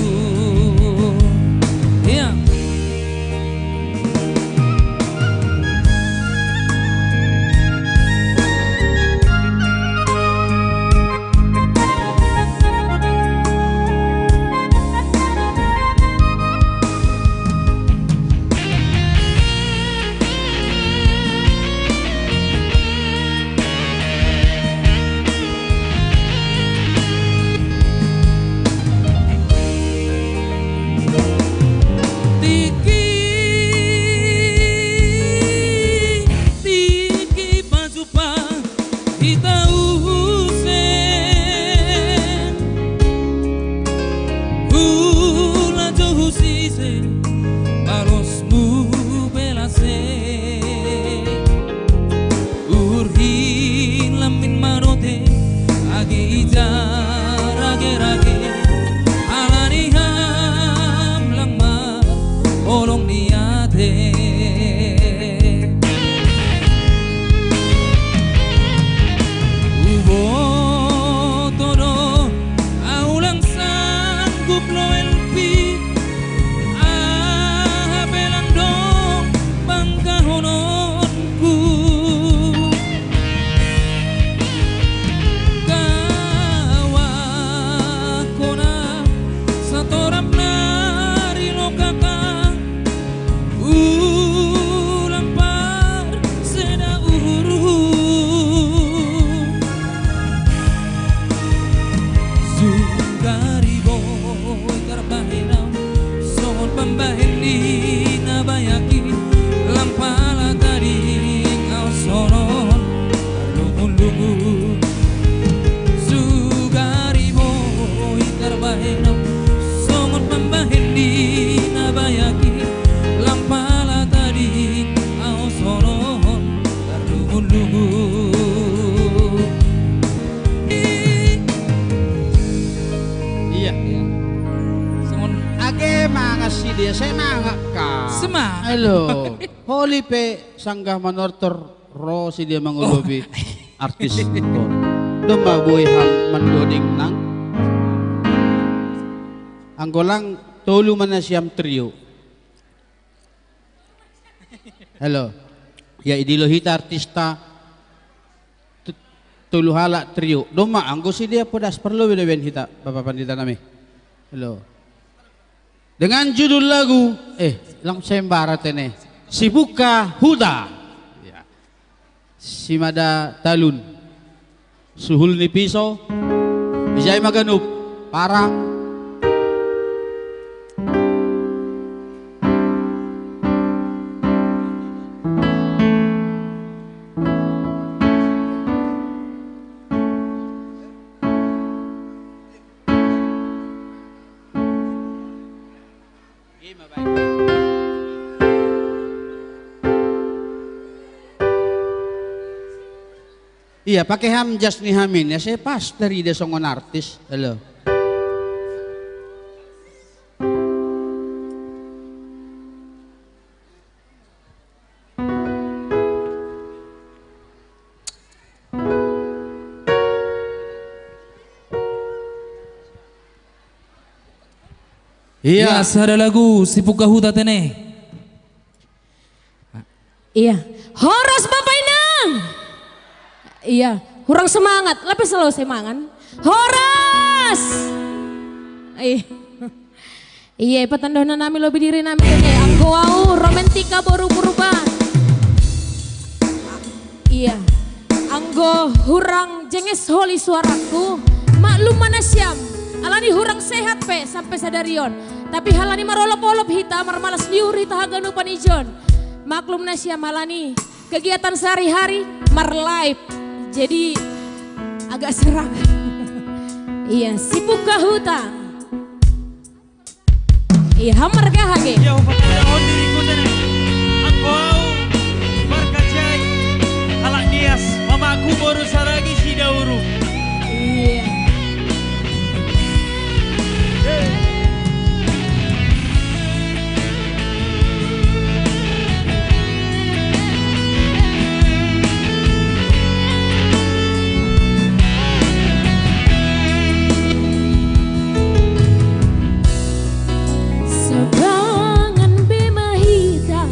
Ia. Iya. Songon age mangan si dia, sai mangan ka. Sema. Halo. Holi pe sanggah manortor ro si dia mangolopi artis. Domma boi ham mandoding nang. Anggo lang tolu ma nasiam trio. Halo. Ya, idilo hita artista. Tolu halak trio. Domma anggo si dia podas parlobei do baen hita, Bapak Pandita nami. Halo. Dengan judul lagu, eh, lang sembara tene. Sibuka Huta. Ya. Simada Talun. Suhul ni Piso. Ijai ma ganup. Parang. Iya, pake ham jas ni hamin ya, saya pas dari dia songon artis. Halo. Iya. Iya, sada lagu Sibuka Huta tene. Iya. Horas Bapak Inang. Iya, hurang semangat, lape selalu semangan. Horas. Iya. Iya, patandahonon nami lobi diri nami tene. Anggo au Romantika boru Purba. Iya. Anggo hurang jenges holi suaraku, maklum ma nasiam. Alani hurang sehat pe sampe sadari on. Tapi halani marolop-olop hita, marmalas liur hita haganupan ijon. Maklum nasiam alani kegiatan sehari-hari marlive. Jadi agak serak. Iya, Sibuka Huta. Iya, hamar gahage. Iya, hupakarahon diriku tene. Anggo au markajai halak Nias, mamaku boru Saragi Sidauru. Iya. Sabangan be ma hita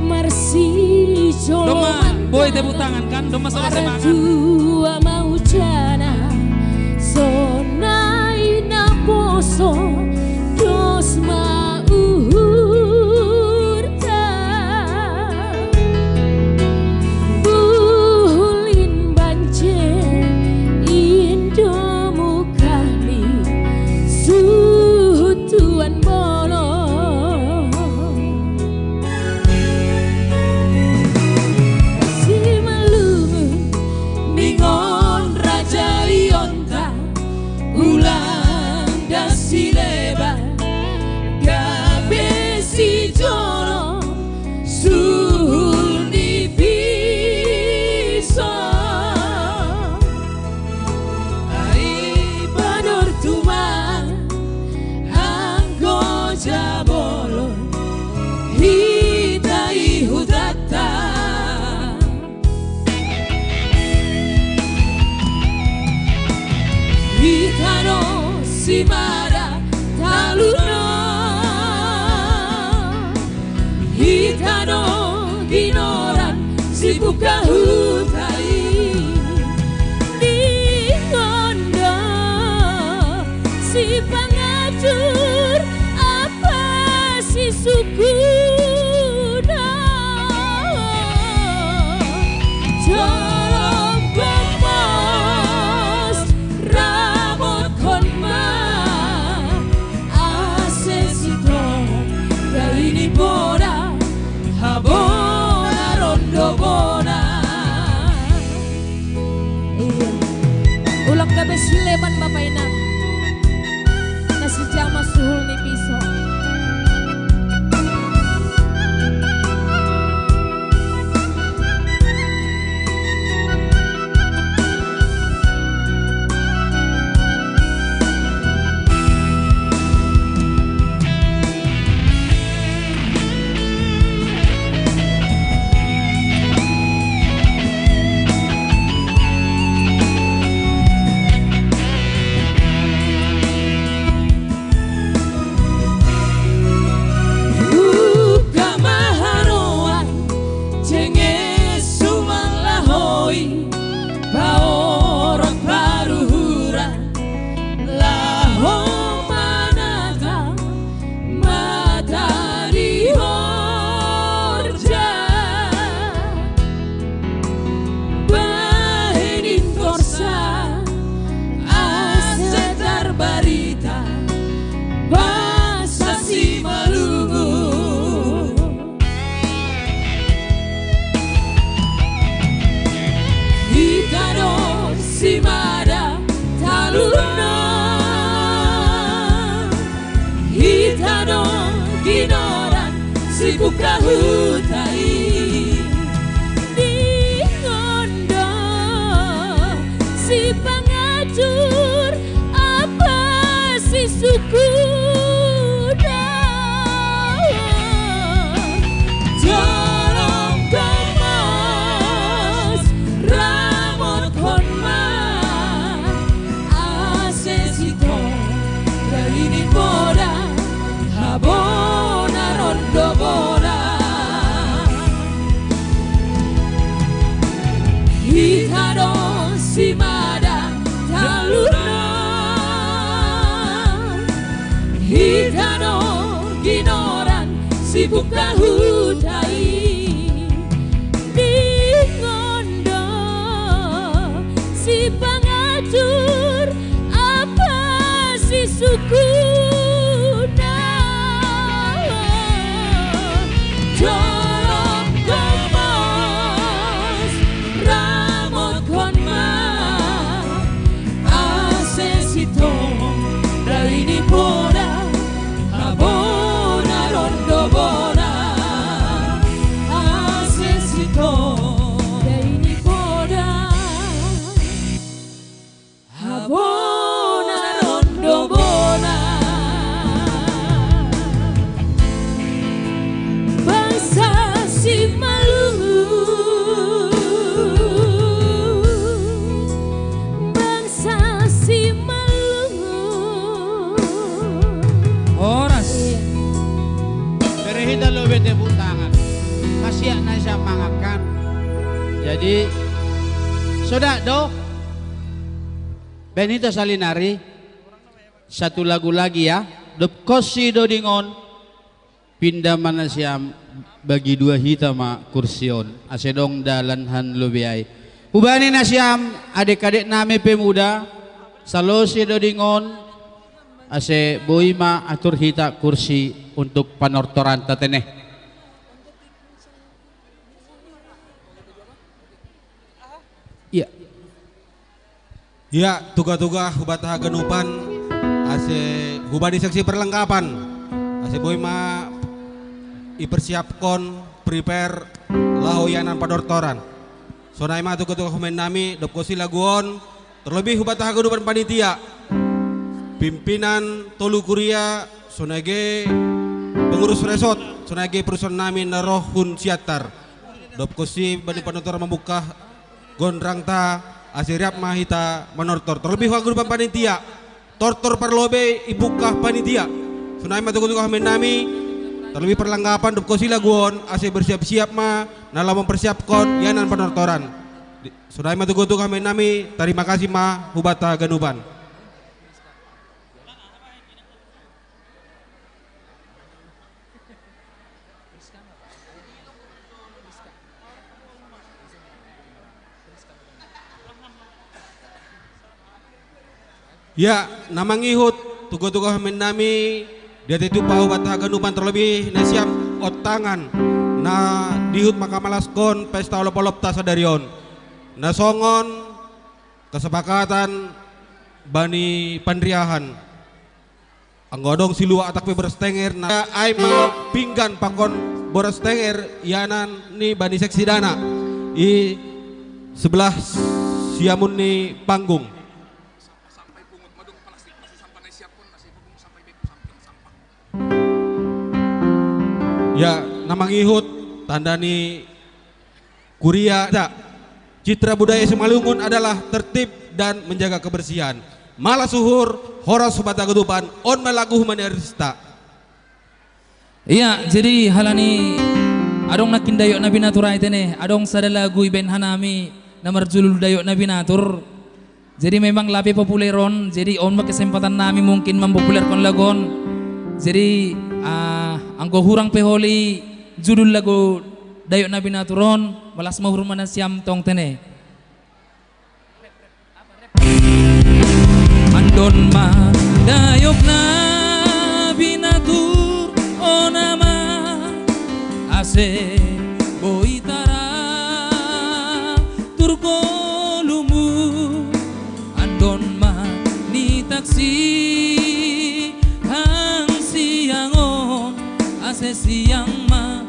marsijoloman. Domma boi tepuk tangan kan, domma solo semangat. Martua ma hujana, sonai naposo dos ma uhurta. Buhulin bance indomu kali suhut tuan bolon. Simalungun ningon raja ionta ulang dasi lebar gabe sijolo suhul ni piso. Ai padortu ma anggo jabolon hita i hutanta. Hita do simada taluna, hita do ginoran Sibuka Huta i. Ningon do sipangatur apa sisukuna. Jolom gomos ramotkon ma ase sitong dali ni poda habonaron do bona. Iya. Ulang gabe sileban Bapak Inang. Na sijama suhul ni piso. Sibuka huta i, dingon do si pangatur apa si sukuna. Tolong kemas ramot hon ma ase sitong dari ni poda. Habona rondo bona, hita do si mada taluna, hita do ginoran si buka huta i, dingon do si pangatur apa si sukuna. Tolong kemas ramot hon ma ase sitong dari ni poda. Habona rondo bona ase sitong dari ni poda. Habona rondo bona. Bangsa si malungu, bangsa si malungu. Horas. Iya. Bere hita lobe tepuk tangan. Masih nak saya mangakan. Jadi, soda do. Benita Salinari. Satu lagu lagi ya. Dop kosi do dingon. Pinda ma nasiam, bagi dua hita ma kursi on. Ase dong dalan han lobe ai. Hubani nasiam, adek-adek nami pemuda, salosi do dingon, ase boi ma atur hita kursi untuk panortoran ta tene. Iya. Ia, tuga-tuga hubata haganupan, ase hubani seksi perlengkapan, ase boi ma ipersiapkon, prepare, laho ianan panortoran. Sonai ma tuga-tuga humen nami, dop kosi lagu on, terlebih hubata haganupan panitia, pimpinan tolu kuria, sonai ge pengurus resort, sonai ge perusahaan nami na roh hun Siantar. Dop kosi bani panortoran mambuka gondrang ta, ase riap ma hita manortor. Terlebih haganupan panitia, tortor parlobe ibuka panitia. Sonai ma tuga-tuga humen nami, terlebih perlengkapan dop kosi lagu on, ase bersiap-siap ma, na laho mempersiapkon ianan panortoran. Sonai ma tuga-tuga humen nami, tarima kasih ma hubata haganupan. Ia, na mangihut, tuga-tuga humen nami, dia tetu pahu bata haganupan terlebih, nasiam otangan, na dihut mangamalaskon pesta olop-olop ta sadari on. Na songon kesepakatan bani panriahan. Anggo adong silua atak pe boras tenger, na ai ma pinggan pakon boras tenger ianan ni bani seksi dana i sebelah siamun ni panggung. Ia, na mangihut tanda ni kuria. Citra budaya Simalungun adalah tertib dan menjaga kebersihan. Malas uhur, horas hubata haganupan, on ma lagu humaniarista. Ia, jadi halani adong nangkin dayok na binatur ai tene, adong sada lagu ibaen hanami na marjulul dayok na binatur. Jadi memang lape populer on, jadi on ma kesempatan nami mungkin mampopulerkon lagu on. Jadi, ah, anggo hurang pe holi judul lagu dayok na binatur on, malas ma uhur ma nasiam tong tene. Andon ma dayok na binatur on ama, ase boi tara turgolumu. Andon ma ni taksi hang siang on, ase siang ma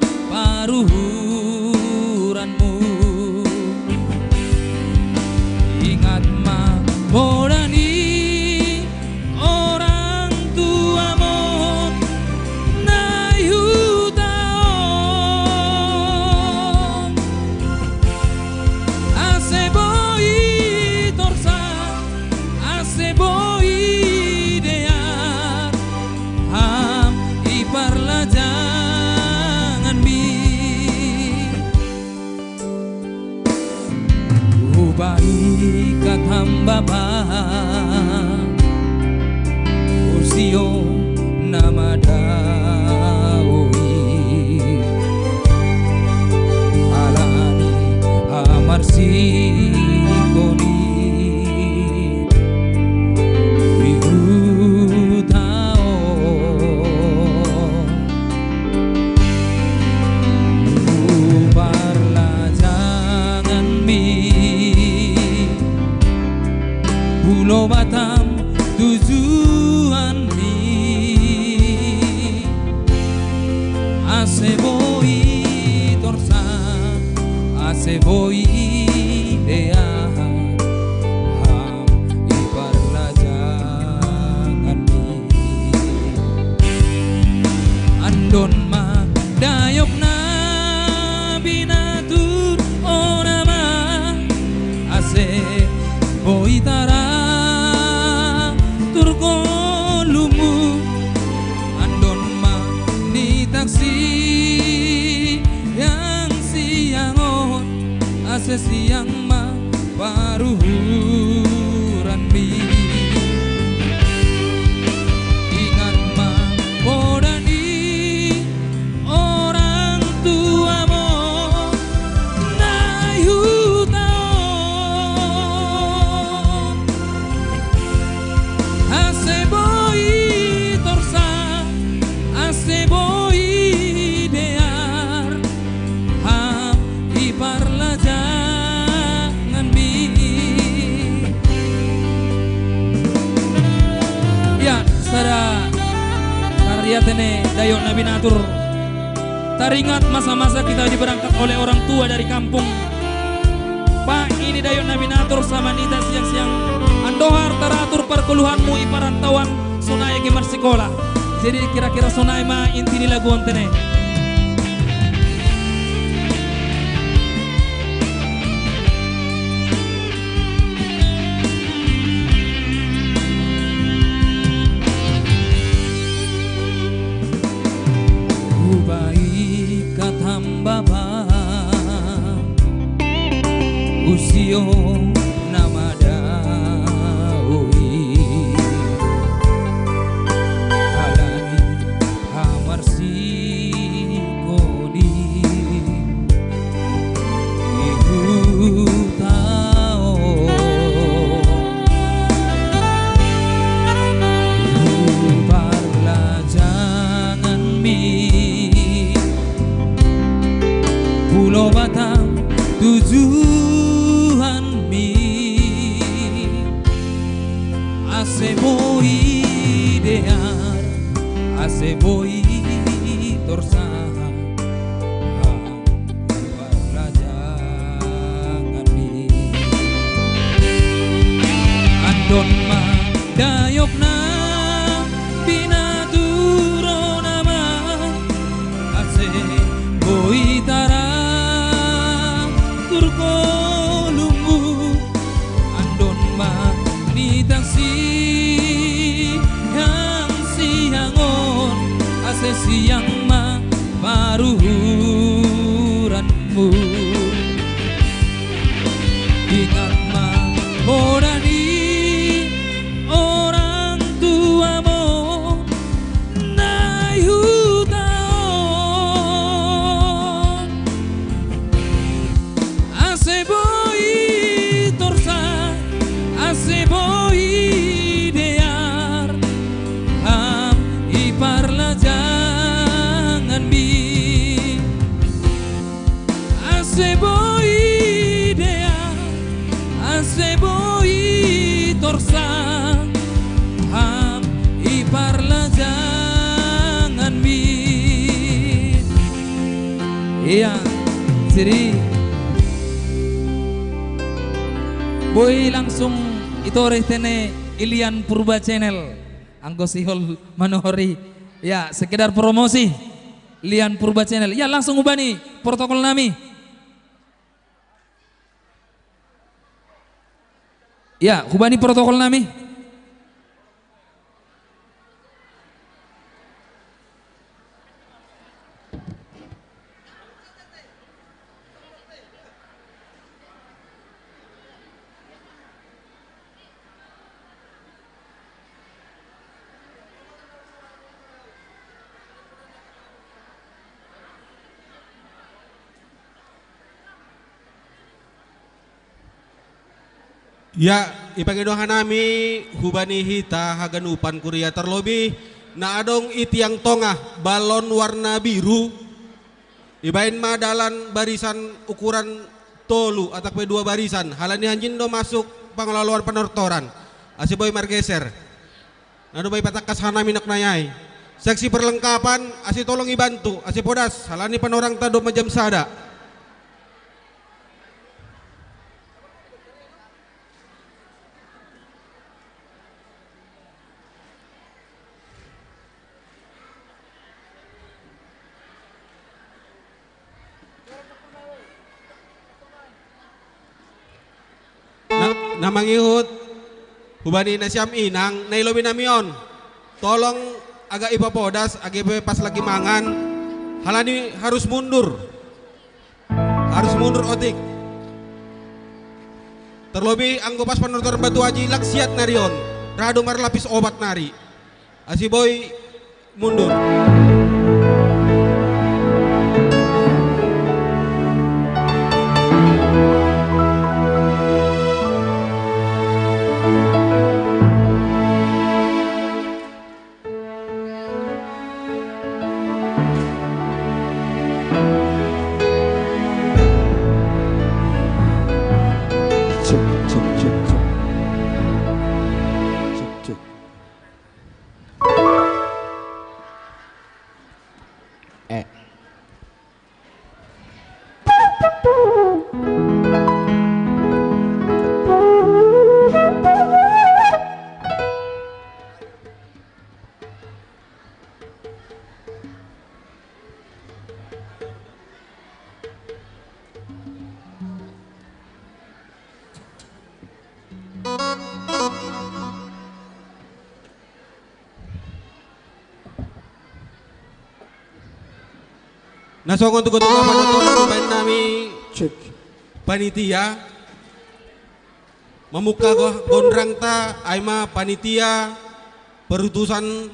Ikatamba pa usio namadaoi alani amarsikoni ihutao. Parlajanganmi Pulo Batam tujuanmi. Ase boi torsa, ase boi dear, ham i parlajanganmi. Andon ma dayok na binatur ona ma, ase boi tara turko lumu. Andon ma ni taksi yang siangon, ase siang ma paruhuranmi. Ingat ma poda ni orang tuamo na ihutao. Ase boi torsa, ase boi dear, ham i parlajanganmi. Ya, sada karya tene dayok na binatur. Teringat masa-masa kita diberangkat oleh orang tua dari kampung. Pa ini dayok na binatur sama nita siang-siang. Andohar taratur pargoluhanmu i parantauan sonai agi marsikola. Jadi kira-kira sonai ma inti ni lagu on tene. Hubaika tamba pa usio namadaoi alani amarsikoni ihutao. Parlajanganmi Pulo Batam tujuanmi. Ase boi dear, ase boi torsa, parlajanganmi. Andon ma dayok na binatur ona ma, ase boi tara turko lumu. Andon ma ni taksi yang siangon, ase siang ma paruhuranmu. Ingat ma poda ni orang tuamo na ihutao. Ase boi torsa, ase boi dear, ham i parlajanganmi. Ase boi dear, ase boi torsa, ham i parlajanganmi. Iya, jadi boi langsung itorih tene i Lian Purba Channel. Anggo sihol manuhori. Ya, sekedar promosi Lian Purba Channel. Ya, langsung hubani protokol nami. Ya, hubani protokol nami. Ya, ipangido hanami hubani hita haganupan kuria, terlebih na adong i tiang tongah balon warna biru. Ibaen ma dalan barisan ukuran tolu atak pe dua barisan, halani hanjin do masuk pangoloan panortoran. Asi boi margeser. Na do boi patangkas hanami noknai ai. Seksi perlengkapan, asi tolong ibantu, asi podas, halani panorangta do ma jam sada. Na, na mangihut hubani nasiam inang na i lobi nami on. Tolong agak ipapodas, age pe pas lagi mangan. Halani harus mundur. Harus mundur otik. Terlebih anggo pas panortoran Batu Aji, laksiat nari on. Ra do marlapis opat nari. Asi boi mundur. Cek, cek, cek, cek. Cek, cek. Eh. Na songon tutu panuturan baen nami. Cek. Panitia. Mamungka go-, gondrangta, ai ma panitia, perutusan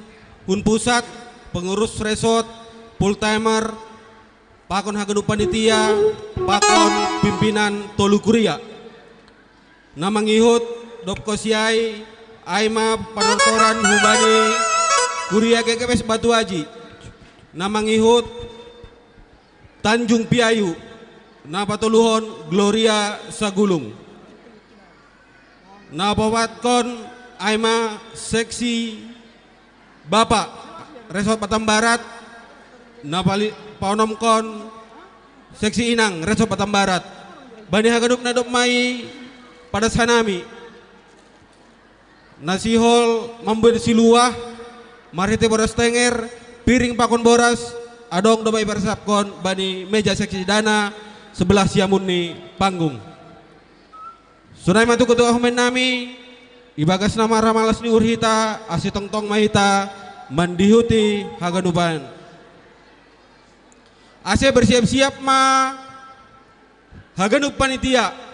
hun pusat, pengurus resort, full timer, pakon haganup panitia, pakon pimpinan tolu kuria. Na mangihut, dob kosi ai, ai ma panortoran hubani kuria G K P S Batu Aji. Na mangihut, Tanjung Piayu, na patoluhon Gloria Sagulung. Na paopatkon ai ma seksi Bapak, Resort Batam Barat, na pali-, paonomkon seksi Inang, Resort Batam Barat. Bani haganup na dob mai padas hanami. Na sihol mambuat siluah, marhite boras tenger, piring pakon boras, adong do ma iparsapkon bani meja seksi dana sebelah siamun ni panggung. Sonai ma tutu hamu baen nami, ibagas na maramalas ni uhur hita, asi tongtong ma hita mandihuti haganupan. Ase bersiap-siap ma haganup panitia.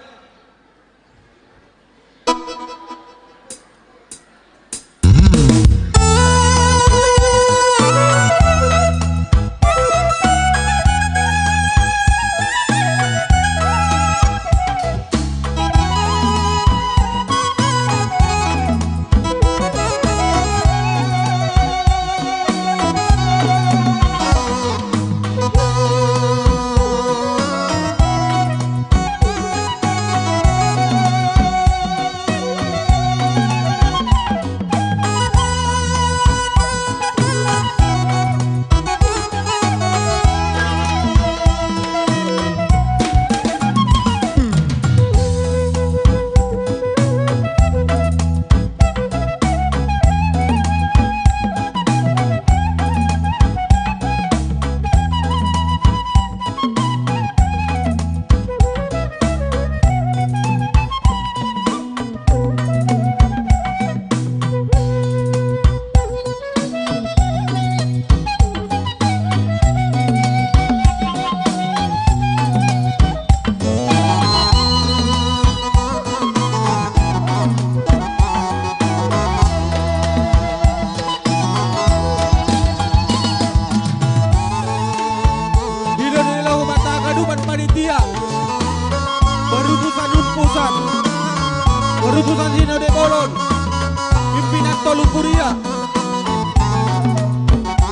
Lumpur ia.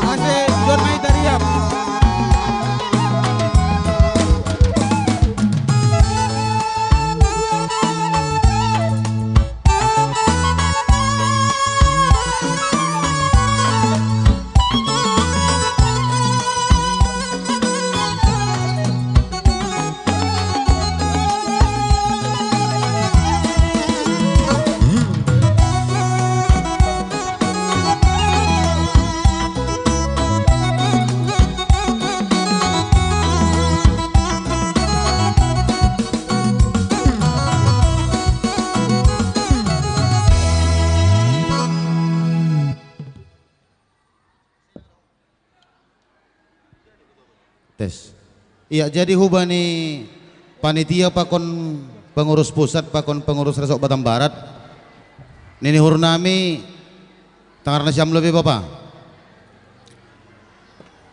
Ase John Maitariam. Tes. Iya, jadi hubani panitia pakon pengurus pusat, pakon pengurus Resort Batam Barat. Nini hur nami tangar nasiam lobi bapa.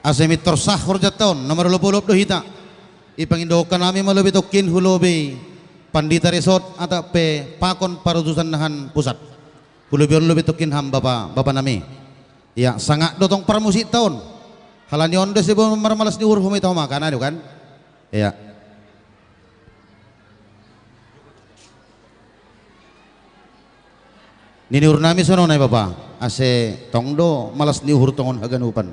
Ase mitor sahur jaton, nomor lopolop do hita. Ipangindokan nami ma lobi tokin hu lobi pandita resort atap pe pakon parutusan nahan pusat. Hu lobi on lobi tokin ham bapa, bapa nami. Iya, sangap do tong parmusik taon. Halani on do sebo marmalas ni uhur humi taho makan anu kan. Iya. Nini uhur nami sono nai bapa. Ase tong do malas ni uhur tongon haganupan.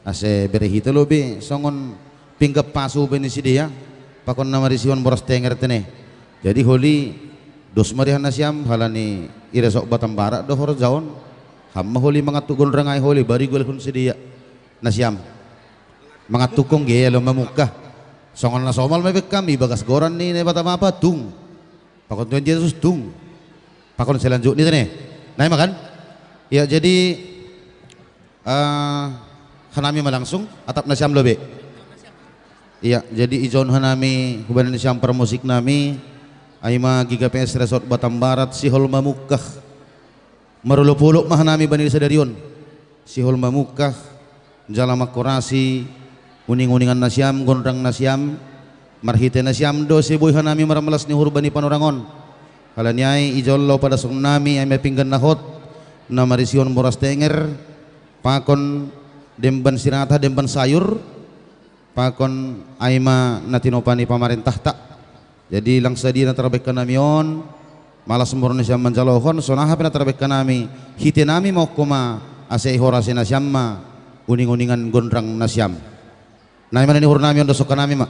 Ase bere hita lobi songon pinggap pasu bani sidea. Pakon na marisihon boras tenger tene. Jadi holi dos marihan nasiam halani ira sok Batam Barat do horjaon. Ham ma holi mangantuk gondrang ai holi bari golhon sidea. Nasiam. Mangantuk kong gea lo mamungkah. Songon na somal mepek kami bagas goran ni Naibata bapa tung. Pakon Tuhan Jesus tung. Pakon selanjut ni tene. Nai makan. Ya jadi eh, hanami ma langsung atap nasiam lobe. Iya, jadi ijon hanami hubani nasiam parmusik nami. Ai ma Giga P S Resort Batam Barat sihol mamungkah. Marolopolop ma hanami bani sadari on. Sihol mamungkah jala mangkorasi uning-uningan nasiam, gondrang nasiam. Marhite nasiam do siboi hanami marmalas ni uhur bani panorang on. Halani ai ijon lo padasong nami ai ma pinggan na hot na marisihon boras tenger. Pakon demban siratah, demban sayur, pakon ai ma na tinopa ni pamarentahta. Jadi lang sadia na tarbaen hanami on, malas murni siam manjalohon, songon aha pe na tarbaen hanami, hite nami ma ongko ma ase ihorasi nasiam ma uning-uningan gondrang nasiam. Nai ma na nihur nami on dosok hanami ma.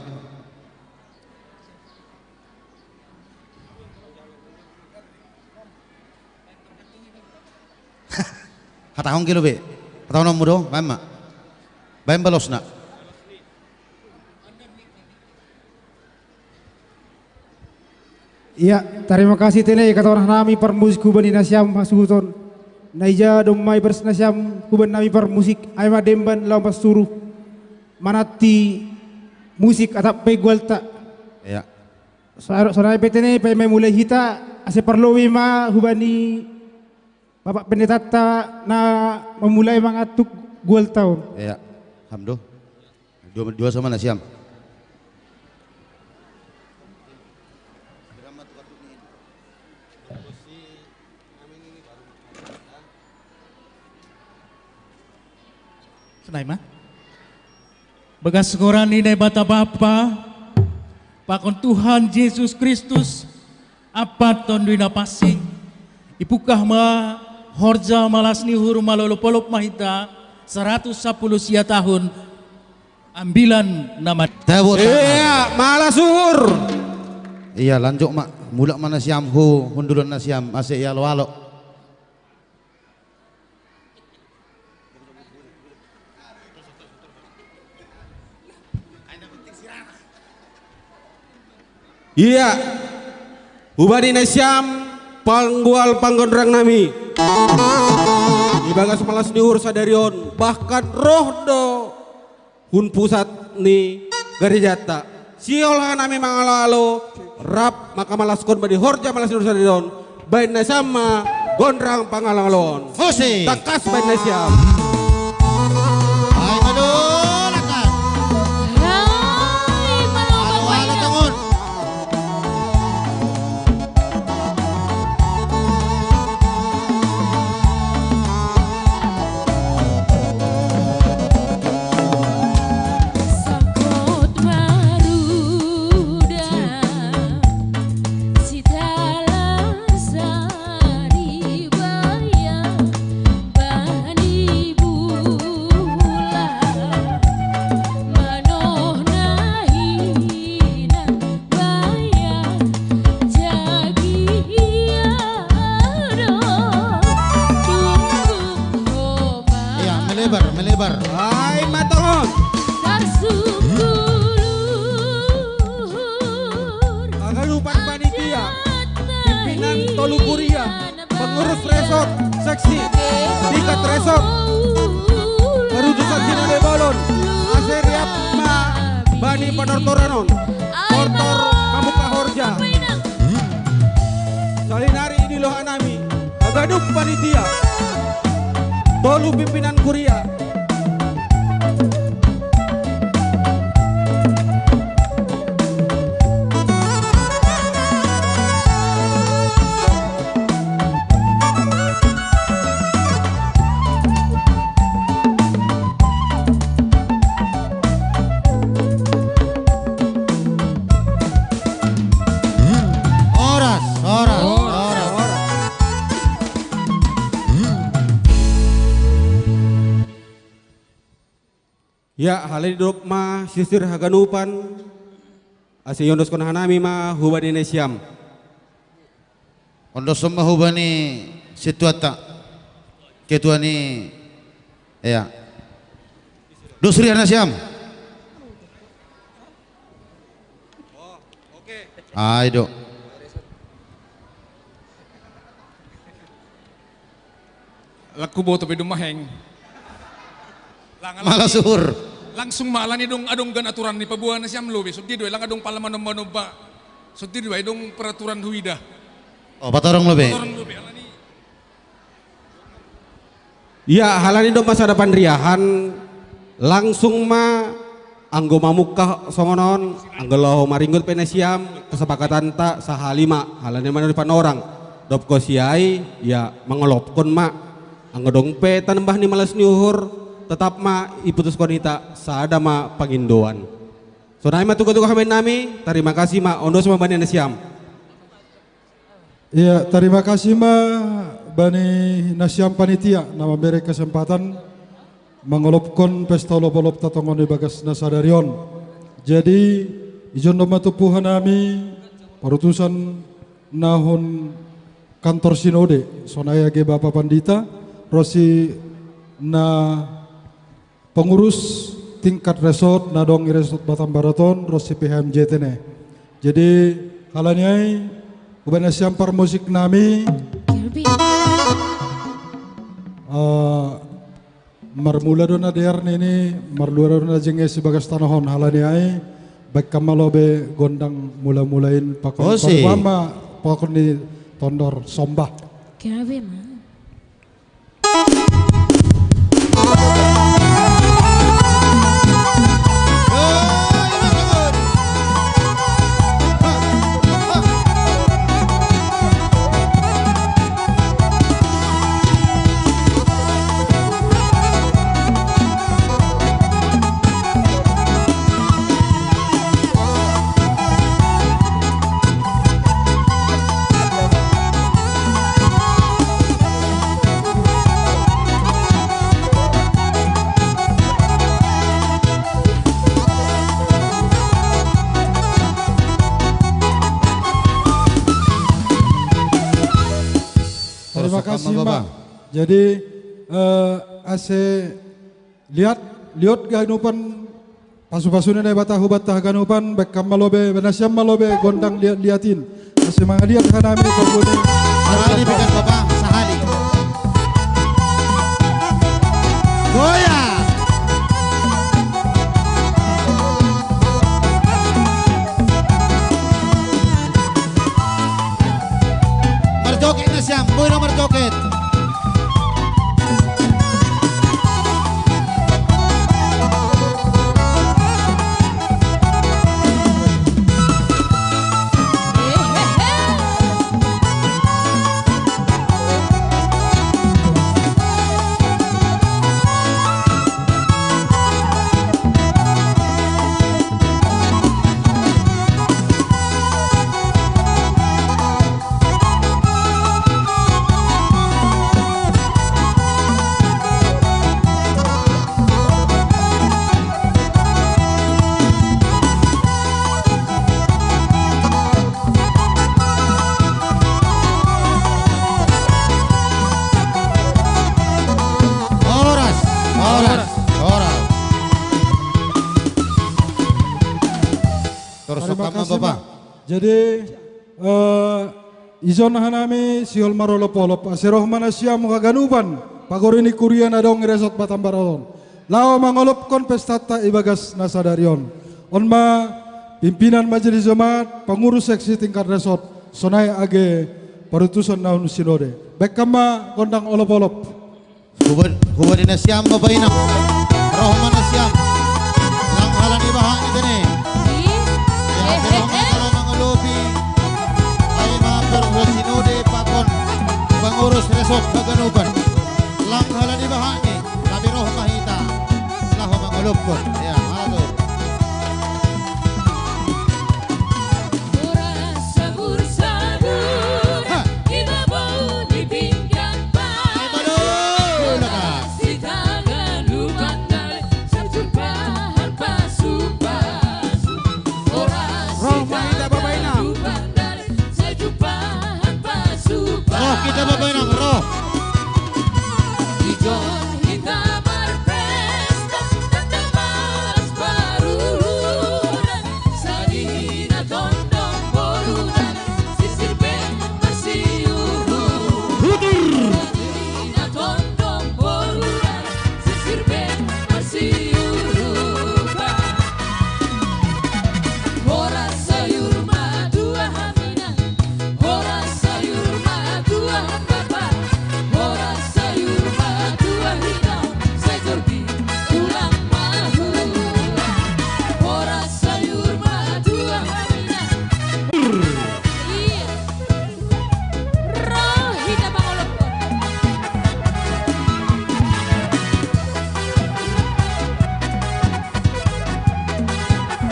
Hatahon gelo be. Hatahon ommu do, baen ma. Baen balosna. Iya, tarima kasih tene, katorang nami parmusik hubani nasiam hasuhuton. Na ija domma ibaras nasiam hubani nami parmusik, ai ma demban laho mansuru. Mananti musik atap pe gualta. Iya. Sonai pe tene pe memulai hita ase parlobi ma hubani Bapak Pendetata na memulai mangantuk gual taon. Iya. Ham do. Dua, dua sama nasiam. Sonai ma. Bagas goran ni Naibata Bapa, pakon Tuhan Jesus Kristus, Ampa Tonduy Napansing, ipungkah ma horja malas ni uhur malolopolop ma hita saratus sampulu sia tahun ambilan na mate. Tepuk tangan. Iya, malas uhur. Iya, lanjut ma, mulak ma nasiam hu hundulan nasiam ase ialo-alo. Iya. Hubani nasiam panggual panggonrang nami. Ibagas malas ni uhur sadari on bahkan roh do hun pusat ni garejanta. Sihol hanami mangalo-alo rap mangkamalaskon bani horja malas ni uhur sadari on. Baen nasiam ma gondrang pangalo-aloon. Musik. Tangkas baen nasiam. Ai madu lakan. Hai, malu, malu, malu. Tongon. Lebar. Ai matongon. Haganupan panitia, pimpinan tolu kuria, pengurus resort, seksi, tingkat resort, kerutusan Sinode Bolon, ase riap ma bani panortoran on, tortor mamuka horja. Salinari idilo hanami, haganup panitia, tolu pimpinan kuria. Horas, horas, horas. Ya, halai didok ma sisir haganupan, ase iondoskon hanami ma hubani nasiam. Ondoskon ma hubani situata, ketua ni, ya. Dos ria nasiam. Ai do. Lang huboto be do maheng. Lang ala ni, mala suhur. Langsung ma ala ni dong, adong gan aturan ni paboa nasiam lobei. Songon dia do ai, lang adong pala manomba-nomba. Songon dia do ai, adong peraturan huida. O, patorang lobei. Patorang lobei, ala ni. Ia, ala ni dong ma sada panriahan, langsung ma anggo mamungka songon on, anggo laho maringot pe nasiam, kesepakatanta sahali ma, ala ni ma na di panorang. Dob hosi ai, ia mangolopkon ma. Anggo dong pe tanembah ni malas ni uhur, tetap ma iputuskon hita, sada ma pangindoan. Sonai ma tuka-tuka hami nami, tarima kasih ma, ondos ma bani nasiam. Ia, tarima kasih ma bani nasiam panitia na mambere kesempatan mangolopkon pesta olop-olopta tongon di bagas na sadari on. Jadi, ijon do ma tumpuk hanami parutusan na hun kantor sinode, sonai age Bapa Pandita, ronsi na pengurus tingkat resort na dong i resort Batam Barat on, ronsi P H M J T N. Jadi, ala ni ai, hubani nasiam parmusik nami, eh, marmula do na dear nini, marlua do na jenges di bagas tanoh on, ala ni ai, baen hamu ma lobei gondang mula-mula in pakon, osi, parumahan ma pakon ni tondor somba. Gabe ma. Terima kasih, Mbak. Jadi, eh, ase liat, liot haganupan pasu-pasu ni Naibata hubanta haganupan, baen hamu ma lobei, baen nasiam ma lobei gondang liat-liat in. Ase mangaliat hanami poguni. Sahali pikan Bapa, sahali. Goyang. Marjoget nasiam, boi do marjoget. Terima kasih, Bapa. Jadi, eh, ijon hanami sihol marolop-olop, ase roh ma nasiam haganupan pagori ni kuria na adong i Resort Batam Barat on, laho mangolopkon pestanta ibagas na sadari on. On ma pimpinan majelis jemaat, pengurus seksi tingkat resort, sonai age parutusan na hun sinode. Baen hamu ma gondang olop-olop. Huba-, huba ni nasiam ma bainang. Roh ma nasiam. Lang halani bahat ni tene. Ya, eh, eh, eh, roh mangolopi. Ai ma per sinode pakon pengurus resort haganupan. Lang halani bahat ni. Tapi roh ma hita. Laho mangolopkon. Ya, halo. Roh ma hita babainang. Roh hita babainang, roh.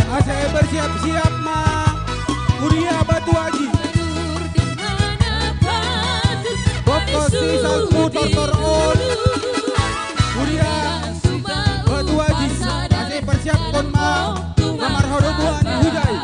Ase bersiap-siap ma kuria Batu Aji. Pokok si salpu tortor on. Kuria Batu Aji. Ase persiapkon ma. Nomor horobuan hudai.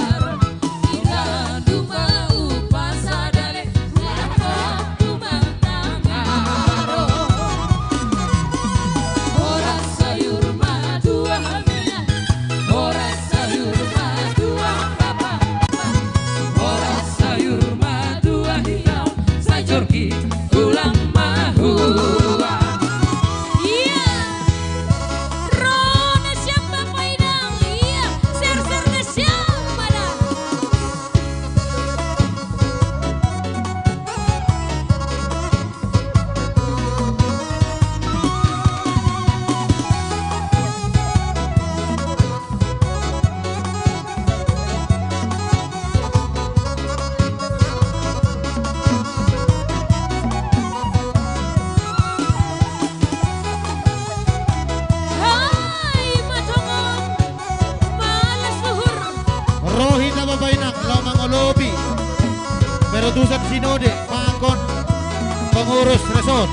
Iya. Roh nasiam Bapak Idang. Iya. Ser-ser nasiam mana? Hai, matongon. Malas luhur. Roh hita babainang, laho mangolopi. Perutusan sinode, pakon pengurus resort.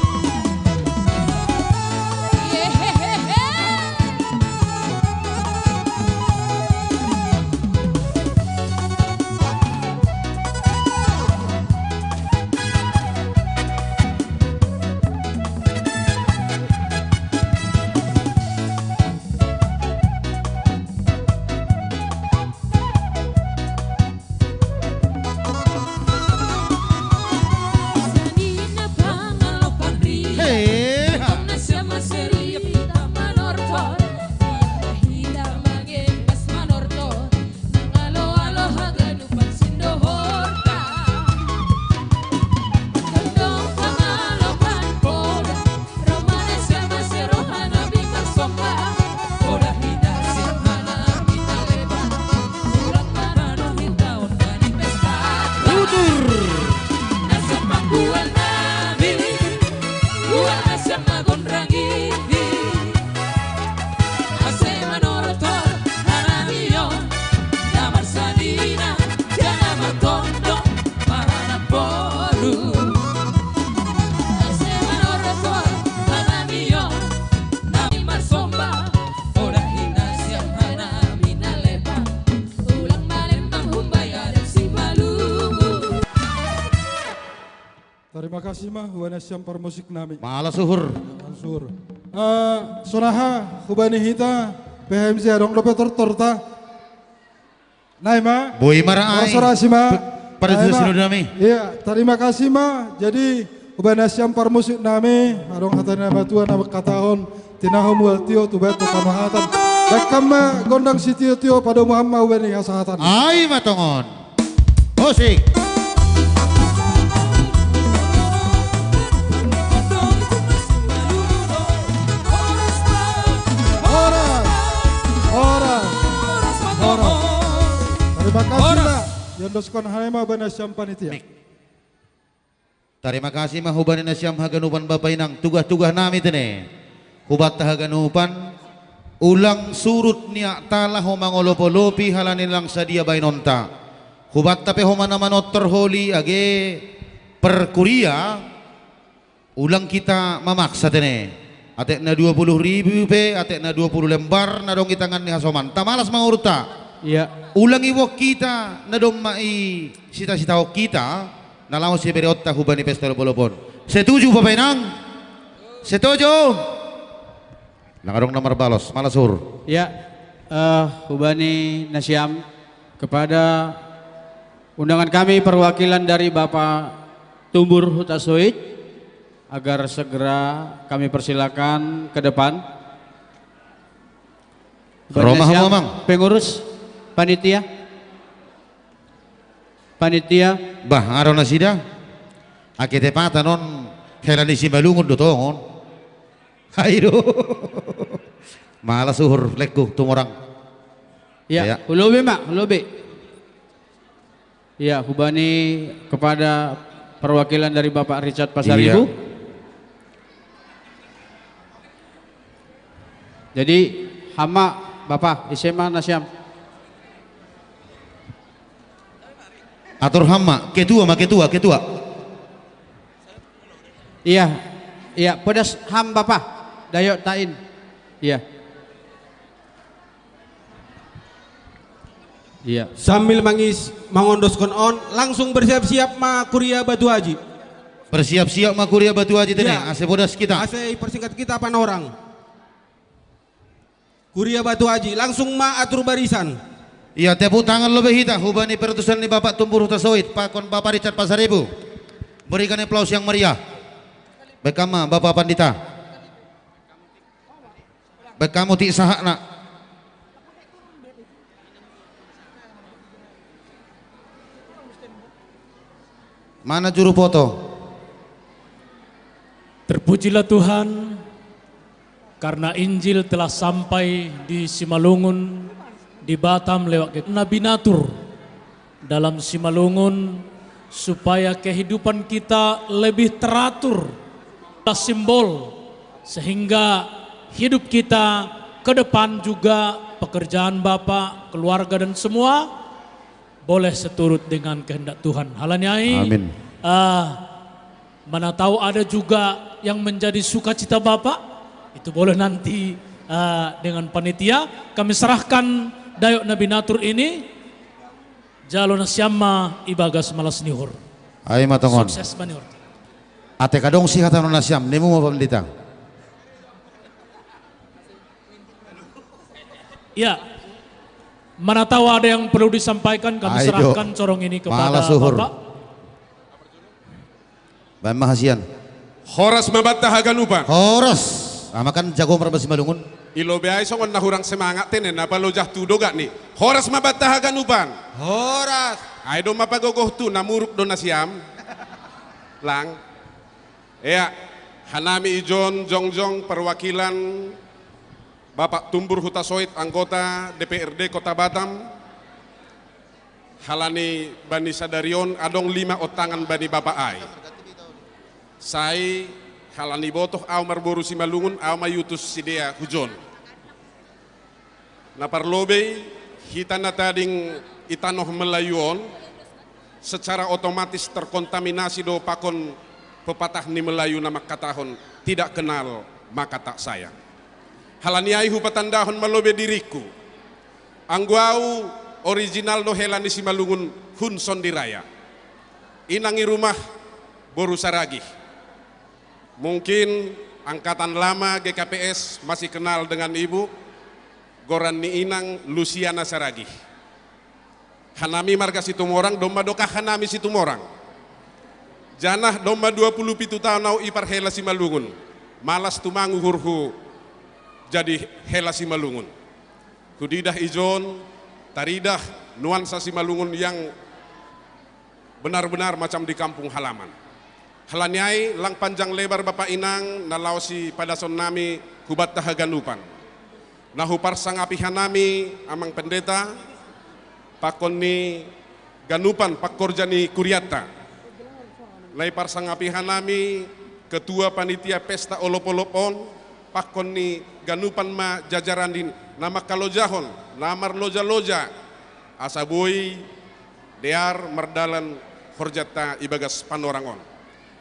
Terima kasih ma, huba nasiam parmusik nami. Malas uhur. Malas uhur. Eh, sonaha, huba ni hita, P H M C adong dope tortorta. Nai ma. Boi ma ra ai. Horas-horas i ma. Pe-, pada. Nai ma. Iya, tarima kasih ma. Jadi, hubani nasiam parmusik nami, adong hata ni natuatua na mangkatahon, tinahu mual tio, tubat tu panuhatan. Baen ma gondang sitiotio, padomu hamu ma hubani hasahatan. Ai ma tongon. Musik. Horas, horas, horas. Tarima kasih, horas. Pak. Iondoskon hami ma hubani nasiam panitia. Mik. Tarima kasih ma hubani nasiam haganupan bapa inang, tugah-tugah nami tene. Hubanta haganupan, ulang surut niakta laho mangolopolopi halani lang sadia baenonta. Hubanta pe homa na manortor holi age perkuria, ulang hita mamaksa tene. Atik na dua puluh ribu pe, atik na dua puluh lembar na adong di tangan ni hasomanta, malas mangurutta. Iya. Ulang iboan hita na domma i sita-sitahon hita, na laho sibereonta hubani pesta lopolopon. Setuju, Bapak Inang? Setuju? Lang adong na marbalos, malas uhur. Ya, eh, hubani nasiam, kepada undangan kami perwakilan dari Bapak Tumbur Hutasoit, agar segera kami persilakan ke depan. Hubani nasiam, Amang. Pengurus, panitia. Panitia. Bah, adong nasida. Ake tepatan on, hela ni Simalungun do tongon. Ai do. Malas uhur, lengku, tumorang. Ya, ya. Hulobi ma, hulobi. Ya, hubani kepada perwakilan dari Bapak Richard Pasaribu. Iya. Jadi, hamu ma, Bapak, ise ma nasiam. Atur hamu ma, ketua ma, ketua, ketua. Iya, iya, podas hamu, Bapak. Dayot tain. Iya. Iya. Sambil mangis, mangondoskon on, langsung bersiap-siap ma kuria Batu Aji. Bersiap-siap ma kuria Batu Aji tene, iya. Ase podas hita. Ase ipersingkat hita panorang. Kuria Batu Aji, langsung ma atur barisan. Iya, tepuk tangan lobi hita, hubani perutusan ni Bapak Tumbur Hutasoit, pakon Bapak Richard Pasaribu. Berikan aplaus yang meriah. Baen hamu ma, Bapak Pandita. Baen hamu ma atik sahatna. Mana juru foto? Terpujilah Tuhan, karena Injil telah sampai di Simalungun, di Batam lewat Nabi Natur dalam Simalungun, supaya kehidupan kita lebih teratur, simbol, sehingga hidup kita ke depan juga, pekerjaan Bapak, keluarga, dan semua boleh seturut dengan kehendak Tuhan. Halani ai, amin. Eh, mana tahu ada juga yang menjadi sukacita Bapak, itu boleh nanti, eh, dengan panitia. Kami serahkan dayot na binatur ini, jalo nasiam ma ibagas malas ni uhur. Ai ma tongon. Sukses ma ni uhur. Atik adong sihatahon nasiam, ninmu ma Pandita. Ya, mana tahu ada yang perlu disampaikan, kami serahkan corong ini kepada Bapak. Malas uhur. Baen ma hasian. Horas ma banta haganupan. Horas. Ama kan jago marbahasa Simalungun. Ilobi ai songon na hurang semangat tene, na palojah tu do gakni. Horas ma banta haganupan. Horas. Ai do ma pagogoh tu, na muruk do nasiam. Lang. Ea, hanami ijon jongjong perwakilan Bapak Tumbur Hutasoit, anggota D P R D Kota Batam, halani bani sadari on adong lima ontangan bani Bapak ai. Sai halani botoh ahu marboru Simalungun, ahu ma iutus sidea hujon. Na parlobei, hita na tading i tanoh Melayu on, secara otomatis terkontaminasi do pakon pepatah ni Melayu na mangkatahon, "Tidak kenal maka tak sayang." Halani ai hupatandahon ma lobi diringku. Anggo ahu original do hela ni Simalungun, hun Sondi Raya. Inang i rumah boru Saragih. Mungkin angkatan lama G K P S masih kenal dengan ibu, goran ni inang Lusiana Saragih. Hanami marga Situmorang, domma dokah hanami Situmorang. Janah domma dua puluh pitu taon au i parhela Simalungun. Malas tumang uhurhu jadi hela Simalungun. Hudidah ijon, taridah nuansa Simalungun yang benar-benar macam di kampung halaman. Halani ai lang panjang lebar Bapa Inang na laho sipadason nami hubanta haganupan. Na huparsangapi hanami Amang Pendeta, pakon ni ganupan pangkorja ni kurianta. Na iparsangapi hanami Ketua Panitia Pesta Olop-olop on, pakon ni ganupan ma jajaran ni na mangkalojahon, na marloja-loja, asa boi dear mardalan horjanta ibagas panorang on.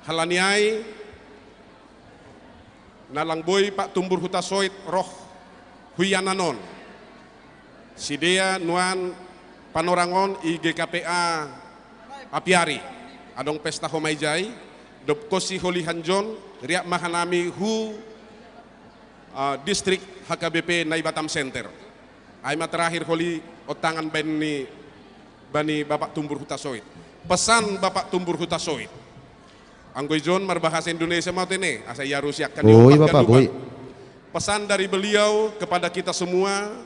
Halani ai, na lang boi Pak Tumbur Hutasoit roh hu ianan on. Sidea nuan panorang on i G K P A Apiari. Adong pesta homa ijai, dob konsi holihan jon, riap ma hanami hu, ah, distrik H K B P na i Batam Center. Ai ma terakhir holi ontangan bani, bani Bapak Tumbur Hutasoit. Pesan Bapak Tumbur Hutasoit. Anggo ijon marbahasa Indonesia ma au tene, asa ia rusiakkan. Boi, Bapak, boi. Pesan dari beliau kepada kita semua,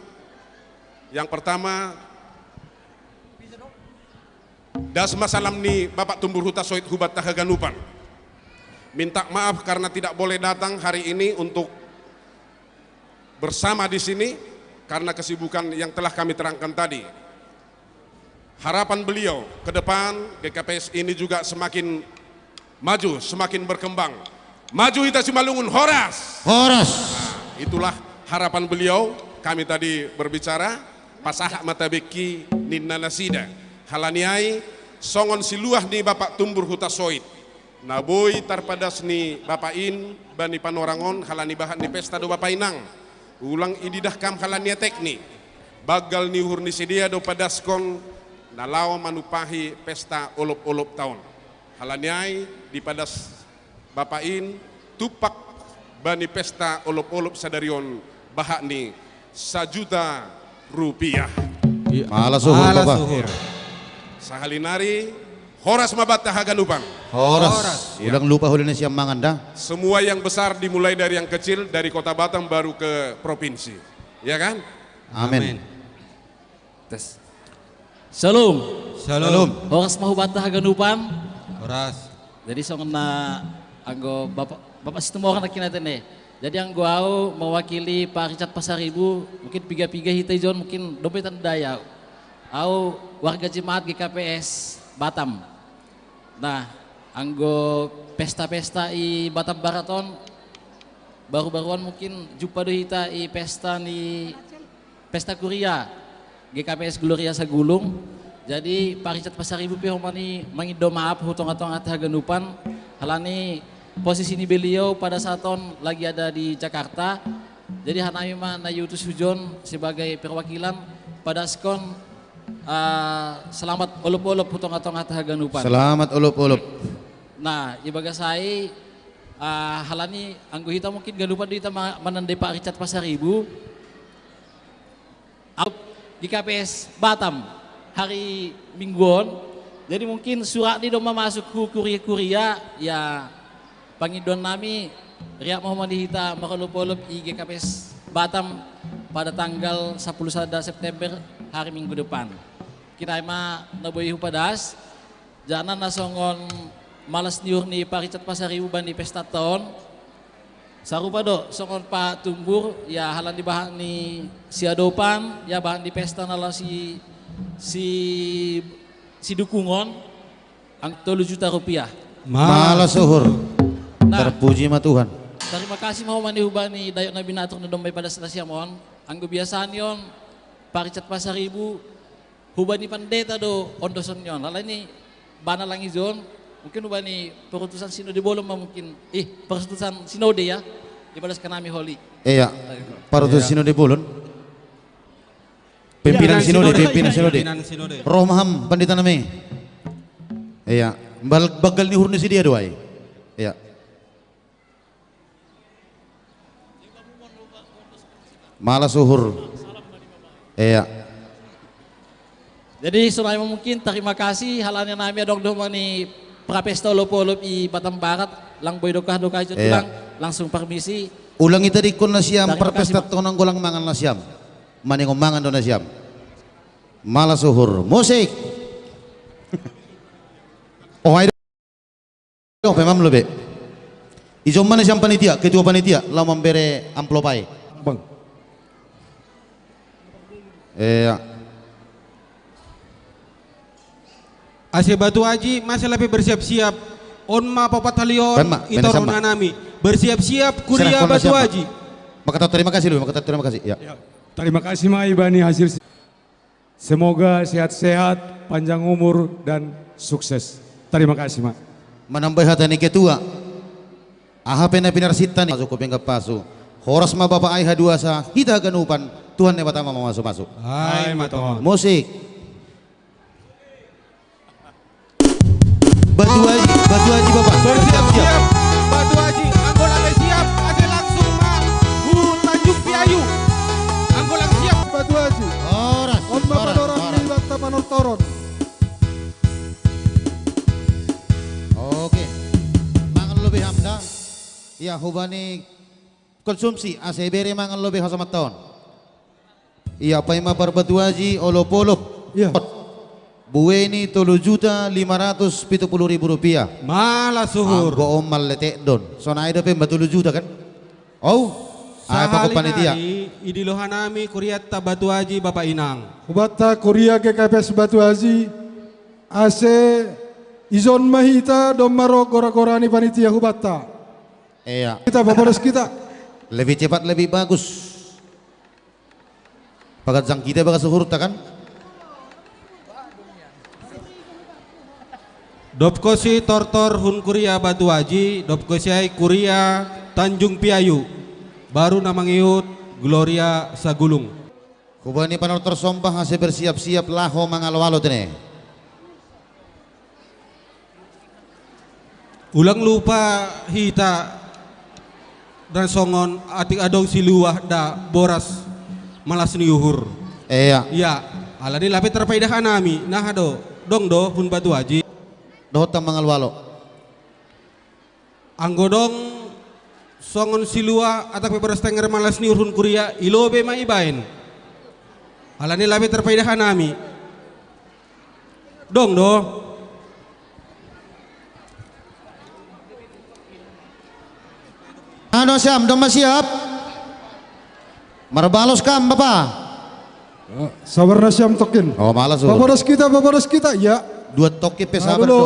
yang pertama, das ma salam ni Bapak Tumbur Hutasoit hubanta haganupan. Minta maaf karena tidak boleh datang hari ini untuk bersama di sini karena kesibukan yang telah kami terangkan tadi. Harapan beliau ke depan, G K P S ini juga semakin maju, semakin berkembang. Maju hita Simalungun, horas! Horas! Nah, itulah harapan beliau. Kami tadi berbicara, pasahat ma tabengki ninna nasida. Halani ai, songon siluah ni Bapak Tumbur Hutasoit. Na boi tarpadas ni Bapak in bani panorang on halani bahat ni pesta do Bapak Inang. Ulang ididah kam halani atekni. Banggal ni uhur ni sidea do padaskon na laho manumpahi pesta olop-olopta on. Halani ai dipadas Bapak in tumpak bani pesta olop-olop sadari on bahat ni sajuta rupiah. Iya. Malas uhur, Bapak. Sahali nari, horas ma banta haganupan. Horas. Horas. Iya. Ulang lupa holi na siam mangan da. Semua yang besar dimulai dari yang kecil, dari Kota Batam baru ke provinsi. Ya kan? Amin. Amin. Tes. Shalom. Shalom. Horas ma hubanta haganupan. Horas. Jadi songon na anggo Bapak, Bapak Situmorang na kinatene. Jadi anggo au mewakili Pak Richard Pasaribu, mungkin piga-piga hita ijon, mungkin dompet tanda au. Au warga jemaat G K P S Batam. Nah, anggo pesta-pesta i Batam Barat on, baru-baruan mungkin jumpa do hita i pesta ni, pesta kuria G K P S Gloria Sagulung. Jadi Pak Richard Pasaribu pe homa ni mangindo maaf hu tonga-tonga haganupan, halani posisi ni beliau pada saat on lagi ada di Jakarta. Jadi hanami ma na iutus hujon sebagai perwakilan padaskon, ah, selamat olop-olop hu tonga-tonga haganupan. Selamat olop-olop. Nah, ibagas ai, ah, halani anggo hita mungkin ganupan do hita ma-, manande Pak Richard Pasaribu. Au di G K P S Batam hari Minggu on. Jadi mungkin surat ni domma masuk hu kuria-kuria, ya, pangidoan nami, riap ma homa di hita marolop-olop i G K P S Batam pada tanggal sapuluh sada September, hari Minggu depan. Mungkin ai ma na boi hupadas, jana na songon malas ni uhur ni Pak Richard Pasaribu bani pesta on. Sarupa do songon Pak Tumbur, ya, halani bahat ni siadopan, ya, bahat ni pesta na laho si, si, sidukungon, anggo tolu juta rupiah. Malas uhur. Nah. Terpuji ma Tuhan. Terima kasih ma homa ni hubani Dayot na binatur na domma ipadas nasiam on. Anggo biasa ni on, Pak Richard Pasaribu, hubani pandeta do ondoson ni on. Halani ibana lang ijon, mungkin hubani perutusan sinode bolon ma mungkin. Ih, perutusan sinode, ya. Ipadas hanami holi. Iya. Perutusan sinode bolon. Pimpinan sinode, pimpinan sinode. Pimpinan sinode. Roh ma ham pandeta nami. Iya. Bal-, banggal ni uhur ni sidea do ai. Iya. Malas uhur. Iya. Jadi sonai ma mungkin, tarima kasih halani nami adong do mani prapesta olop-olop i Batam Barat, lang boi dokah-dokah jo. Iya. Tulang, langsung parmisi. Ulang ita dikon nasiam. Tarima kasih, prapesta Mak. Tonang golang mangan nasiam. Maningon mangan do nasiam. Malas uhur. Musik. Oh, ayo. Yo, pemam lo be. Ijon ma nasiam panitia, ketua panitia, laho mambere amplop ai. Bang. Iya. Ase Batu Aji, masa lape bersiap-siap. On ma papat halion. Kan, Mak, i toron nami. Bersiap-siap, kuria Batu Aji. Makatau terima kasih lu, makatau terima kasih. Ya. Ya. Terima kasih, Mak, ibani hasil. Semoga sehat-sehat, panjang umur, dan sukses. Terima kasih, Mak. Manambai hata ni ketua. Aha pe na pinarsinta ni pasu, kuping pasu. Horas ma Bapak ai haduasa, hita haganupan, Tuhan Debata ma mamasu-masu. Ai ma tutu. Musik. Batu Aji, Batu Aji, Bapak. Bersiap-siap, Batu Aji. Anggo lape siap, ase langsung ma hu Tanjung Piayu. Anggo lang siap. Batu Aji. Horas, on ma horas, panorang horas. Di banta panortoron. Oke. Mangan lobi hamda. Ya, hubani konsumsi, ase bere mangan lobi hasamanta on. Iya, paima parbatu aji, olop-olop. Iya. Bueni tolu juta lima ratus pitu pulu ribu rupiah. Malas uhur. Anggo on malletek don. Sonai dope mba tolu juta kan? Ou. Ai pakon panitia. Sahali nari, idilo hanami kuriatta Batu Aji, Bapak Inang. Hubanta kuria G K P S Batu Aji, ase ijon ma hita domma ro gora-gora ni panitia hubanta. Iya. Kita, pabodas kita. Lebih cepat, lebih bagus. Paganjang kita bagas uhurta kan? Dob konsi tortor hun kuria Batu Aji, dob konsi ai kuria Tanjung Piayu, baru na mangihut Gloria Sagulung. Hubani panortor somba ase bersiap-siap laho mangalo-alo tene. Ulang lupa hita dan songon atik adong siluah da boras malas ni uhur. Iya. Iya, alani lape tarpaidah hanami, naha do, dong do hun Batu Aji. Dohot ta mangalo-alo. Anggo dong songon siluah atap pe boras tenger malas ni uhur hun kuria, ilobe ma ibaen. Alani lape tarpaidah hanami. Dong do. Anu siam, dong ma siap. Marbalos kam, Bapa. Sabar na siam tokkin. Oh, malas, oh. Pabodas kita, pabodas kita, ya. Dua tokkin pe sabar do.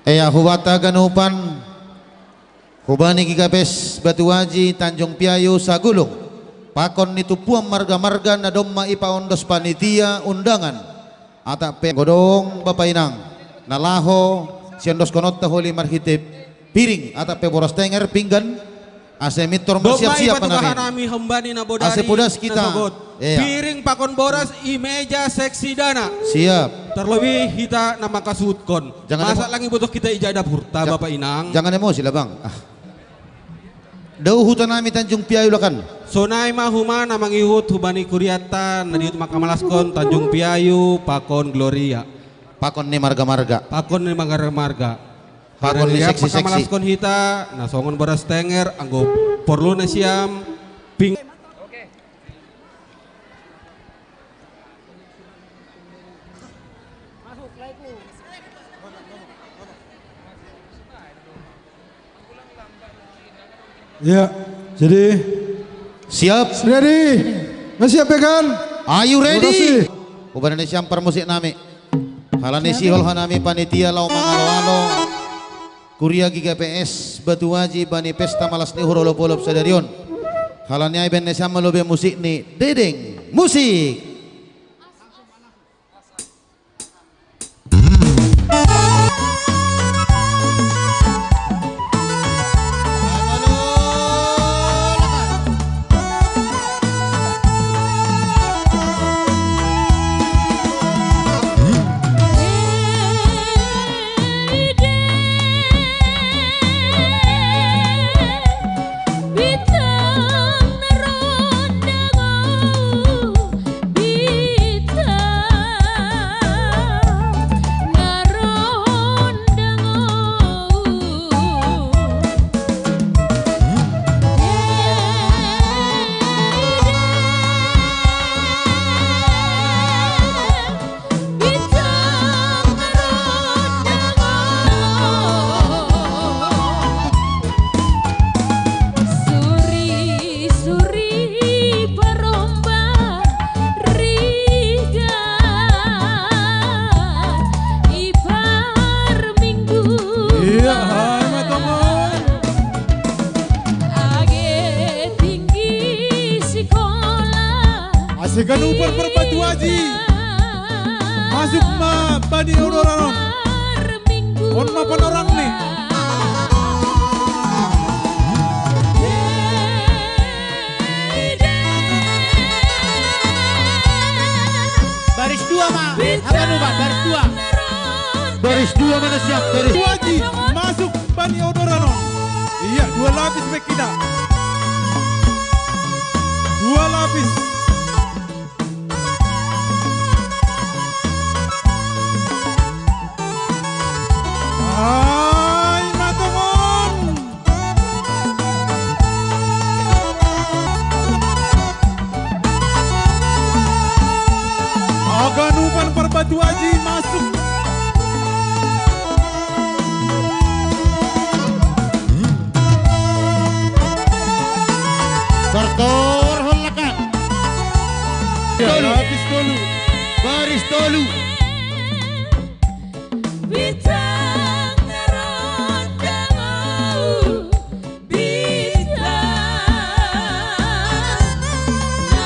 Ea hubata ganupan, hubani Gigabes Batu Aji Tanjung Piayu Sagulung, pakon ni tumpuan marga-marga na domma ipaondos panitia undangan, atap pe godong bapa inang, na laho siondoskononta holi marhite piring, atap pe boras tenger pinggan, ase mintor marsiap-siap hanami. Ase podas kita. Piring pakon boras i meja seksi dana. Siap. Terlebih hita na mangkasuhutkon. Masa lang iboto hita ija dapurta, bapa inang. Jangan emosi lah, Bang. Ah. Dao huta nami Tanjung Piayu lakan. Sonai ma huma na mangihut hubani kurianta na diut mangkamalaskon Tanjung Piayu pakon Gloria. Pakon ni marga-marga. Pakon ni marga-marga. Pakon ni seksi-seksi. Mangkamalaskon hita na songon boras tenger, anggo porlu na siam ping. Ya, jadi siap. Ready? Masih siap ya kan? Are you ready? Hubani na siam parmusik nami. Halani sihol hanami panitia laho mangalo-alo. Kuria G K P S Batu Aji bani pesta malas ni uhur olop-olop sadari on. Halani ai baen na siam ma lobi musik ni Dedeng. Musik. Ganupan Parbatu Aji. Masuk ma bani odoran on. On ma panorangni. Baris dua ma. Apa nu, Pak? Baris dua. Baris dua mana siap? Baris. Parbatu Aji masuk bani odoran on. Iya, dua lapis back kita. Dua lapis. Ai, matongon. Ganupan Parbatu Aji masuk. Tortor hollakan. Tolu. Baris tolu. Bintang ngarondang, bintang.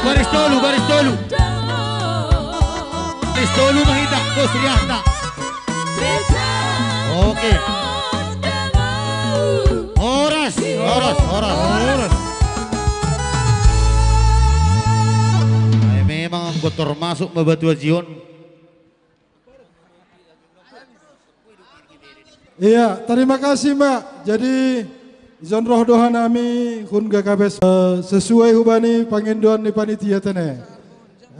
Baris tolu, baris tolu. Baris tolu ma hita, Bos Rianta. Oke. Horas, horas, horas. Horas. Ai, memang anggo tor masuk ma Batu Aji on. Iya, tarima kasih, Mbak. Jadi, ison roh do hanami hun G K B S, eh, sesuai hubani pangindoan ni panitia tene.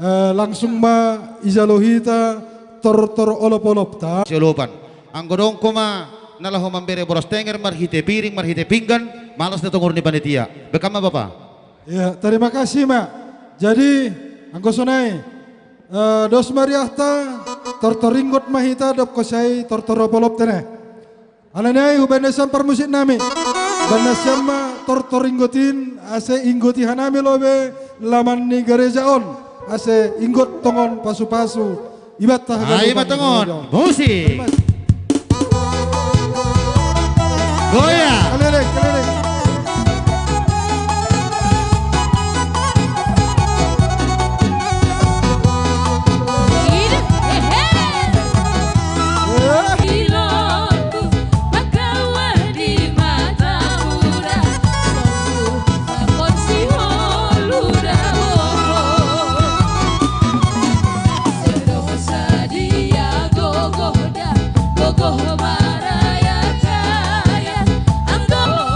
Eh, langsung ma ijalo hita tortor olop-olopta. Siolopan. Anggo dong ho ma na laho mambere boras tenger marhite piring, marhite pinggan, malas do tongon ni panitia. Bekam ma, Bapa. Ya, tarima kasih, Mak. Jadi, anggo sonai, eh, dos ma riahta, tortor inggot ma hita, dob hosa i tortor olop-olopta ne. Alani ai, hubaen nasiam parmusik nami. Baen nasiam ma tortor inggot in, ase inggoti hanami lobe laman ni gareja on, ase inggot tongon pasu-pasu. Ibanta haganupan. Ai ma tongon. Musik. Goyang. Keliling, keliling.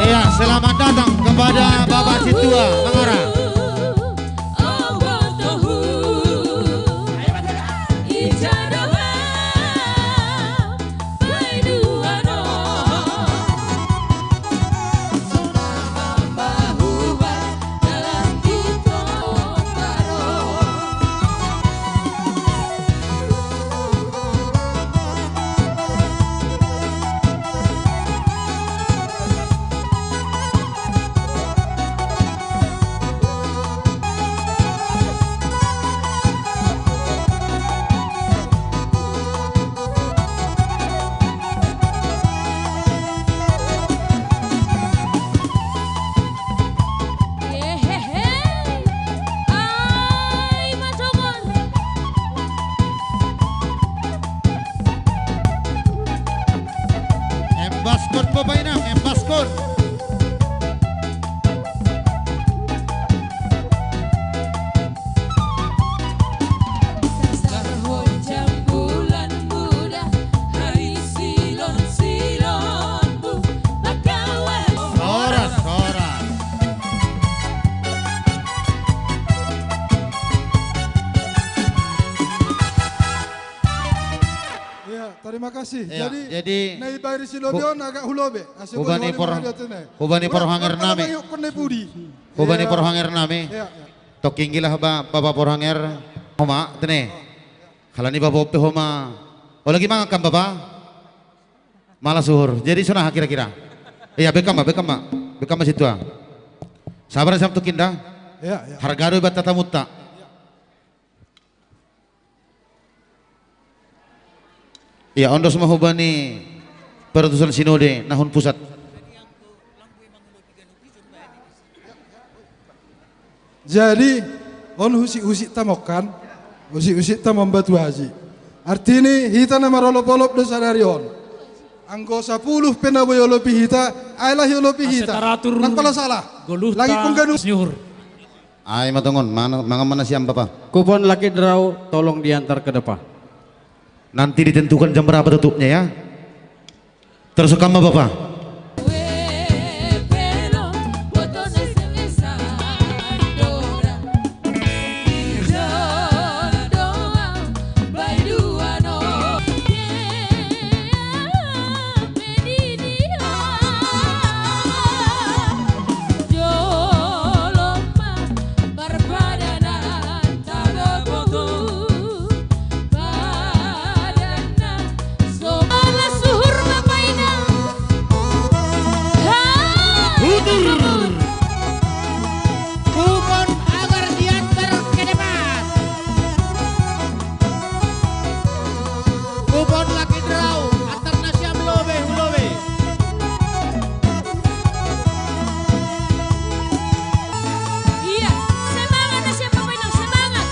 Iya, selamat datang kepada Bapak Situa Mangara. Embaskon, Bapak Inang, embaskon. Horas, horas. Iya, tarima kasih. Iya, jadi, jadi na ibaen si lobe on agak hu lobe. Ase hubani por-, hubani porhanger nami. Hubani porhanger nami. Iya, iya. Tokkin gila ba, Bapak porhanger. Homa, tene. Halani Bapak pe homa. O, lagi mangan kan, Bapak? Malas uhur. Jadi sonaha kira-kira? Iya, bekam ma, bekam ma. Bekam ma situa. Sabar, siap tokkin da. Iya, iya. Harga do iba tatamutta. Iya, ondos ma hubani perutusan sinode na hun pusat. Jadi, On husik-husik ta mongkan, husik-husik ta mambatu haji. Artini hita na marolop-olop do sadari on. Anggo sapuluh pe na boi olopi hita, ai lah iolopi hita. Nang pala salah. Lagi pengganuh. Ai matongon, mangan ma nasiam bapa. Kupon lucky draw tolong diantar ke depan. Nanti ditentukan jam berapa tutupnya ya. Terus rekam ma bapa. Kupon agar diantar ke depan. Kupon lucky draw, antar nasiam lobe, lobe. Iya, semangat, semangat.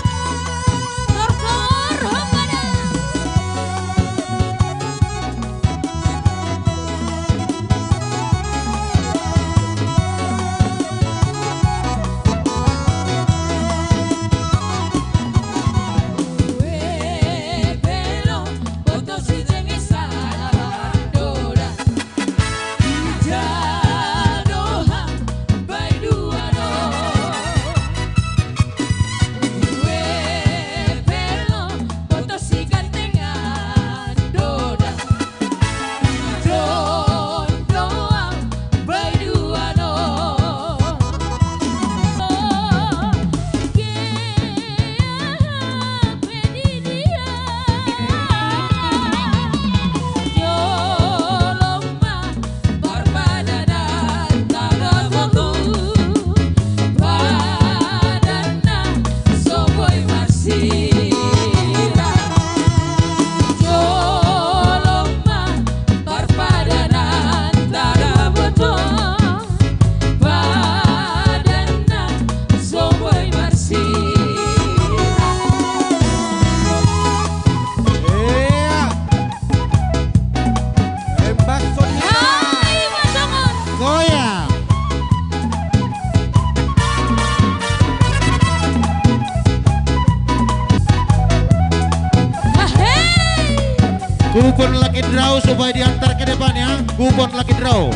Kupon lucky draw supaya diantar ke depan ya. Kupon lucky draw.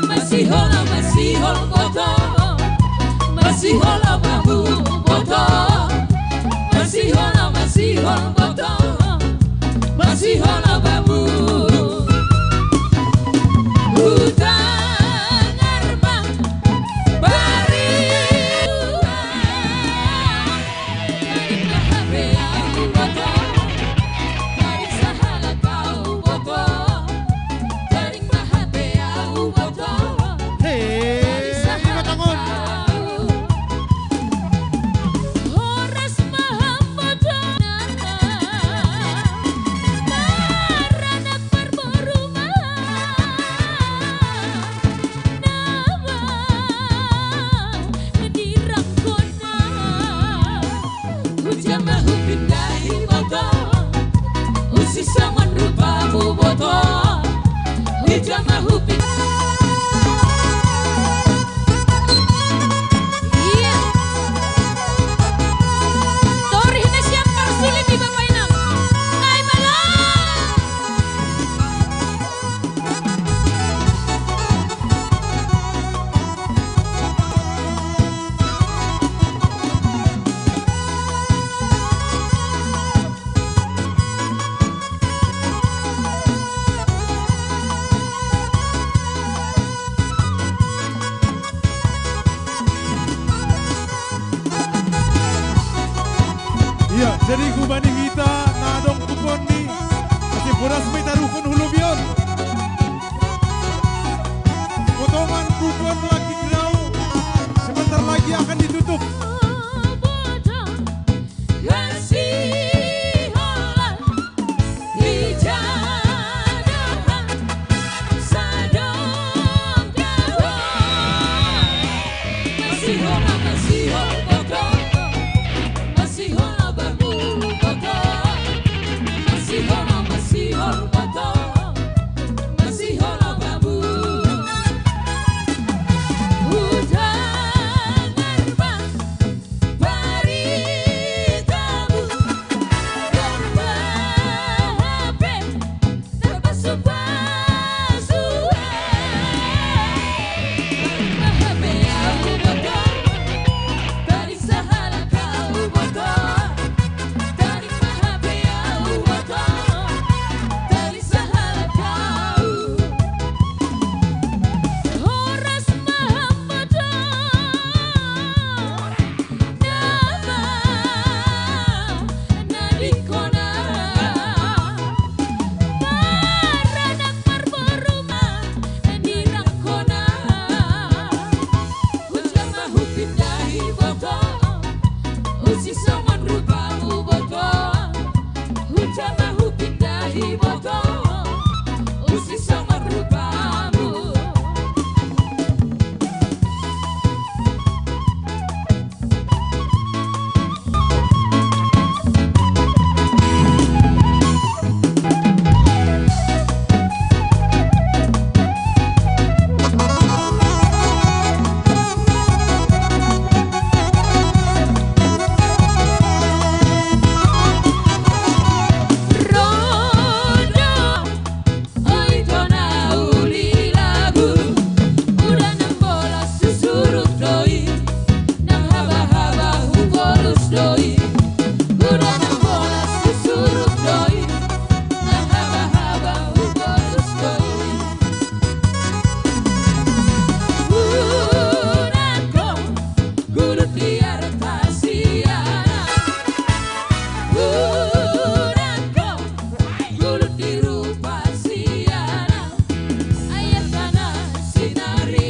Masihol, masihol boto, masihol babu boto, masihol, masihol boto, masihol babu. Utang arma bari. Huja ma hupindahi boto, husisongon rupamu boto. Huja ma hupin- Iya. Torih na siap parsulit di Bapak Inang. Ai malam. Iya, jadi hubani hita na adong kupon ni, asa boras ma i taruhon hu lobi on. Potongan ku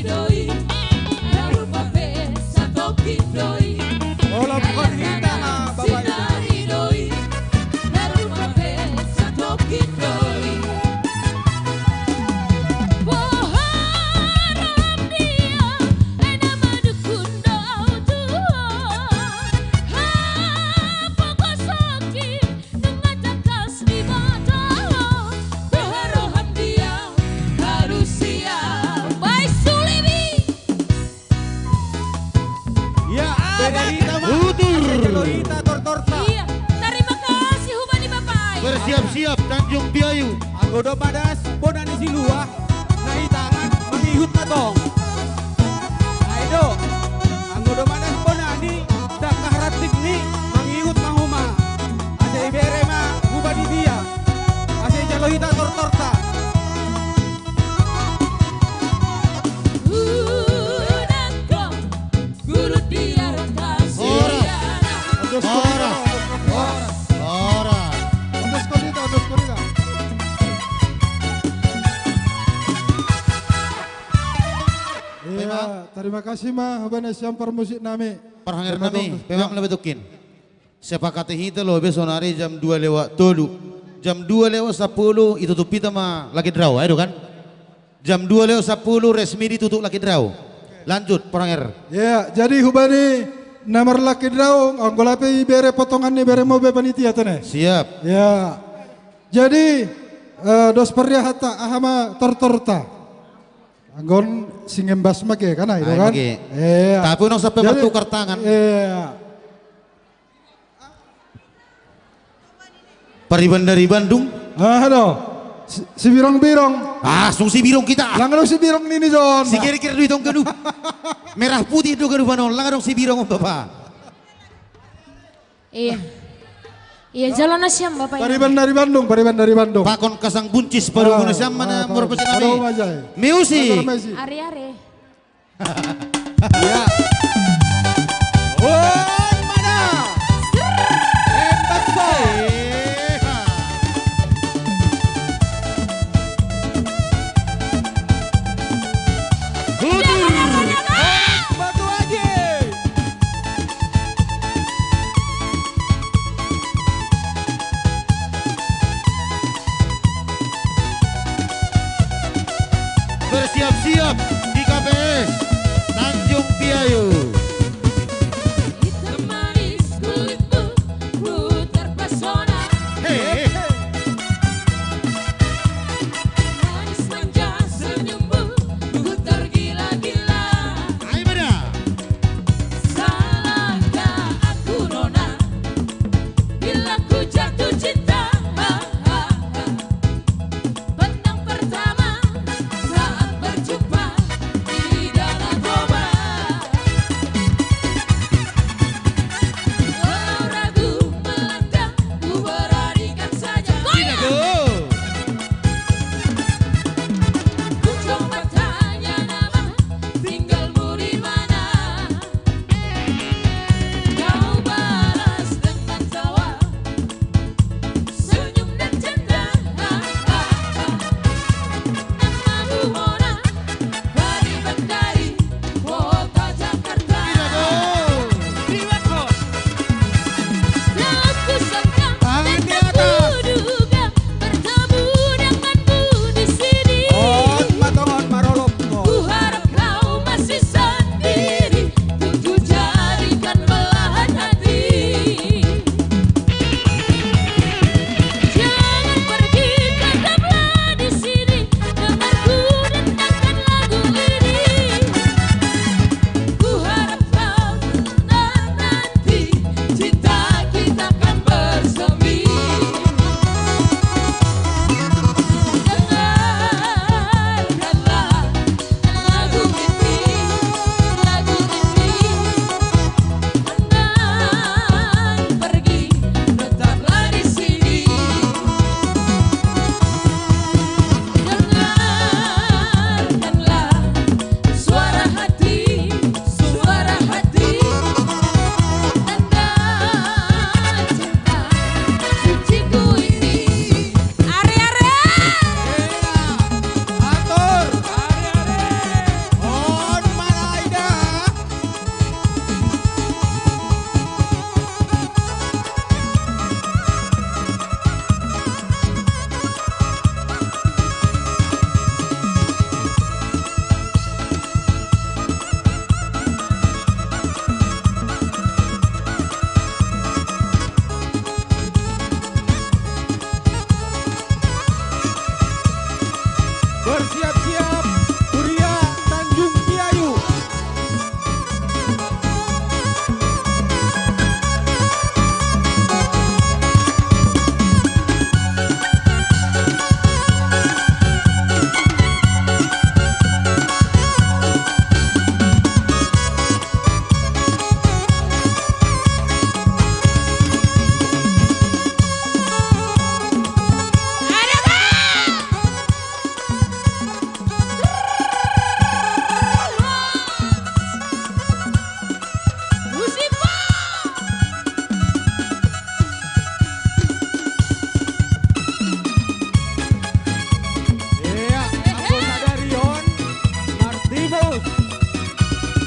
Doi, narupa pe satoki doi. Olah bukan hita na babai. Sinari doi, narupa pe satoki doi. Pohara dia, ena madukun do au tua. Hapa kosoki, nunga takas di mata. Keharohan dia harus siap. Bai sulibi. Ya, beda hita mah. Utur. Ase jalo hita tortorta. Iya, tarima kasih hubani Bapak. Bersiap-siap Tanjung Piayu. Anggo do madas bona ni si Luah, na i tangan mangihut ma tong. Ai do, anggo do madas bona ni dakah ratik ni mangihut ma homa. Ase ibere ma hubani dia. Ase jalo hita tortorta. Udah kau, guru dia kasih. Ora. Ora. Ora. Ora. Ondos konita, ondos konita. Iya, tarima kasih ma hubani siampar musik nami. Parhanger nami, pemang lebih tukin. Sepakati hita lo be sonari jam dua lewat tolu. Jam dua lewat sapuluh itutup hita ma Lucky Draw, ai do kan? Jam dua lewat sapuluh resmi ditutup Lucky Draw. Lanjut, Pranger. Ya, jadi hubani na mar Lucky Draw, anggo lape ibere potongan ni bere mo be panitia tene. Siap. Ya. Jadi, eh, dos pariahanta, aha ma tortorta. Anggo on singembas ma ge kan, ai do kan? Ai ma ge. Iya. Tapi unang sampe bertukar tangan. Iya. Pariban dari Bandung. Ah, do. Si, si birong-birong. Ah, sung si birong kita. Lang do si birong nini jon. Si kiri-kiri duit on ganup. Merah putih do ganup anon. Lang adong si birong on, Bapak. Iya. Iya, jalo nasiam, Bapak. Pariban dari Bandung, pariban dari Bandung. Pakon kasang buncis, parugu nasiam mana, ah, murpesi kami. Musik. Are, are. Ya. Woi, mana? Embakso. Gudur. Batu Aji. Bersiap-siap di K P S Tanjung Piayu.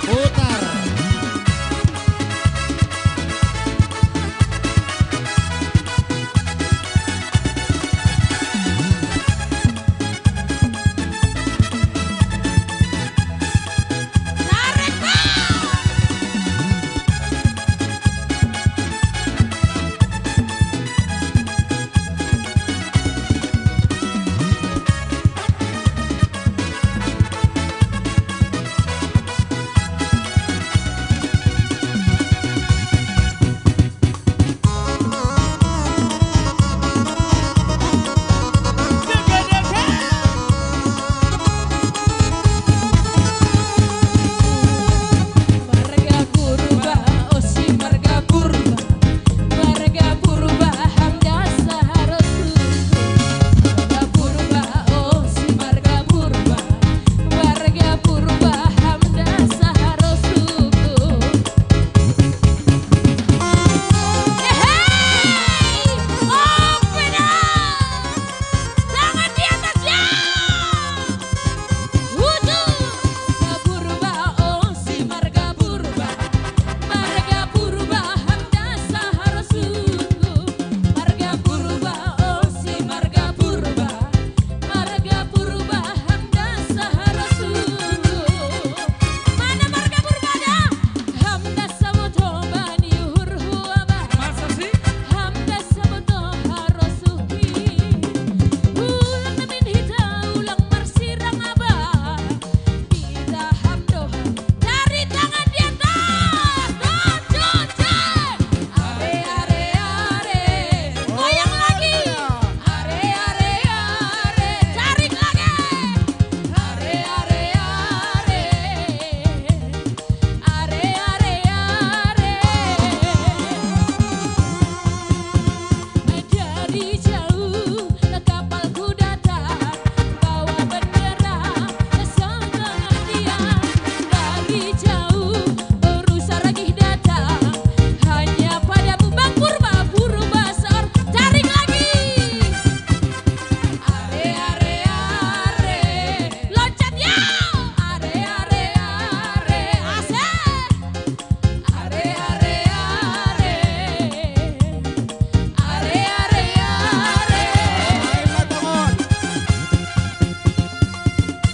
Putar.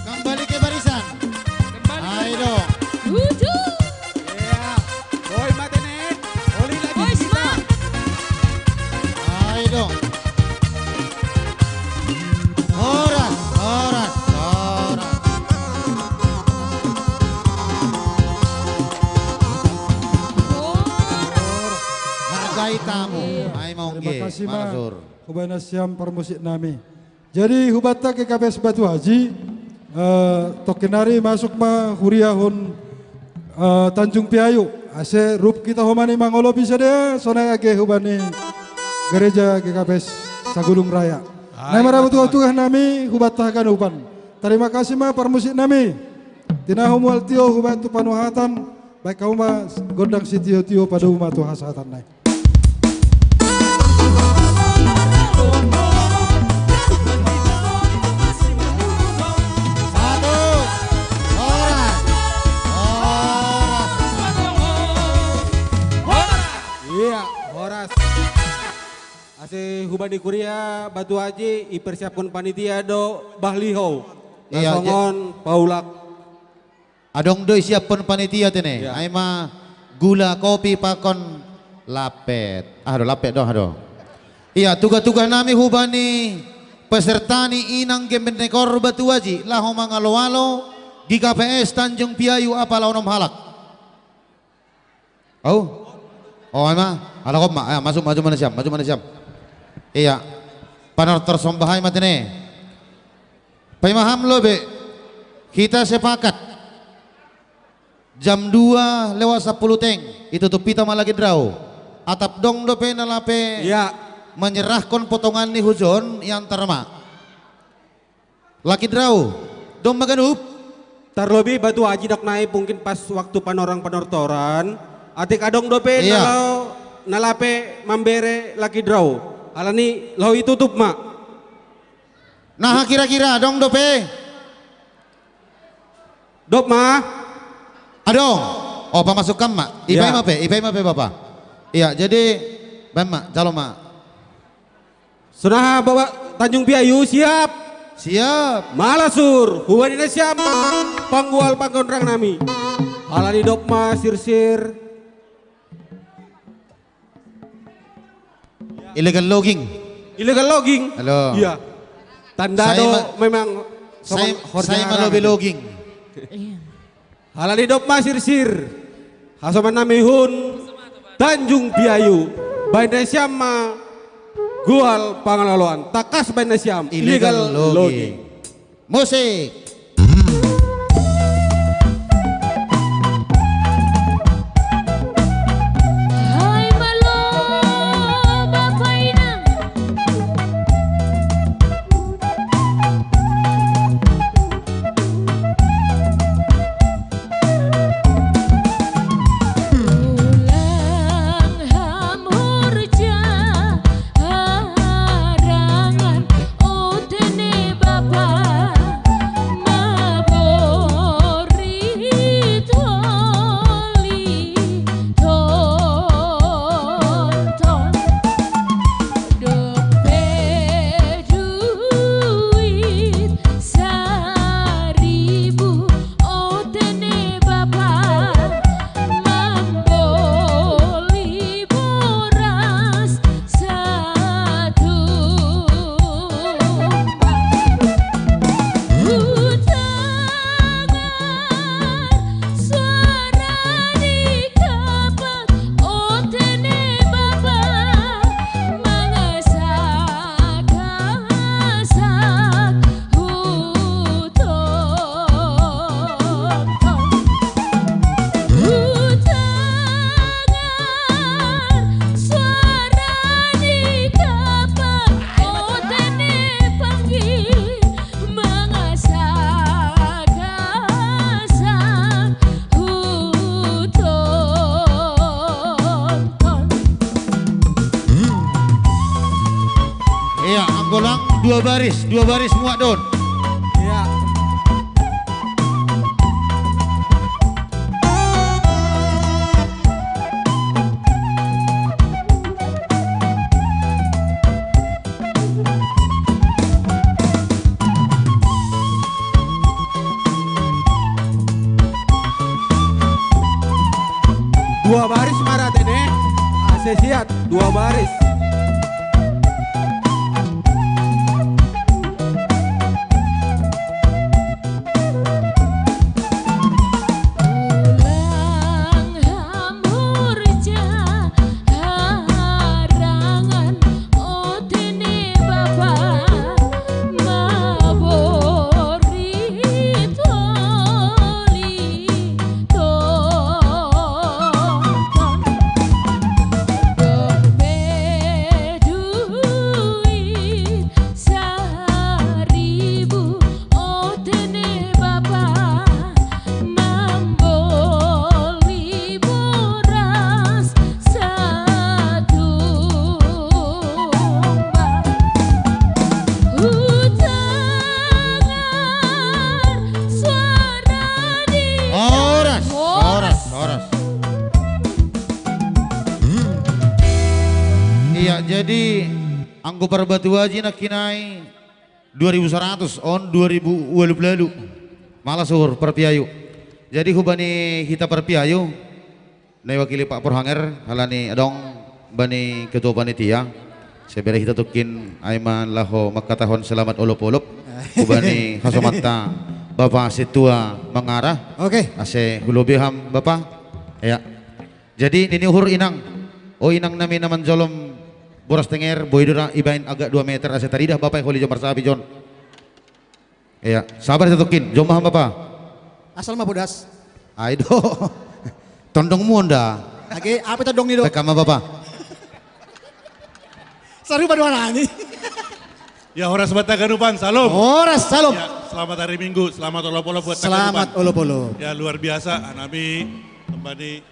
Kembali ke barisan. Ayo dong. Iya. Boy Matenek, oli lagi kita. Ayo dong. Horas, horas, horas. Hargai tamu. Ayo mau. Terima kasih, Ma. Hubana siam parmusik nami. Jadi hubanta G K P S Batu Haji, eh, tokkinnari masuk ma huria hon, eh, Tanjung Piayu. Ase rup kita homani mangolopi sede, sonai age hubani gereja G K P S Sagulung Raya. Nai maratutuga nami hubanta haganupan. Tarima kasih ma parmusik nami. Tinahu mual tio hubanta panuhatan, baik kamu ma gondang sitio-tio padu ma tu hasatan nai. Satu. Horas. Horas. Iya, horas. Ase hubani kuria Batu Aji, ipersiapkon panitia do bahlihou. Iya, songon paulak. Adong do isiaphon panitia tene. Iya. Ai ma gula, kopi pakon lapet. Ah do lapet do, ah do. Iya, tuga-tuga nami hubani peserta ni inang Gemben Nekor Batu Aji laho mangalo-alo di K P S Tanjung Piayu apala onom halak. Au? Oh, ai ma. Ala kop ma. Ayo, masuk, masuk mana siam, masuk mana siam. Iya. Panortor sombahai ma tene. Paima ham lobe, hita sepakat jam dua lewat sapuluh teng, itutup hita ma Lucky Draw. Atap dong dope na lape, iya, menyerahkon potongan ni hujon, iantar ma. Lucky Draw, dong ma ganup. Tarlobi Batu Aji, dok nai mungkin pas waktu panorang panortoran, atik adong dope, iya, na laho, na lape mambere Lucky Draw. Alani laho itutup ma. Nah, kira-kira dong dope. Dop ma. Adong. Oh, pamasukkan mak. Ibai mape, ibai mape bapa. Iya, jadi baen mak, calon mak. Sonang ha Bapak Tanjung Piayu, siap? Siap. Malasur, hubaen nasiam panggual panggonrang nami. Halani dok ma sirsir. Illegal logging. Illegal logging? Halo. Iya. Tanda do memang saya, saya malobi logging. Iya. Halani dok ma sirsir. Hasoman nami hun Tanjung Piayu. Baen nasiam ma gual pangaloloan. Tangkas baen nasiam. Illegal logging. Musik. Hai malo bapa inang. Ulang hamurja harangan utene bapa mabori toli tonton. Dope duit saribu, otene bapa mamboli boras satu. Hutangan suara di kapal, otene bapa mangasak-asak hutonton. Hutangan suara di kapal, otene panggi mangasak-asak hutonton. Iya, anggo lang dua baris, dua baris muat don. Iya. Dua baris ma rate ne. Ase siat, dua baris. Ulang hamurja harangan, otene bapa mabori toli tonton. Dope duit saribu, otene bapa mamboli boras satu. Hutangan suara di horas, horas, horas. Iya, jadi anggo parbatu aji nangkin i dua ribu saratus, on dua ribu ualup lalu. Malasur parpiayu. Jadi hubani hita parpiayu, na iwakili Pak Porhanger, halani adong bani ketua panitia. Sai bere hita tungkin ai ma laho mangkatahon selamat olop-olop hubani hasomanta Bapa Sintua Mangara. Oke. Ase hulobi ham Bapa. Ya. Jadi nini uhur inang, o inang nami na manjolom boras tenger, boi do ra ibaen agak dua meter ase taridah Bapa i holi jo marsapi jon. Iya, sabar satungkin, jom ma ham Bapa. Asal ma podas. Ai do. Tondongmu on da. Age, apa tondong ni do? Peka ma Bapa. Sarupa do halani. Ya, horas banta ganupan, salam. Horas, salam. Ya, selamat hari Minggu, selamat olop-olop buat selamat olop-olop. Ya, luar biasa, hanami kembali.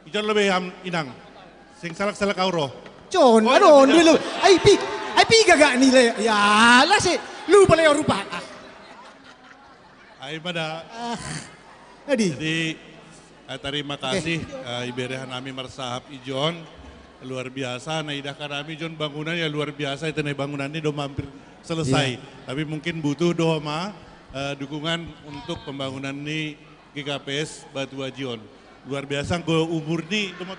Ijon lobi ham inang. Sing salak-salak au ro. Jon, oh, aduh, iya, iya. Ai pi, ai pi gagak ni le. Ya, lah si. Lupa le rupa. Ah. Ai pada. Ah. Adi. Jadi Eh, tarima kasih, eh, iberehan nami marsahap ijon. Luar biasa, nah idah kanami jon bangunan ya luar biasa, itu nih bangunan ini udah hampir selesai. Iya. Tapi mungkin butuh doa ma, eh, dukungan untuk pembangunan ini G K P S Batu Aji on. Luar biasa, gue umur nih, udah mau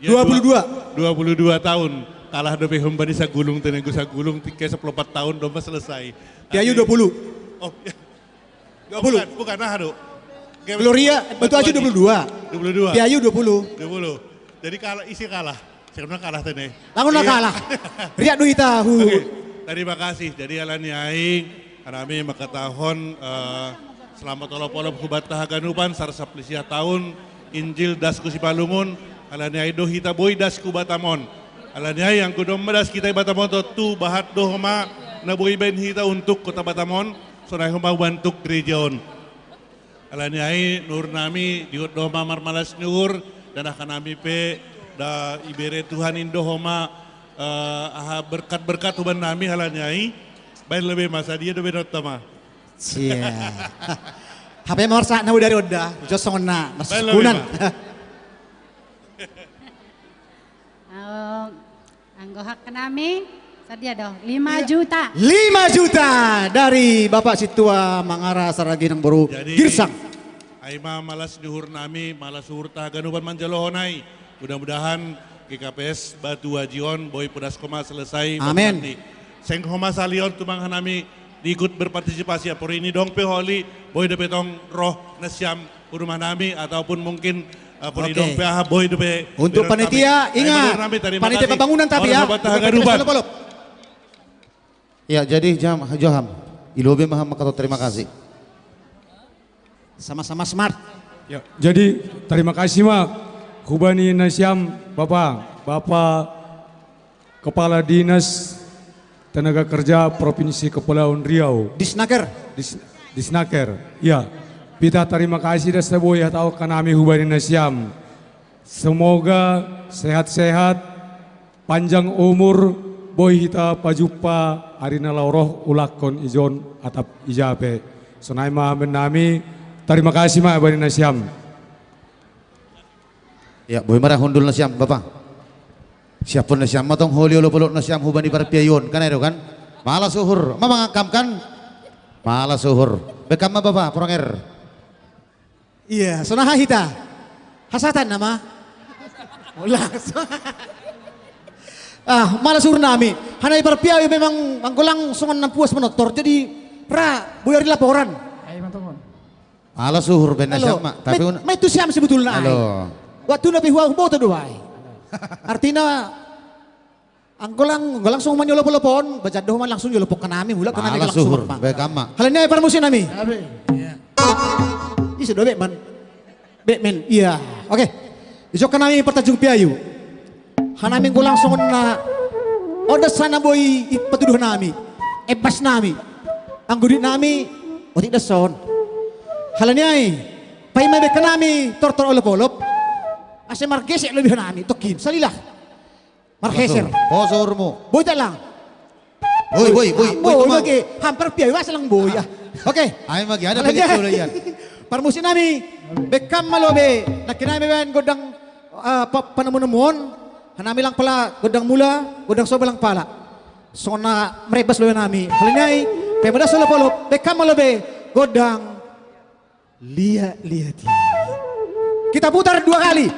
Ya, dua puluh dua. Dua puluh dua tahun. Kalah dope humbani sagulung, tenegu sagulung, tiga sepuluh empat tahun domba selesai. Piayu dua puluh. Oh, ya. Dua puluh. Bukan, bukan, nah, aduh. Gloria, Batu Aji dua puluh dua. Dua puluh dua. Piayu dua puluh. Dua puluh. Jadi kalah, isi kalah. Saya bilang kalah tene. Lamun lah kalah. Riak duit tahu. Oke. Terima kasih. Jadi alani aing, kanami makatahon, eh, selamat olop-olop hubat tahaganupan, sarsa pelisiah tahun, Injil das ku Sipalungun, alani aing doh hita boi das ku Batamon. Alani aing yang kudom das kita Batamon to tu bahat doh ma, na boi bain hita untuk kota Batamon, sonai homa bantuk gereja on. Alani aing nuhur nami, diut doh ma marmalas nuhur, dan akan nami pe, da ibere Tuhan indo homa, eh, aha berkat-berkat huban nami alani aing, bain lebih masa dia doh benot tama. Cia. Hape marsa na dari oda, jos songona, marsa Bain lebih, sukunan. Pak. Eh, anggo hak nami, sadia doh, lima juta. Lima juta dari Bapak Situa Mangara saragi nang boru Girsang. Aima malas nuhur nami, malas nuhur tahaganupan manjalohon ai. Mudah-mudahan G K P S Batu Aji on, boi podas koma selesai. Amin. Seng homa salion tumang hanami ikut berpartisipasi, apor ini dong pe holi, boi dope tong roh nasiam rumah nami, ataupun mungkin, eh, apor ini dong pe aha boi dope. Untuk panitia, ingat, panitia pembangunan tapi ya. Olop-olop. Ya, jadi jam, Joham, ilobe maham makato terima kasih. Sama-sama smart. Ya, jadi terima kasih ma hubani nasiam Bapak, Bapak Kepala Dinas Tenaga Kerja Provinsi Kepulauan Riau. Disnaker. Dis-, Disnaker, ya. Pita terima kasih das boi hatau kanami hubani nasiam. Semoga sehat-sehat, panjang umur, boi hita pajumpa ari na laho roh ulakkon ijon atap ijape. Sonai ma bennami, terima kasih ma bani nasiam. Ya, boi mara hundul nasiam, Bapak. Siapon nasiam matong holi olop-olop nasiam hubani parpiayuon, kan ayo kan? Malas uhur, mamangangkam kan? Malas uhur. Bekam ma Bapak, Pronger. Iya, sonaha hita. Hasatan nama. Langsung. Ah, malas uhur nami. Hanai parpiawi memang anggo langsung nampuas menotor. Jadi ra buyar laporan. Ayo mantongon. Malas uhur benda siapa? Tapi ma itu siam sebetulnya. Halo. Waktu nabi huang boto doai. Artinya Anggo lang-, anggo langsung manyolop-lopon, bajando ma langsung nyolopon kanami, mulak kanami langsung. Malas uhur, bekam ma. Halani ai parmusi nami. Iya. Ih, sudah Bekman. Bekmen, iya. Oke. Isok kanami partajung piayu. Hanami anggo langsung na odas sana boi i patuduh nami. Ebas nami. Anggo duit nami, otik dason. Halani ai, paima bekam nami tortor olop-olop. Ase margesek lebih nami, tokin, salilah. Margeser. Poso urmu. Boi telang. Boi, boi, boi, boi, boi, teman. Oke, hampir piawi was lang boi, ya. Oke. Ayo, magi ada. Parmusi nami. Bekam malo be. Nangkin nami baen godang, eh, pa-, panemu-nemuon. Hanami lang pala godang mula, godang soba lang pala. Sona merebas lo nami. Halani ai, pemedas lo polo. Bekam malo be. Godang Lihat-lihat. Kita putar dua kali.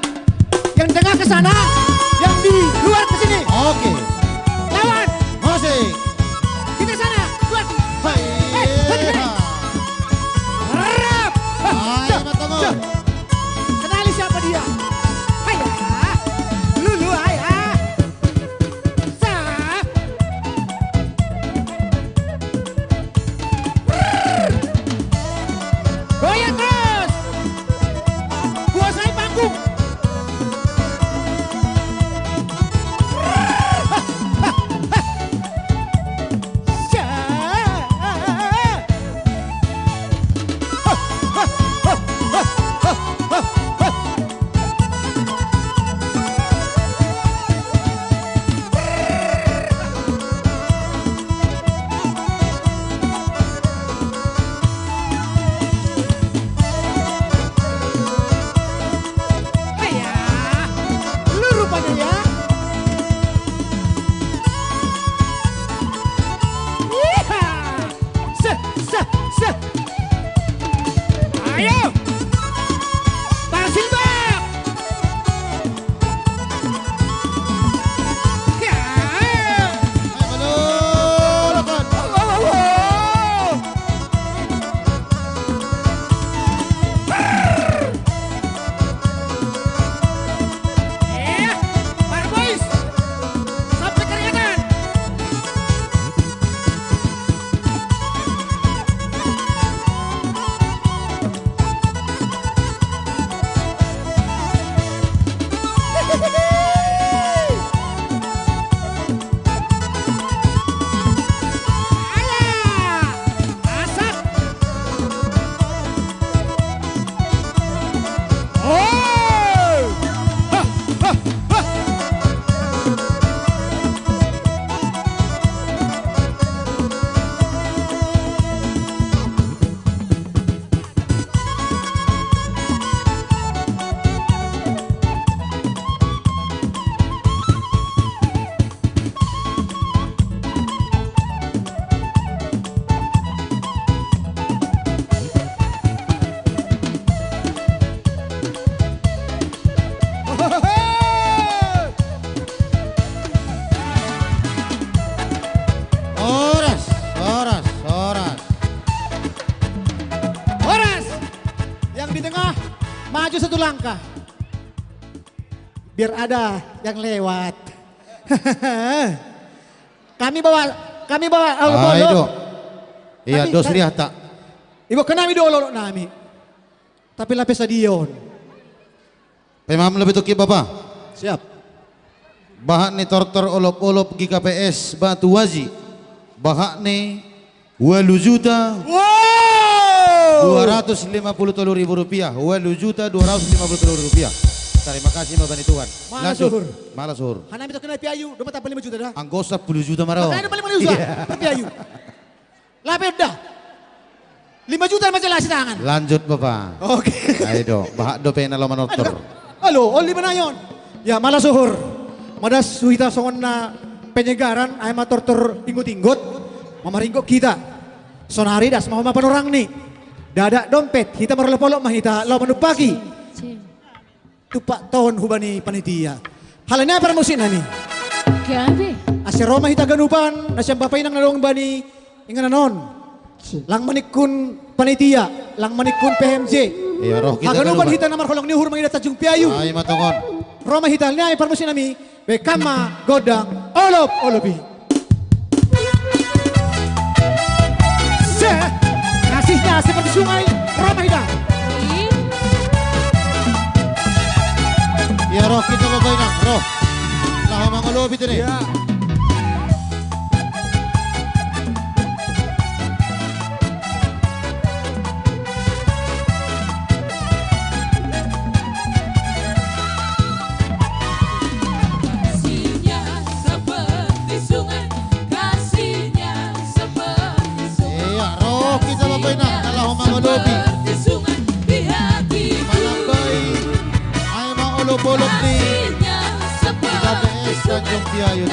Yang tengah ke sana, yang di luar ke sini. Oke. Lawan. Masih. Kita sana. Kuat. Hai. Eh, hei, hei. Rap. Hai, teman-teman. Kenali siapa dia? Hai, ya. Lulu, hai, ya. Sah. Goyang terus. Kuasai panggung. Ayo! Parsilbak! Ya! Ayo, manulukon. Oh, oh, oh, oh. Eh, para boys, sampai keringetan. Alah, asap. Oh! Ha, ha, ha. Horas, horas, horas. Horas. Yang di tengah, maju satu langkah. Biar ada yang lewat. Kami bawa, kami bawa, oh, Ai, bolong. Do. Iya, Tapi dos kan lihat tak? Ibu kenami dulu nami. Tapi lapis stadion. Pemam lebih tuki, Bapak. Siap. Bahak ni tortor olop-olop G K P S Batu Waji. Bahak ni walu juta Wow! dua ratus lima puluh tolu ribu rupiah. Walu juta dua ratus lima puluh tolu ribu rupiah. Terima kasih, Bapak ni Tuhan. Malah Lanjut. Suhur. Malah suhur. Hana mito kena piayu, dua tambah lima juta dah. Anggo sepuluh juta marau. Makanya tambah lima juta. Iya. Per piayu. Lape dah. Lima juta masih lah si tangan. Lanjut, Bapak. Oke. Ayo do, bahak do pena lo manortor. Alo, oli manayon. Ya, malah suhur. Madas suhita songon na penyegaran, ai ma tortor inggut-inggut. Mamaringgut kita. Sonari das mahoma panorang ni. Dadak dompet, hita marolop-olop ma hita, lao manumpaki. Tupak ton hubani panitia. Halani apa musik nami? Gabe. Ase ro ma hita ganupan, na sian bapa inang na dong bani inganan on. Lang maningkun panitia, lang maningkun P H M J. Iya, roh kita Haganupan ganupan. Hita na marholong ni uhur mangida Tanjung Piayu. Ai, matongon. Ro ma hita, ni ai parmusik nami. Bekama godang olop-olopi. Se, nasihnya seperti sungai, ro ma hita. Iya, roh kita bapak inang, roh. Laho mangolopi tene. Iya. Kasihnya seperti sungai, kasihnya seperti sungai. Iya, roh kita bapak inang, na laho mangolopi. Seperti sungai di hati. Manambai, ai ma olop-olop ni. Kasihnya seperti Kita B S Tanjung Piayu.